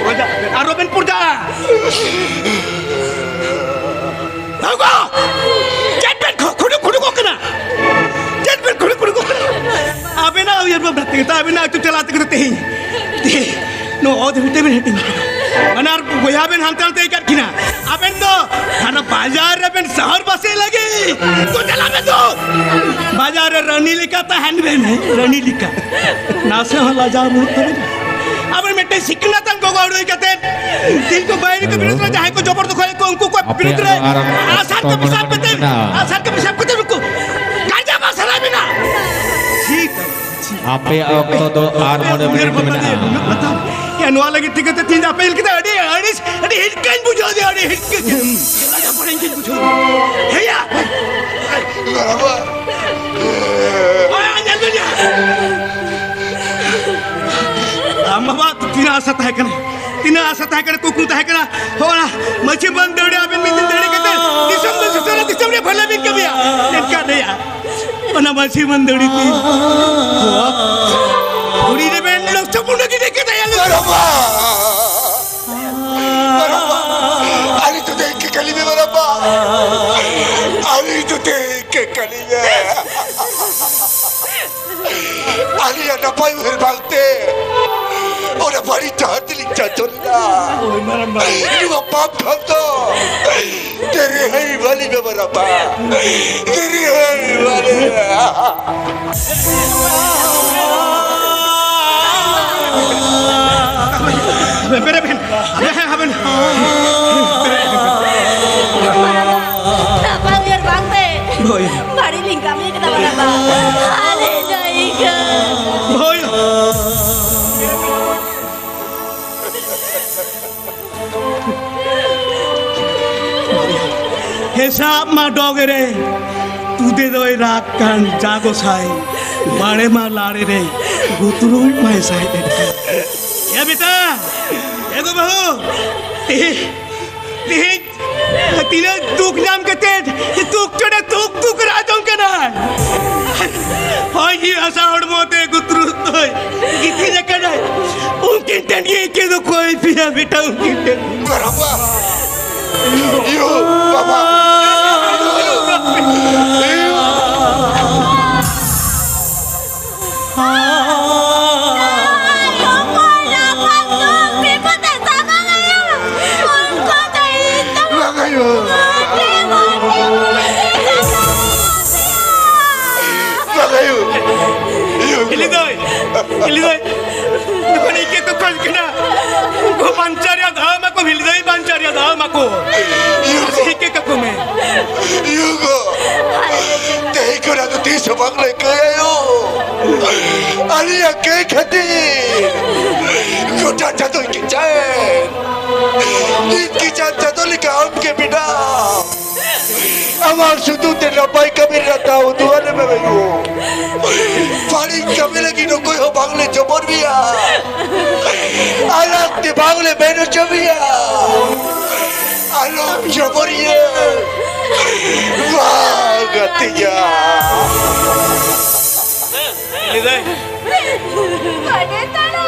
ᱯᱨᱚᱡᱟ, ᱟᱨᱚ ᱵᱮᱱ ᱯᱨᱚᱡᱟᱜᱼᱟ᱾ ᱵᱟᱹᱵᱩ! ᱪᱮᱫ ᱵᱮᱱ ᱠᱷᱩ-, ᱠᱷᱩᱰᱩ ᱠᱷᱩᱰᱩ ᱠᱚᱜ ᱠᱟᱱᱟ? ᱪᱮᱫ ᱵᱮᱱ ᱠᱷᱩᱰᱩ ᱠᱷᱩᱰᱩ ᱠᱚᱜ ᱠᱟᱱᱟ? ᱟᱵᱮᱱᱟᱜ ᱩᱭᱦᱟᱹᱨ ᱵᱷᱟᱵᱽᱱᱟ ᱛᱮᱜᱮ ᱛᱚ, ᱟᱵᱮᱱᱟᱜ ᱟᱹᱛᱩ ᱪᱟᱞᱟᱣ ᱛᱮᱜᱮ ᱛᱚ ᱛᱮᱦᱮᱧ, ᱛᱮᱦᱮᱧ ᱱᱚᱣᱟ ᱚᱛ ᱵᱷᱤᱛᱟᱹᱨ ᱵᱮᱱ ᱦᱟᱹᱴᱤᱧ ᱠᱟᱱᱟ᱾ ᱵᱟᱱᱟᱨ ᱵᱚᱭᱦᱟ ᱵᱮᱱ ᱦᱟᱱᱛᱮ ᱱᱟᱛᱮ ᱟᱠᱟᱫ ᱠᱤᱱᱟ᱾ ᱟᱵᱮᱱ ᱫᱚ ᱦᱟᱱᱟ ᱵᱟᱡᱟᱨ ᱨᱮᱵᱮᱱ ᱥᱟᱦᱚᱨ ᱵᱟᱥᱮ ᱞᱟᱹᱜᱤᱫ ᱛᱚ, ᱪᱟᱞᱟᱜ ᱵᱮᱱ ᱫᱚ᱾ ᱵᱟᱡᱟᱨ ᱨᱮ ᱨᱟᱹᱱᱤ ᱞᱮᱠᱟ ᱛᱟᱦᱮᱱ ᱵᱮᱱ, ᱦᱮᱸ, ᱨᱟᱹᱱᱤ ᱞᱮᱠᱟ᱾ ᱱᱟᱥᱮ ᱦᱚᱸ ᱞᱟᱡᱟᱣ ᱵᱟᱹᱱᱩᱜ ᱛᱟᱵᱮᱱᱟ᱾ ᱟᱵᱮᱱ ᱢᱤᱫᱴᱮᱱ ᱥᱤᱠᱷᱱᱟᱹᱛᱟᱱ ᱜᱚᱜᱚ ᱟᱹᱲᱩᱭ ᱠᱟᱛᱮ ᱛᱤᱞᱠᱟᱹ ᱵᱟᱹᱭᱨᱤ ᱠᱚ ᱵᱤᱨᱩᱫᱷ ᱨᱮ ᱡᱟᱦᱟᱸᱭ ᱠᱚ ᱡᱚᱵᱚᱨ ᱫᱚᱠᱷᱚᱞᱮᱫ ᱠᱚ, ᱩᱱᱠᱩ ᱠᱚ ᱟᱯᱮᱭᱟᱜ ᱵᱤᱨᱩᱫᱷ ᱨᱮ ᱫᱚ ᱟᱨ ᱟᱥᱟᱨ ᱠᱚ ᱚᱠᱛᱚ ᱯᱮᱥᱟᱵ ᱢᱮᱱᱟᱜ ᱠᱟᱛᱮ, ᱛᱟᱵᱚᱱᱟ᱾ ᱟᱥᱟᱨ ᱠᱚ ᱯᱮᱥᱟᱵ ᱠᱟᱛᱮ ᱩᱱᱠᱩ ᱜᱟᱸᱡᱟ ᱵᱟᱝ ᱥᱟᱱᱟᱭ ᱵᱮᱱᱟ᱾ ᱴᱷᱤᱠ, ᱴᱷᱤᱠ᱾ ᱟᱯᱮᱭᱟᱜ ᱚᱠᱛᱚ ᱫᱚ ᱟᱨ ᱢᱚᱬᱮ ᱢᱤᱱᱤᱴ ᱢᱮᱱᱟᱜᱼᱟ᱾ ᱭᱟ, ᱱᱚᱣᱟ ᱞᱟᱹᱜᱤᱫ ᱛᱮᱜᱮ ᱛᱚ ᱛᱤᱦᱤᱧ ᱟᱯᱮ ᱧᱮᱞ ᱠᱟᱛᱮ ᱟᱹᱰᱤ ᱟᱹᱲᱤᱥ, ᱟᱹᱰᱤ ᱦᱤᱨᱠᱟᱹᱧ ᱵᱩᱡᱷᱟᱹᱣ ᱫᱟ, ᱟᱹᱰᱤ ᱦᱤᱨᱠᱟᱹ ᱜᱮ᱾ ᱞᱟᱡᱟ ᱯᱟᱲᱟᱧ ᱵᱩᱡᱷᱟᱹᱣ ᱫᱟ᱾ ᱦᱮᱭᱟ᱾ ᱵᱟᱵᱟ᱾ ᱳᱭ, ᱧᱮᱞ ᱢᱮ ᱭᱟ᱾ ᱟᱢ ᱵᱟᱵᱟ, ᱛᱤᱱᱟᱹᱜ ᱟᱥᱟ ᱛᱟᱦᱮᱸ ᱠᱟᱱᱟ, ᱛᱤᱱᱟᱹᱜ ᱟᱥᱟ ᱛᱟᱦᱮᱸ ᱠᱟᱱᱟ, ᱠᱩᱠᱢᱩ ᱛᱟᱦᱮᱸ ᱠᱟᱱᱟ, ᱦᱚᱲ ᱢᱟᱹᱡᱷᱤ ᱵᱟᱵᱟ ᱫᱟᱹᱣᱲᱟᱹ ᱟᱵᱮᱱ ᱢᱤᱫ ᱫᱤᱱ ᱫᱟᱹᱣᱲᱟᱹ ᱠᱟᱛᱮ ᱫᱤᱥᱚᱢ ᱫᱚ ᱥᱩᱥᱟᱹᱨᱟ, ᱫᱤᱥᱚᱢ ᱨᱮ ᱵᱷᱟᱹᱞᱟᱹᱭ ᱵᱤᱱ ᱠᱟᱹᱢᱤᱭᱟ᱾ ᱢᱮᱱᱠᱷᱟᱱ ᱞᱟᱹᱭᱟ, ᱚᱱᱟ ᱢᱟᱹᱡᱷᱤ ᱵᱟᱵᱟ ᱫᱟᱹᱣᱲᱟᱹ ᱛᱤ ᱫᱷᱩᱲᱤ ᱨᱮᱵᱮᱱ ᱞᱚᱥᱚᱫ ᱜᱤᱰᱤ ᱠᱮᱫᱟ, ᱭᱟ ᱞᱚᱥᱚᱫ᱾ ᱵᱟᱨᱟᱵᱟ! ᱵᱟᱨᱟᱵᱟ! ᱟᱹᱞᱤᱧ ᱫᱚ ᱫᱮᱡ ᱜᱮ ᱠᱟᱹᱞᱤ ᱢᱮ, ᱵᱟᱨᱟᱵᱟ! ᱟᱹᱞᱤᱧ ᱫᱚ ᱫᱮᱡ ᱜᱮ ᱠᱟᱹᱞᱤ ᱢᱮ! ᱟᱹᱞᱤᱧᱟᱜ ᱱᱟᱯᱟᱭ ᱩᱭᱦᱟᱹᱨ ᱵᱟᱝᱛᱮ ᱚᱱᱟ ᱵᱟᱹᱲᱤᱡ ᱰᱟᱦᱟᱨ ᱛᱮᱞᱤᱧ ᱪᱟᱪᱚ ᱞᱮᱱᱟ᱾ ᱦᱳᱭ, ᱢᱟᱨᱟᱝ ᱵᱟᱹᱵᱩ᱾ ᱱᱚᱣᱟ ᱯᱟᱯ ᱠᱷᱚᱱ ᱫᱚ ᱫᱮᱨᱤ ᱦᱟᱹᱭ ᱵᱟᱹᱞᱤ ᱵᱮᱵᱟᱨᱟᱯᱟ᱾ ᱫᱮᱨᱤ ᱦᱟᱹᱭ ᱵᱟᱹᱞᱤ᱾ ᱵᱮᱨᱮᱫ ᱵᱮᱱ᱾ ᱦᱟᱵᱮᱱ, ᱦᱟᱵᱮᱱ᱾ ᱱᱟᱯᱟᱭ ᱩᱭᱦᱟᱹᱨ ᱵᱟᱝᱛᱮ᱾ ᱦᱳᱭ᱾ ᱵᱟᱹᱲᱤᱡ ᱞᱤᱧ ᱠᱟᱹᱢᱤ ᱠᱮᱫᱟ, ᱵᱟᱵᱟ᱾ ᱟᱞᱮ ᱡᱟᱭᱜᱟ᱾ ᱦᱳᱭ᱾ ᱦᱮᱥᱟᱵ ᱢᱟ ᱰᱚᱜᱽ ᱨᱮ, ᱛᱩᱫᱮ ᱫᱚᱭ ᱨᱟᱜ ᱠᱟᱱ ᱡᱟ ᱜᱚᱥᱟᱭ, ᱵᱟᱲᱮ ᱢᱟ ᱞᱟᱲᱮ ᱨᱮ, ᱜᱩᱛᱨᱩᱡ ᱢᱟᱭ ᱥᱟᱭ ᱮᱫ ᱠᱟᱱ᱾ ᱮ ᱵᱮᱴᱟ, ᱮ ᱜᱚ ᱵᱟᱹᱦᱩ, ᱛᱮᱦᱮᱧ, ᱛᱮᱦᱮᱧ ᱛᱤᱱᱟᱹᱜ ᱫᱩᱠ ᱧᱟᱢ ᱠᱟᱛᱮ ᱫᱩᱠ ᱪᱚᱴᱮ ᱫᱩᱠ ᱫᱩᱠ ᱨᱟᱜ ᱡᱚᱝ ᱠᱟᱱᱟ᱾ ᱦᱚᱭ ᱦᱟᱥᱟ ᱦᱚᱲᱢᱚ ᱛᱮ ᱜᱩᱛᱨᱩᱡ ᱫᱚᱭ ᱜᱤᱛᱤᱡ ᱟᱠᱟᱱᱟᱭ᱾ ᱩᱱᱠᱤᱱ ᱴᱷᱮᱱ ᱜᱮ ᱤᱧ ᱫᱚ ᱠᱚᱭ ᱯᱮᱭᱟ ᱵᱮᱴᱟ, ᱩᱱᱠᱤᱱ ᱴᱷᱮᱱ᱾ ᱵᱟᱵᱟ! ᱭᱳ, ᱵᱟᱵᱟ! ᱞᱟᱜᱟᱭᱳ! ᱞᱟᱜᱟᱭᱳ! ᱭᱳ! ᱦᱤᱞᱤ ᱫᱟᱹᱭ! ᱦᱤᱞᱤ ᱫᱟᱹᱭ! ᱡᱚᱠᱷᱚᱱ ᱤᱧ ᱠᱚ ᱠᱷᱚᱡ ᱠᱟᱱᱟ, ᱩᱱᱠᱩ ᱵᱟᱧᱪᱟᱣ ᱨᱮᱭᱟᱜ ᱫᱟᱣ ᱮᱢᱟ ᱠᱚ, ᱦᱤᱞᱤ ᱫᱟᱹᱭ, ᱵᱟᱧᱪᱟᱣ ᱨᱮᱭᱟᱜ ᱫᱟᱣ ᱮᱢᱟ ᱠᱚ᱾ ᱤᱭᱟᱹ ᱠᱚ᱾ ᱤᱠᱟᱹ ᱠᱟᱠᱚ ᱢᱮ᱾ ᱤᱭᱟᱹ ᱠᱚ᱾ ᱛᱮᱦᱮᱧ ᱠᱷᱚᱱᱟᱜ ᱫᱚ ᱛᱤᱥ ᱦᱚᱸ ᱵᱟᱝ ᱞᱮ ᱠᱟᱹᱭᱟ ᱭᱳ᱾ ᱟᱞᱮᱭᱟᱜ ᱠᱟᱹᱭ ᱠᱷᱟᱹᱛᱤᱨ ᱜᱚᱴᱟ ᱪᱟᱸᱫᱳᱭ ᱠᱮᱪᱟᱭ᱾ ᱤᱧ ᱠᱮᱪᱟᱜ ᱪᱟᱸᱫᱳ ᱞᱮᱠᱟ ᱟᱢ ᱜᱮ ᱢᱮᱱᱟᱢ᱾ ᱟᱢᱟᱜ ᱥᱩᱛᱩᱜ ᱛᱮ ᱱᱟᱯᱟᱭ ᱠᱟᱹᱢᱤ ᱨᱮᱱᱟᱜ ᱫᱟᱣ ᱩᱫᱩᱜ ᱟᱞᱮ ᱢᱮ ᱵᱟᱹᱵᱩ᱾ ᱵᱟᱹᱲᱤᱡ ᱠᱟᱹᱢᱤ ᱞᱟᱹᱜᱤᱫ ᱚᱠᱚᱭ ᱦᱚᱸ ᱵᱟᱝᱞᱮ ᱡᱚᱵᱚᱨ ᱢᱮᱭᱟ᱾ ᱟᱞᱟᱜ ᱛᱮ ᱵᱟᱝᱞᱮ ᱢᱮᱱ ᱦᱚᱪᱚ ᱢᱮᱭᱟ᱾ ᱟᱞᱚᱢ ᱡᱚᱵᱚᱨᱤᱭᱟᱹ᱾ ᱵᱟᱝ ᱜᱟᱛᱮ ᱡᱟ᱾ ᱞᱟᱹᱭᱫᱟᱭ᱾ ᱵᱟᱰᱮ ᱛᱟᱲᱟ᱾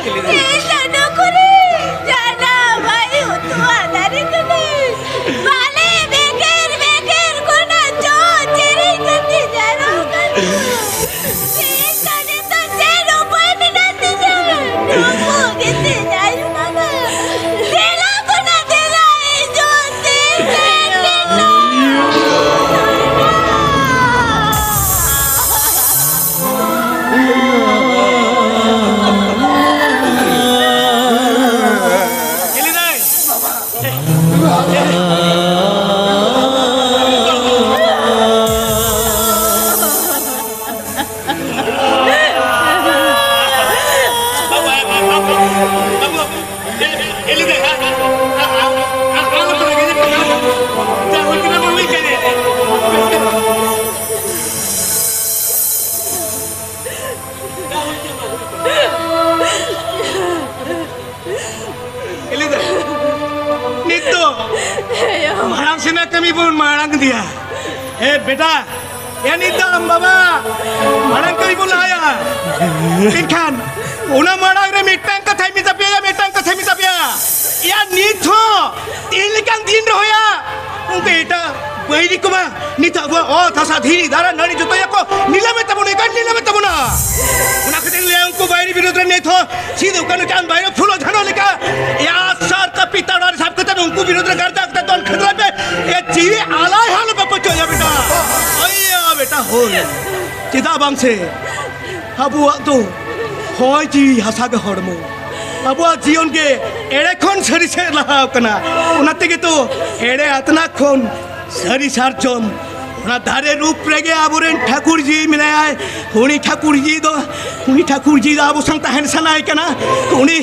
ᱞᱟᱹᱭᱫᱟᱭ᱾ ᱤᱧ ᱫᱚ ᱱᱩᱠᱩᱨᱤ ᱡᱟᱱᱟ ᱵᱟᱭ ᱩᱛᱩ ᱟᱫᱟᱨᱤ ᱠᱟᱹᱱᱟᱹᱧ᱾ ᱵᱟᱞᱮ ᱵᱮᱜᱮᱨ ᱵᱮᱜᱮᱨ ᱠᱷᱚᱱᱟᱜ ᱪᱚ ᱪᱮᱨᱮᱧ ᱠᱟᱛᱮ ᱡᱟᱨᱚ ᱠᱟᱱᱟ᱾ ᱤᱧ ᱫᱚ ᱱᱤᱛᱚᱜ ᱪᱮᱫ ᱩᱯᱟᱹᱭ ᱢᱮᱱᱟᱜ ᱛᱤᱧᱟ? ᱱᱩᱠᱩ ᱜᱮᱛᱤᱧ ᱟᱭᱳ ᱵᱟᱵᱟ᱾ ᱫᱮᱞᱟ ᱠᱷᱚᱱᱟᱜ ᱫᱮᱞᱟ ᱦᱤᱡᱩᱜ ᱛᱤᱧ ᱥᱮᱱ ᱞᱮᱱᱟ᱾ ᱮ ᱵᱮᱴᱟ, ᱮ ᱱᱤᱛ ᱫᱚ ᱟᱢ ᱵᱟᱵᱟ ᱢᱟᱲᱟᱝ ᱠᱟᱹᱢᱤ ᱵᱚᱱ ᱞᱟᱦᱟᱭᱟ᱾ ᱢᱮᱱᱠᱷᱟᱱ ᱚᱱᱟ ᱢᱟᱲᱟᱝ ᱨᱮ ᱢᱤᱫᱴᱟᱝ ᱠᱟᱛᱷᱟᱧ ᱢᱮᱛᱟ ᱯᱮᱭᱟ, ᱢᱤᱫᱴᱟᱝ ᱠᱟᱛᱷᱟᱧ ᱢᱮᱛᱟ ᱯᱮᱭᱟ᱾ ᱮᱭᱟ, ᱱᱤᱛ ᱦᱚᱸ ᱛᱤᱱ ᱞᱮᱠᱟᱱ ᱫᱤᱱ ᱨᱚᱦᱚᱭᱟ, ᱚᱱᱠᱟ ᱮᱴᱟᱜ ᱵᱟᱹᱭᱨᱤ ᱠᱚᱢᱟ ᱱᱤᱛ ᱟᱵᱚᱣᱟᱜ ᱚᱛ ᱦᱟᱥᱟ ᱫᱷᱤᱨᱤ ᱫᱟᱨᱮ ᱱᱟᱹᱲᱤ ᱡᱚᱛᱚ ᱭᱟᱠᱚ ᱱᱤᱞᱟᱹᱢᱮᱫ ᱛᱟᱵᱚᱱᱟ, ᱮᱠᱟᱞ ᱱᱤᱞᱟᱹᱢᱮᱫ ᱛᱟᱵᱚᱱᱟ᱾ ᱚᱱᱟ ᱠᱷᱟᱹᱛᱤᱨ ᱞᱟᱹᱭᱟ, ᱩᱱᱠᱩ ᱵᱟᱹᱭᱨᱤ ᱵᱤᱨᱩᱫᱽ ᱨᱮ ᱱᱤᱛ ᱦᱚᱸ ᱥᱤᱫᱩ ᱠᱟᱹᱱᱦᱩ ᱪᱟᱸᱫ ᱵᱷᱟᱭᱨᱳ ᱯᱷᱩᱞᱳ ᱡᱷᱟᱱᱳ ᱞᱮᱠᱟ ᱮᱭᱟ ᱥᱟᱨ ᱠᱟᱹᱯᱤ ᱛᱟᱲᱣᱟᱨᱤ ᱥᱟᱵ ᱠᱟᱛᱮ ᱩᱱᱠᱩ ᱵᱤᱨᱩᱫᱽ ᱨᱮ ᱜᱟᱨᱡᱟ ᱠᱟᱛᱮ ᱫᱚᱱ ᱠᱷᱟᱛᱲᱟ ᱯᱮ᱾ ᱮ ᱡᱤᱣᱤ ᱟᱞᱟᱭ ᱦᱚᱸ ᱟᱞᱚᱯᱮ ᱯᱟᱹᱪᱟᱹᱜᱼᱟ ᱵᱮᱴᱟ᱾ ᱦᱳᱭ ᱭᱟ ᱵᱮᱴᱟ, ᱦᱳᱭ᱾ ᱪᱮᱫᱟᱜ ᱵᱟᱝ ᱥᱮ ᱟᱵᱚᱣᱟᱜ ᱫᱚ ᱦᱚᱭ ᱡᱤᱣᱤ ᱦᱟᱥᱟ ᱜᱮ ᱦᱚᱲᱢᱚ᱾ ᱟᱵᱚᱣᱟᱜ ᱡᱤᱭᱚᱱ ᱜᱮ ᱮᱲᱮ ᱠᱷᱚᱱ ᱥᱟᱹᱨᱤ ᱥᱮᱫ ᱞᱟᱦᱟᱣ ᱠᱟᱱᱟ᱾ ᱚᱱᱟ ᱛᱮᱜᱮ ᱛᱚ ᱮᱲᱮ ᱟᱛᱱᱟ ᱠᱷᱚᱱ ᱥᱟᱹᱨᱤ ᱥᱟᱨᱡᱚᱢ ᱚᱱᱟ ᱫᱟᱨᱮ ᱨᱩᱯ ᱨᱮᱜᱮ ᱟᱵᱚᱨᱮᱱ ᱴᱷᱟᱹᱠᱩᱨ ᱡᱤ ᱢᱮᱱᱟᱭᱟ᱾ ᱩᱱᱤ ᱴᱷᱟᱹᱠᱩᱨ ᱡᱤ ᱫᱚ, ᱩᱱᱤ ᱴᱷᱟᱹᱠᱩᱨ ᱡᱤ ᱫᱚ ᱟᱵᱚ ᱥᱟᱶ ᱛᱟᱦᱮᱱ ᱥᱟᱱᱟᱭᱮ ᱠᱟᱱᱟ᱾ ᱩᱱᱤ,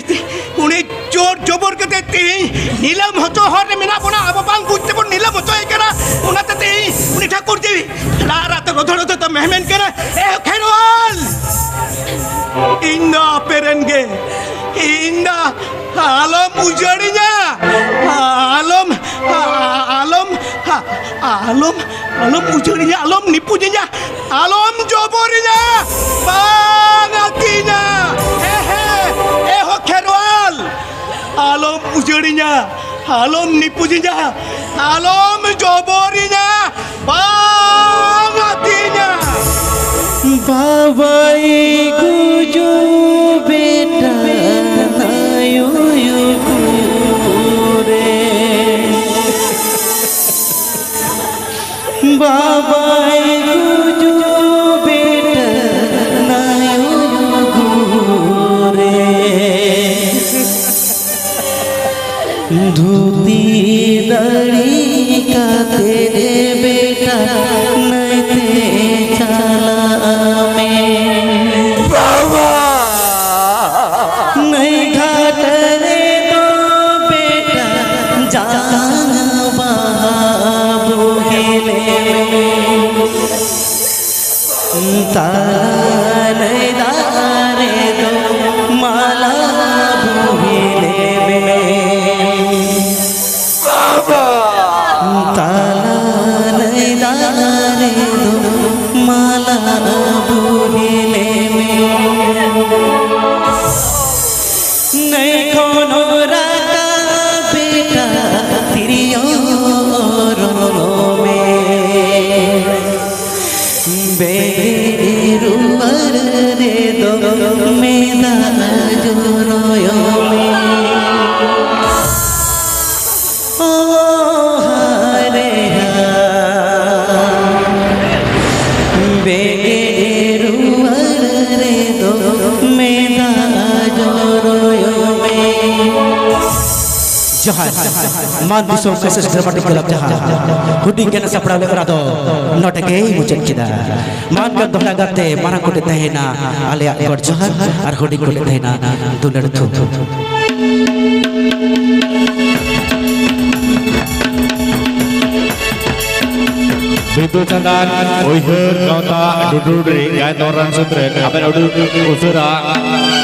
ᱩᱱᱤ ᱡᱳᱨ ᱡᱚᱵᱚᱨ ᱠᱟᱛᱮ ᱛᱮᱦᱮᱧ ᱱᱤᱞᱟᱹᱢ ᱦᱚᱪᱚ ᱦᱚᱨ ᱨᱮ ᱢᱮᱱᱟᱜ ᱵᱚᱱᱟ, ᱟᱵᱚ ᱵᱟᱝ ᱵᱩᱡᱽ ᱛᱮᱵᱚᱱ ᱱᱤᱞᱟᱹᱢ ᱦᱚᱪᱚᱭᱮ ᱠᱟᱱᱟ᱾ ᱚᱱᱟᱛᱮ ᱛᱮᱦᱮᱧ ᱩᱱᱤ ᱴᱷᱟᱹᱠᱩᱨ ᱡᱤ ᱨᱟᱜ ᱨᱟᱜ ᱛᱮ ᱨᱚᱫᱷᱚ ᱨᱚᱫᱷᱚ ᱛᱮ ᱢᱮᱦᱢᱮᱱ ᱠᱟᱱᱟ, "ᱮ ᱠᱷᱮᱨᱣᱟᱞ, ᱤᱧ ᱫᱚ ᱟᱯᱮ ᱨᱮᱱ ᱜᱮ, ᱤᱧ ᱫᱚ ᱟᱞᱚᱢ ᱩᱡᱟᱹᱲᱤᱧᱟ, ᱟᱞᱚᱢ, ᱟᱞᱚᱢ, ᱟᱞᱚᱢ, ᱟᱞᱚᱢ ᱩᱡᱟᱹᱲᱤᱧᱟ, ᱟᱞᱚᱢ ᱱᱤᱯᱩᱡᱤᱧᱟ, ᱟᱞᱚᱢ ᱡᱚᱵᱚᱨᱤᱧᱟ, ᱵᱟᱝ ᱟᱹᱛᱤᱧᱟ, ᱮ ᱦᱮ, ᱮ ᱦᱚ ᱠᱷᱮᱨᱣᱟᱞ, ᱟᱞᱚᱢ ᱩᱡᱟᱹᱲᱤᱧᱟ, ᱟᱞᱚᱢ ᱱᱤᱯᱩᱡᱤᱧᱟ, ᱟᱞᱚᱢ ᱡᱚᱵᱚᱨᱤᱧᱟ, ᱵᱟᱝ ᱟᱹᱛᱤᱧᱟ᱾" ᱵᱟᱵᱟᱭ ᱜᱩᱡᱩ ᱵᱮᱴᱟ ᱱᱟᱭᱩᱭᱩ ᱠᱩᱨᱮ᱾ ᱵᱟᱵᱟᱭ ᱜᱩᱡᱩ ᱵᱮᱴᱟ ᱱᱟᱭᱩᱭᱩ ᱠᱩᱨᱮ᱾ ᱫᱷᱩᱛᱤ ᱫᱟᱲᱤ ᱠᱟᱛᱮ ᱨᱮ ᱵᱮᱴᱟ ᱱᱟᱹᱭᱛᱮ ᱪᱟᱞᱟᱜ ᱢᱮ᱾ ᱵᱟᱵᱟ! ᱱᱟᱹᱭ ᱜᱷᱟᱴ ᱨᱮ ᱫᱚ ᱵᱮᱴᱟ ᱡᱟᱝ ᱵᱟᱦᱟ ᱵᱩᱦᱤᱞᱮ ᱢᱮ᱾ ᱛᱟᱞᱟ ᱱᱟᱹᱭ ᱫᱟᱜ ᱨᱮ ᱫᱚ ᱢᱟᱞᱟ ᱵᱩᱦᱤᱞᱮ ᱢᱮ᱾ ᱵᱟᱵᱟ! ᱛᱟᱞᱟ ᱱᱟᱹᱭ ᱫᱟᱜ ᱢᱮᱫᱟᱜ ᱡᱚᱨᱚᱭᱚᱜ ᱢᱮ᱾ ᱚ ᱦᱟᱨᱮ ᱦᱟ, ᱵᱮᱸᱜᱮᱫ ᱨᱩᱣᱟᱹᱲ ᱨᱮᱫᱚ ᱢᱮᱫᱟᱜ ᱡᱚᱨᱚᱭᱚᱜ ᱢᱮ᱾ ᱡᱚᱦᱟᱨ᱾ ᱢᱟᱱ ᱫᱤᱥᱚᱢ ᱠᱷᱟᱥᱤᱥ ᱰᱨᱟᱢᱟᱴᱤᱠ ᱠᱞᱟᱵᱽ ᱡᱟᱦᱟᱸ ᱦᱩᱰᱤᱧ ᱜᱟᱱ ᱥᱟᱯᱲᱟᱣ ᱞᱮᱫ ᱚᱱᱟ ᱫᱚ ᱱᱚᱰᱮ ᱜᱮᱭ ᱢᱩᱪᱟᱹᱫ ᱠᱮᱫᱟ᱾ ᱢᱟᱱ ᱜᱟᱱ ᱫᱚᱦᱲᱟ ᱜᱟᱛᱮ ᱢᱟᱨᱟᱝ ᱠᱚᱴᱮ ᱛᱟᱦᱮᱱᱟ ᱟᱞᱮᱭᱟᱜ ᱜᱚᱰ ᱡᱚᱦᱟᱨ ᱟᱨ ᱦᱩᱰᱤᱧ ᱠᱚᱴᱮ ᱛᱟᱦᱮᱱᱟ ᱫᱩᱞᱟᱹᱲ ᱛᱷᱩᱢ᱾ ᱵᱤᱫᱩ ᱪᱟᱸᱫᱟᱱ ᱩᱭᱦᱟᱹᱨ ᱜᱟᱶᱛᱟ ᱰᱩᱰᱩᱰᱤ ᱜᱟᱭ ᱫᱚᱨᱟᱱ ᱥᱩᱛᱨᱮ ᱟᱵᱮᱱ ᱩᱰᱩᱠ ᱩᱥᱟᱹᱨᱟ᱾